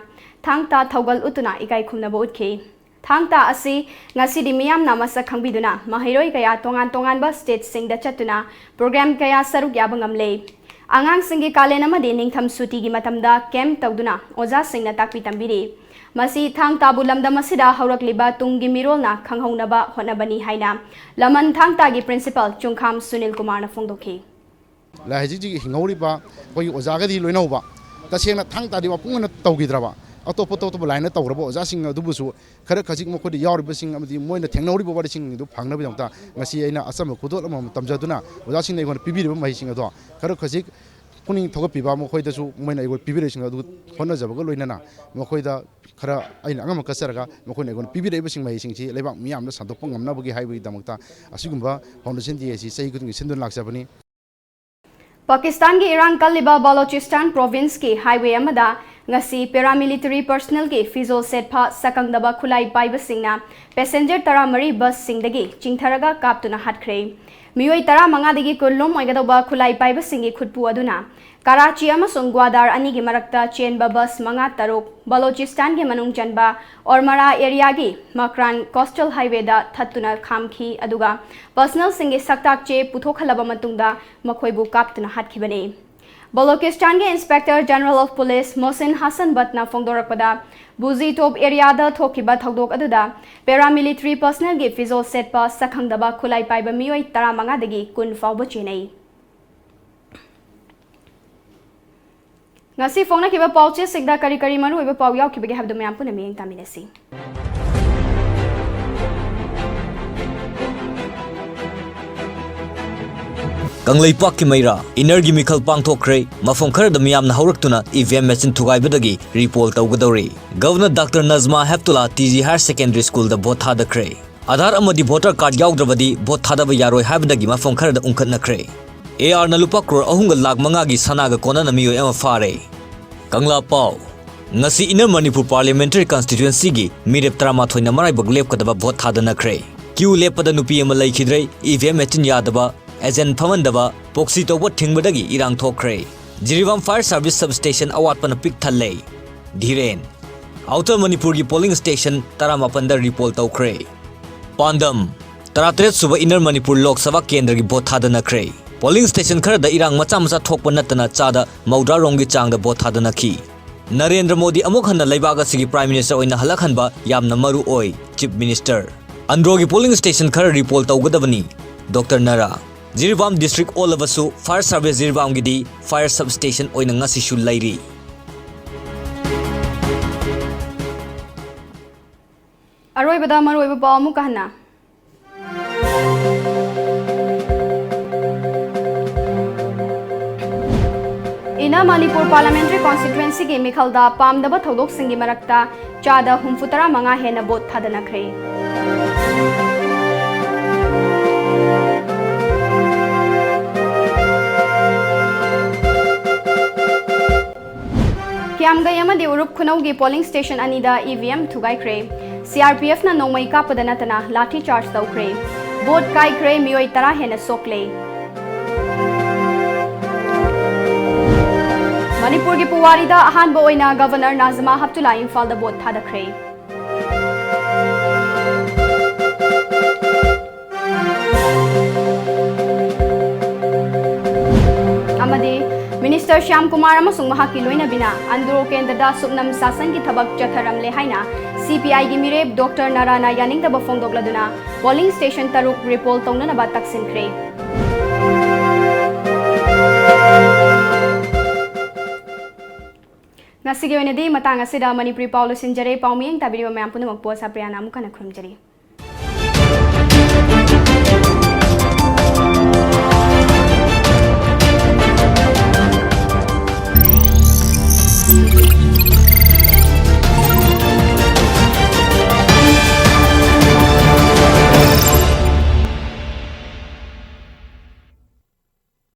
ꯊꯥꯡ ꯇꯥ ꯊꯧꯒꯜ ꯎꯠꯇꯨꯅ ꯏꯀꯥꯏ ꯈꯨꯝꯅꯕ ꯎꯠꯈꯤ꯫ ꯊꯥꯡ ꯇꯥ ꯑꯁꯤ ꯉꯁꯤꯗꯤ ꯃꯤꯌꯥꯝꯅ ꯃꯁꯛ ꯈꯪꯕꯤꯗꯨꯅ ꯃꯍꯩꯔꯣꯏ ꯀꯌꯥ ꯇꯣꯉꯥꯟ ꯇꯣꯉꯥꯟꯕ ꯁ꯭ꯇꯦꯠꯁꯤꯡꯗ ꯆꯠꯇꯨꯅ ꯄ꯭ꯔꯣꯒ꯭ꯔꯥꯝ ꯀꯌꯥ ꯁꯔꯨꯛ ꯌꯥꯕ ꯉꯝꯂꯦ꯫ ꯑꯉꯥꯡꯁꯤꯡꯒꯤ ꯀꯥꯂꯦꯟ ꯑꯃꯗꯤ ꯅꯤꯡꯊꯝ ꯁꯨꯇꯤꯒꯤ ꯃꯇꯝꯗ ꯀꯦꯝꯞ ꯇꯧꯗꯨꯅ ꯑꯣꯖꯥꯁꯤꯡꯅ ꯇꯥꯛꯄꯤ ꯇꯝꯕꯤꯔꯤ꯫ ꯃꯁꯤ ꯊꯥꯡ ꯇꯥꯕꯨ ꯂꯝꯗꯝ ꯑꯁꯤꯗ ꯍꯧꯔꯛꯂꯤꯕ ꯇꯨꯡꯒꯤ ꯃꯤꯔꯣꯜꯅ ꯈꯪꯍꯧꯅꯕ ꯍꯣꯠꯅꯕꯅꯤ ꯍꯥꯏꯅ ꯂꯃꯟ ꯊꯥꯡ ꯇꯥꯒꯤ ꯄ꯭ꯔꯤꯟꯁꯤꯄꯥꯜ ꯆꯨꯡꯈꯥꯝ ꯁꯨꯅꯤꯜ ꯀꯨꯃꯥꯔꯅ ꯐꯣꯡꯗꯣꯛꯈꯤ꯫ ꯂꯥꯏ ꯍꯧꯖꯤꯛ ꯍꯧꯖꯤꯛ ꯍꯤꯡꯍꯧꯔꯤꯕ ꯑꯩꯈꯣꯏꯒꯤ ꯑꯣꯖꯥꯒꯗꯤ ꯂꯣꯏꯅꯍꯧꯕ, ꯇꯁꯦꯡꯅ ꯊꯥꯡ ꯇꯥꯗꯤ ꯃꯄꯨꯡ ꯑꯣꯏꯅ ꯇꯧꯈꯤꯗ꯭ꯔꯕ, ꯑꯇꯣꯞ ꯑꯇꯣꯞꯄ ꯂꯥꯏꯟꯗ ꯇꯧꯈ꯭ꯔꯕ ꯑꯣꯖꯥꯁꯤꯡ ꯑꯗꯨꯕꯨꯁꯨ ꯈꯔ ꯈꯖꯤꯛ ꯃꯈꯣꯏꯗ ꯌꯥꯎꯔꯤꯕꯁꯤꯡ ꯑꯃꯗꯤ ꯃꯣꯏꯅ ꯊꯦꯡꯅꯍꯧꯔꯤꯕ ꯋꯥꯔꯤꯁꯤꯡ ꯑꯗꯨ ꯐꯪꯅꯕꯒꯤꯗꯃꯛꯇ ꯉꯁꯤ ꯑꯩꯅ ꯑꯆꯝꯕ ꯈꯨꯗꯣꯜ ꯑꯃꯃꯝ ꯇꯝꯖꯗꯨꯅ ꯑꯣꯖꯥꯁꯤꯡꯅ ꯑꯩꯉꯣꯟꯗ ꯄꯤꯕꯤꯔꯤꯕ ꯃꯍꯩꯁꯤꯡ ꯑꯗꯣ ꯈꯔ ꯈꯖꯤꯛ ꯄꯨꯛꯅꯤꯡ ꯊꯧꯒꯠꯄꯤꯕ, ꯃꯈꯣꯏꯗꯁꯨ ꯃꯣꯏꯅ ꯑꯩꯉꯣꯟꯗ ꯄꯤꯕꯤꯔꯛꯏꯁꯤꯡ ꯑꯗꯨ ꯍꯣꯠꯅꯖꯕꯒ ꯂꯣꯏꯅꯅ ꯃꯈꯣꯏꯗ ꯈꯔ ꯑꯩꯅ ꯑꯉꯝꯕ ꯀꯠꯆꯔꯒ ꯃꯈꯣꯏꯅ ꯑꯩꯉꯣꯟꯗ ꯄꯤꯕꯤꯔꯛꯏꯕꯁꯤꯡ ꯃꯍꯩꯁꯤꯡꯁꯤ ꯂꯩꯕꯥꯛ ꯃꯤꯌꯥꯝꯗ ꯁꯟꯗꯣꯛꯄ ꯉꯝꯅꯕꯒꯤ ꯍꯥꯏꯕꯒꯤꯗꯃꯛꯇ ꯑꯁꯤꯒꯨꯝꯕ ꯐꯥꯎꯟꯗꯦꯁꯟ ꯗꯦ ꯑꯁꯤ ꯆꯍꯤ ꯈꯨꯗꯤꯡꯒꯤ ꯁꯤꯟꯗꯨꯅ ꯂꯥꯛꯆꯕꯅꯤ꯫ ꯄꯥꯀꯤꯁꯇꯥꯟꯒꯤ ꯏꯔꯥꯡ ꯀꯜꯂꯤꯕ ꯕꯂꯣꯆꯤꯁꯇꯥꯟ ꯄ꯭ꯔꯣꯚꯤꯟꯁꯀꯤ ꯍꯥꯏꯋꯦ ꯑꯃꯗ ꯉꯁꯤ paramilitary personnelꯒꯤ ꯐꯤꯖꯣꯜ ꯁꯦꯠꯄ ꯁꯛꯈꯪꯗꯕ ꯈꯨꯠꯂꯥꯏ ꯄꯥꯏꯕꯁꯤꯡꯅ passenger ꯇꯔꯥꯃꯔꯤ busꯁꯤꯡꯗꯒꯤ ꯆꯤꯡꯊꯔꯒ ꯀꯥꯞꯇꯨꯅ ꯍꯥꯠꯈ꯭ꯔꯦ꯫ ꯃꯤꯑꯣꯏ ꯇꯔꯥꯃꯉꯥꯗꯒꯤ ꯀꯨꯟ ꯂꯨꯝ ꯑꯣꯏꯒꯗꯧꯕ ꯈꯨꯠꯂꯥꯏ ꯄꯥꯏꯕꯁꯤꯡꯒꯤ ꯈꯨꯠꯄꯨ ꯑꯗꯨꯅ ꯀꯔꯥꯆꯤ ꯑꯃꯁꯨꯡ ꯒ꯭ꯋꯥꯗꯥꯔ ꯑꯅꯤꯒꯤ ꯃꯔꯛꯇ ꯆꯦꯟꯕ bus ꯃꯉꯥ ꯇꯔꯨꯛ ꯕꯂꯣꯆꯤꯁꯇꯥꯟꯒꯤ ꯃꯅꯨꯡ ꯆꯟꯕ ꯑꯣꯔꯃꯔꯥ areaꯒꯤ ꯃꯀ꯭ꯔꯥꯟ coastal highwayꯗ ꯊꯠꯇꯨꯅ ꯈꯥꯝꯈꯤ, ꯑꯗꯨꯒ personnelꯁꯤꯡꯒꯤ ꯁꯛꯇꯥꯛ ꯆꯦ ꯄꯨꯊꯣꯛꯍꯜꯂꯕ ꯃꯇꯨꯡꯗ ꯃꯈꯣꯏꯕꯨ ꯀꯥꯞꯇꯨꯅ ꯍꯥꯠꯈꯤꯕꯅꯤ꯫ ꯕꯂꯣꯆꯤꯁꯇꯥꯟꯒꯤ Inspector General of Police Mohsin Hasan ꯕꯠꯅ ꯐꯣꯡꯗꯣꯔꯛꯄꯗ, ꯕꯨꯖꯤ ꯇꯣꯞ areaꯗ ꯊꯣꯛꯈꯤꯕ ꯊꯧꯗꯣꯛ ꯑꯗꯨꯗ paramilitary personnelꯒꯤ ꯐꯤꯖꯣꯜ ꯁꯦꯠꯄ ꯁꯛꯈꯪꯗꯕ ꯈꯨꯠꯂꯥꯏ ꯄꯥꯏꯕ ꯃꯤꯑꯣꯏ ꯇꯔꯥꯃꯉꯥꯗꯒꯤ ꯀꯨꯟ ꯐꯥꯎꯕ ꯆꯦꯟꯅꯩ꯫ ꯉꯁꯤ ꯐꯣꯡꯅꯈꯤꯕ ꯄꯥꯎꯆꯦꯁꯤꯡꯗ ꯀꯔꯤ ꯀꯔꯤ ꯃꯔꯨꯑꯣꯏꯕ ꯄꯥꯎ ꯌꯥꯎꯈꯤꯕꯒꯦ ꯍꯥꯏꯕꯗꯨ ꯃꯌꯥꯝ ꯄꯨꯟꯅ ꯃꯤꯠꯌꯦꯡ ꯇꯥꯃꯤꯟꯅꯁꯤ꯫ ꯀꯪꯂꯩꯄꯥꯛꯀꯤ ꯃꯩꯔꯥ ꯏꯟꯅꯔꯒꯤ ꯃꯤꯈꯜ ꯄꯥꯡꯊꯣꯛꯈ꯭ꯔꯦ꯫ ꯃꯐꯝ ꯈꯔꯗ ꯃꯤꯌꯥꯝꯅ ꯍꯧꯔꯛꯇꯨꯅ ꯏ ꯚꯤ ꯑꯦꯝ ꯃꯦꯆꯤꯟ ꯊꯨꯒꯥꯏꯕꯗꯒꯤ ꯔꯤꯄꯣꯜ ꯇꯧꯒꯗꯧꯔꯤ꯫ Governor doctor Najma Heptulla T G higher secondary ꯁ꯭ꯀꯨꯜꯗ ꯚꯣꯠ ꯊꯥꯗꯈ꯭ꯔꯦ꯫ ꯑꯥꯙꯥꯔ ꯑꯃꯗꯤ ꯚꯣꯇꯔ ꯀꯥꯔꯗ ꯌꯥꯎꯗ꯭ꯔꯕꯗꯤ ꯚꯣꯠ ꯊꯥꯗꯕ ꯌꯥꯔꯣꯏ ꯍꯥꯏꯕꯗꯒꯤ ꯃꯐꯝ ꯈꯔꯗ ꯎꯪꯈꯠꯅꯈ꯭ꯔꯦ꯫ ꯑꯦ ꯑꯥꯔꯅ ꯂꯨꯄꯥ ꯀ꯭ꯔꯣꯔ ꯑꯍꯨꯝꯒ ꯂꯥꯈ ꯃꯉꯥꯒꯤ ꯁꯅꯥꯒ ꯀꯣꯟꯅꯅ ꯃꯤꯑꯣꯏ ꯑꯃ ꯐꯥꯔꯦ꯫ ꯀꯪꯂꯥ ꯄꯥꯎ꯫ ꯉꯁꯤ ꯏꯟꯅꯔ ꯃꯅꯤꯄꯨꯔ ꯄꯥꯔꯂꯤꯌꯥꯃꯦꯟꯇꯔꯤ ꯀꯟꯁꯇꯤꯇ꯭ꯋꯦꯟꯁꯤꯒꯤ ꯃꯤꯔꯦꯞ ꯇꯔꯥꯃꯥꯊꯣꯏꯅ ꯃꯔꯥꯏꯕꯛ ꯂꯦꯞꯀꯗꯕ ꯚꯣꯠ ꯊꯥꯗꯅꯈ꯭ꯔꯦ꯫ ꯀ꯭ꯌꯨ ꯂꯦꯞꯄꯗ ꯅꯨꯄꯤ ꯑꯃ ꯂꯩꯈꯤꯗ꯭ꯔꯦ, ꯏ ꯚꯤ ꯑꯦꯝ ꯃꯦꯆꯤꯟ ꯌꯥꯗꯕ, ꯑꯦꯖꯦꯟ ꯐꯝꯍꯟꯗꯕ, ꯄ꯭ꯔꯣꯛꯁꯤ ꯇꯧꯕ ꯊꯤꯡꯕꯗꯒꯤ ꯏꯔꯥꯡ ꯊꯣꯛꯈ꯭ꯔꯦ꯫ Jiribam fire service sub station ꯑꯋꯥꯠꯄꯅ ꯄꯤꯛ ꯊꯜꯂꯦ꯫ ꯙꯤꯔꯦꯟ꯫ ꯑꯥꯎꯇꯔ ꯃꯅꯤꯄꯨꯔꯒꯤ ꯄꯣꯂꯤꯡ ꯁ꯭ꯇꯦꯁꯟ ꯇꯔꯥꯃꯥꯄꯟꯗ ꯔꯤꯄꯣꯜ ꯇꯧꯈ꯭ꯔꯦ꯫ ꯄꯥꯟꯗꯝ: ꯇꯔꯥꯇꯔꯦꯠ ꯁꯨꯕ ꯏꯟꯅꯔ ꯃꯅꯤꯄꯨꯔ ꯂꯣꯛ ꯁꯚꯥ ꯀꯦꯟꯗ꯭ꯔꯒꯤ ꯚꯣꯠ ꯊꯥꯗꯅꯈ꯭ꯔꯦ꯫ ꯄꯣꯂꯤꯡ ꯁ꯭ꯇꯦꯁꯟ ꯈꯔꯗ ꯏꯔꯥꯡ ꯃꯆꯥ ꯃꯆꯥ ꯊꯣꯛꯄ ꯅꯠꯇꯅ ꯆꯥꯗ ꯃꯧꯗ꯭ꯔꯥ ꯔꯣꯝꯒꯤ ꯆꯥꯡꯗ ꯚꯣꯠ ꯊꯥꯗꯅꯈꯤ꯫ ꯅꯔꯦꯟꯗ꯭ꯔ ꯃꯣꯗꯤ ꯑꯃꯨꯛ ꯍꯟꯅ ꯂꯩꯕꯥꯛ ꯑꯁꯤꯒꯤ ꯄ꯭ꯔꯥꯏꯝ ꯃꯤꯅꯤꯁꯇꯔ ꯑꯣꯏꯅ ꯍꯜꯂꯛꯍꯟꯕ ꯌꯥꯝꯅ ꯃꯔꯨ ꯑꯣꯏ, ꯆꯤꯐ ꯃꯤꯅꯤꯁꯇꯔ꯫ ꯑꯟꯗ꯭ꯔꯣꯒꯤ ꯄꯣꯂꯤꯡ ꯁ꯭ꯇꯦꯁꯟ ꯈꯔ ꯔꯤꯄꯣꯜ ꯇꯧꯒꯗꯕꯅꯤ, ꯗꯣꯛꯇꯔ ꯅꯔꯥ꯫ ꯖꯤꯔꯤꯕꯥꯝ ꯗꯤꯁꯇ꯭ꯔꯤꯛ ꯑꯣꯜꯂꯕꯁꯨ ꯐꯥꯌꯔ ꯁꯥꯔꯚꯤꯁ ꯖꯤꯔꯤꯕꯥꯝꯒꯤꯗꯤ ꯐꯥꯌꯔ ꯁꯕ ꯁ꯭ꯇꯦꯁꯟ ꯑꯣꯏꯅ ꯉꯁꯤꯁꯨ ꯂꯩꯔꯤ꯫ ꯑꯔꯣꯏꯕꯗ ꯃꯔꯨꯑꯣꯏꯕ ꯄꯥꯎ ꯑꯃꯨꯛꯀ ꯍꯟꯅ꯫ ꯏꯟꯅꯔ ꯃꯅꯤꯄꯨꯔ ꯄꯥꯔꯂꯤꯌꯥꯃꯦꯟꯇꯔꯤ ꯀꯟꯁꯇꯤꯇ꯭ꯋꯦꯟꯁꯤꯒꯤ ꯃꯤꯈꯜꯗ ꯄꯥꯝꯗꯕ ꯊꯧꯗꯣꯛꯁꯤꯡꯒꯤ ꯃꯔꯛꯇ ꯆꯥꯗ ꯍꯨꯝꯐꯨꯇꯔꯥ ꯃꯉꯥ ꯍꯦꯟꯅ ꯚꯣꯠ ꯊꯥꯗꯅꯈ꯭ꯔꯦ꯫ ꯀꯦ ꯁ꯭ꯌꯥꯝꯒꯩ ꯑꯃꯗꯤ ꯎꯔꯨꯞ ꯈꯨꯅꯧꯒꯤ polling station ꯑꯅꯤꯗ E V M ꯊꯨꯒꯥꯏꯈ꯭ꯔꯦ꯫ C R P F ꯅ ꯅꯣꯡꯃꯩ ꯀꯥꯞꯄꯗ ꯅꯠꯇꯅ ꯂꯥꯊꯤ charge ꯇꯧꯈ꯭ꯔꯦ꯫ Vote ꯀꯥꯏꯈ꯭ꯔꯦ, ꯃꯤꯑꯣꯏ ꯇꯔꯥ ꯍꯦꯟꯅ ꯁꯣꯛꯂꯦ꯫ ꯃꯅꯤꯄꯨꯔꯒꯤ ꯄꯨꯋꯥꯔꯤꯗ ꯑꯍꯥꯟꯕ ꯑꯣꯏꯅ Governor ꯅꯥꯖꯃꯥ ꯍꯞꯇꯨꯂꯥ ꯏꯝꯐꯥꯜꯗ vote ꯊꯥꯗꯈ꯭ꯔꯦ꯫ ꯑꯃꯗꯤ Minister ꯁ꯭ꯌꯥꯝ ꯀꯨꯃꯥꯔ ꯑꯃꯁꯨꯡ ꯃꯍꯥꯛꯀꯤ ꯂꯣꯏꯅꯕꯤꯅ ꯑꯟꯗ꯭ꯔꯣ ꯀꯦꯟꯗ꯭ꯔꯗ ꯁꯨꯞꯅꯝ ꯁꯥꯁꯟꯒꯤ ꯊꯕꯛ ꯆꯠꯊꯔꯝꯂꯦ ꯍꯥꯏꯅ C P I ꯒꯤ ꯃꯤꯔꯦꯞ Doctor ꯅꯥꯔꯥꯅ ꯌꯥꯅꯤꯡꯗꯕ ꯐꯣꯡꯗꯣꯛꯂꯗꯨꯅ polling station ꯇꯔꯨꯛ repoll ꯇꯧꯅꯅꯕ ꯇꯛꯁꯤꯟꯈ꯭ꯔꯦ꯫ ꯉꯁꯤꯒꯤ ꯑꯣꯏꯅꯗꯤ ꯃꯇꯥꯡ ꯑꯁꯤꯗ ꯃꯅꯤꯄꯨꯔꯤ ꯄꯥꯎ ꯂꯣꯏꯁꯤꯟꯖꯔꯦ꯫ ꯄꯥꯎ ꯃꯤꯠꯌꯦꯡ ꯇꯥꯕꯤꯔꯤꯕ ꯃꯌꯥꯝ ꯄꯨꯝꯅꯃꯛꯄꯨ ꯁꯥꯄ꯭ꯔꯤꯌꯥꯅ ꯑꯃꯨꯛ ꯍꯟꯅ ꯈꯨꯔꯨꯝꯖꯔꯤ꯫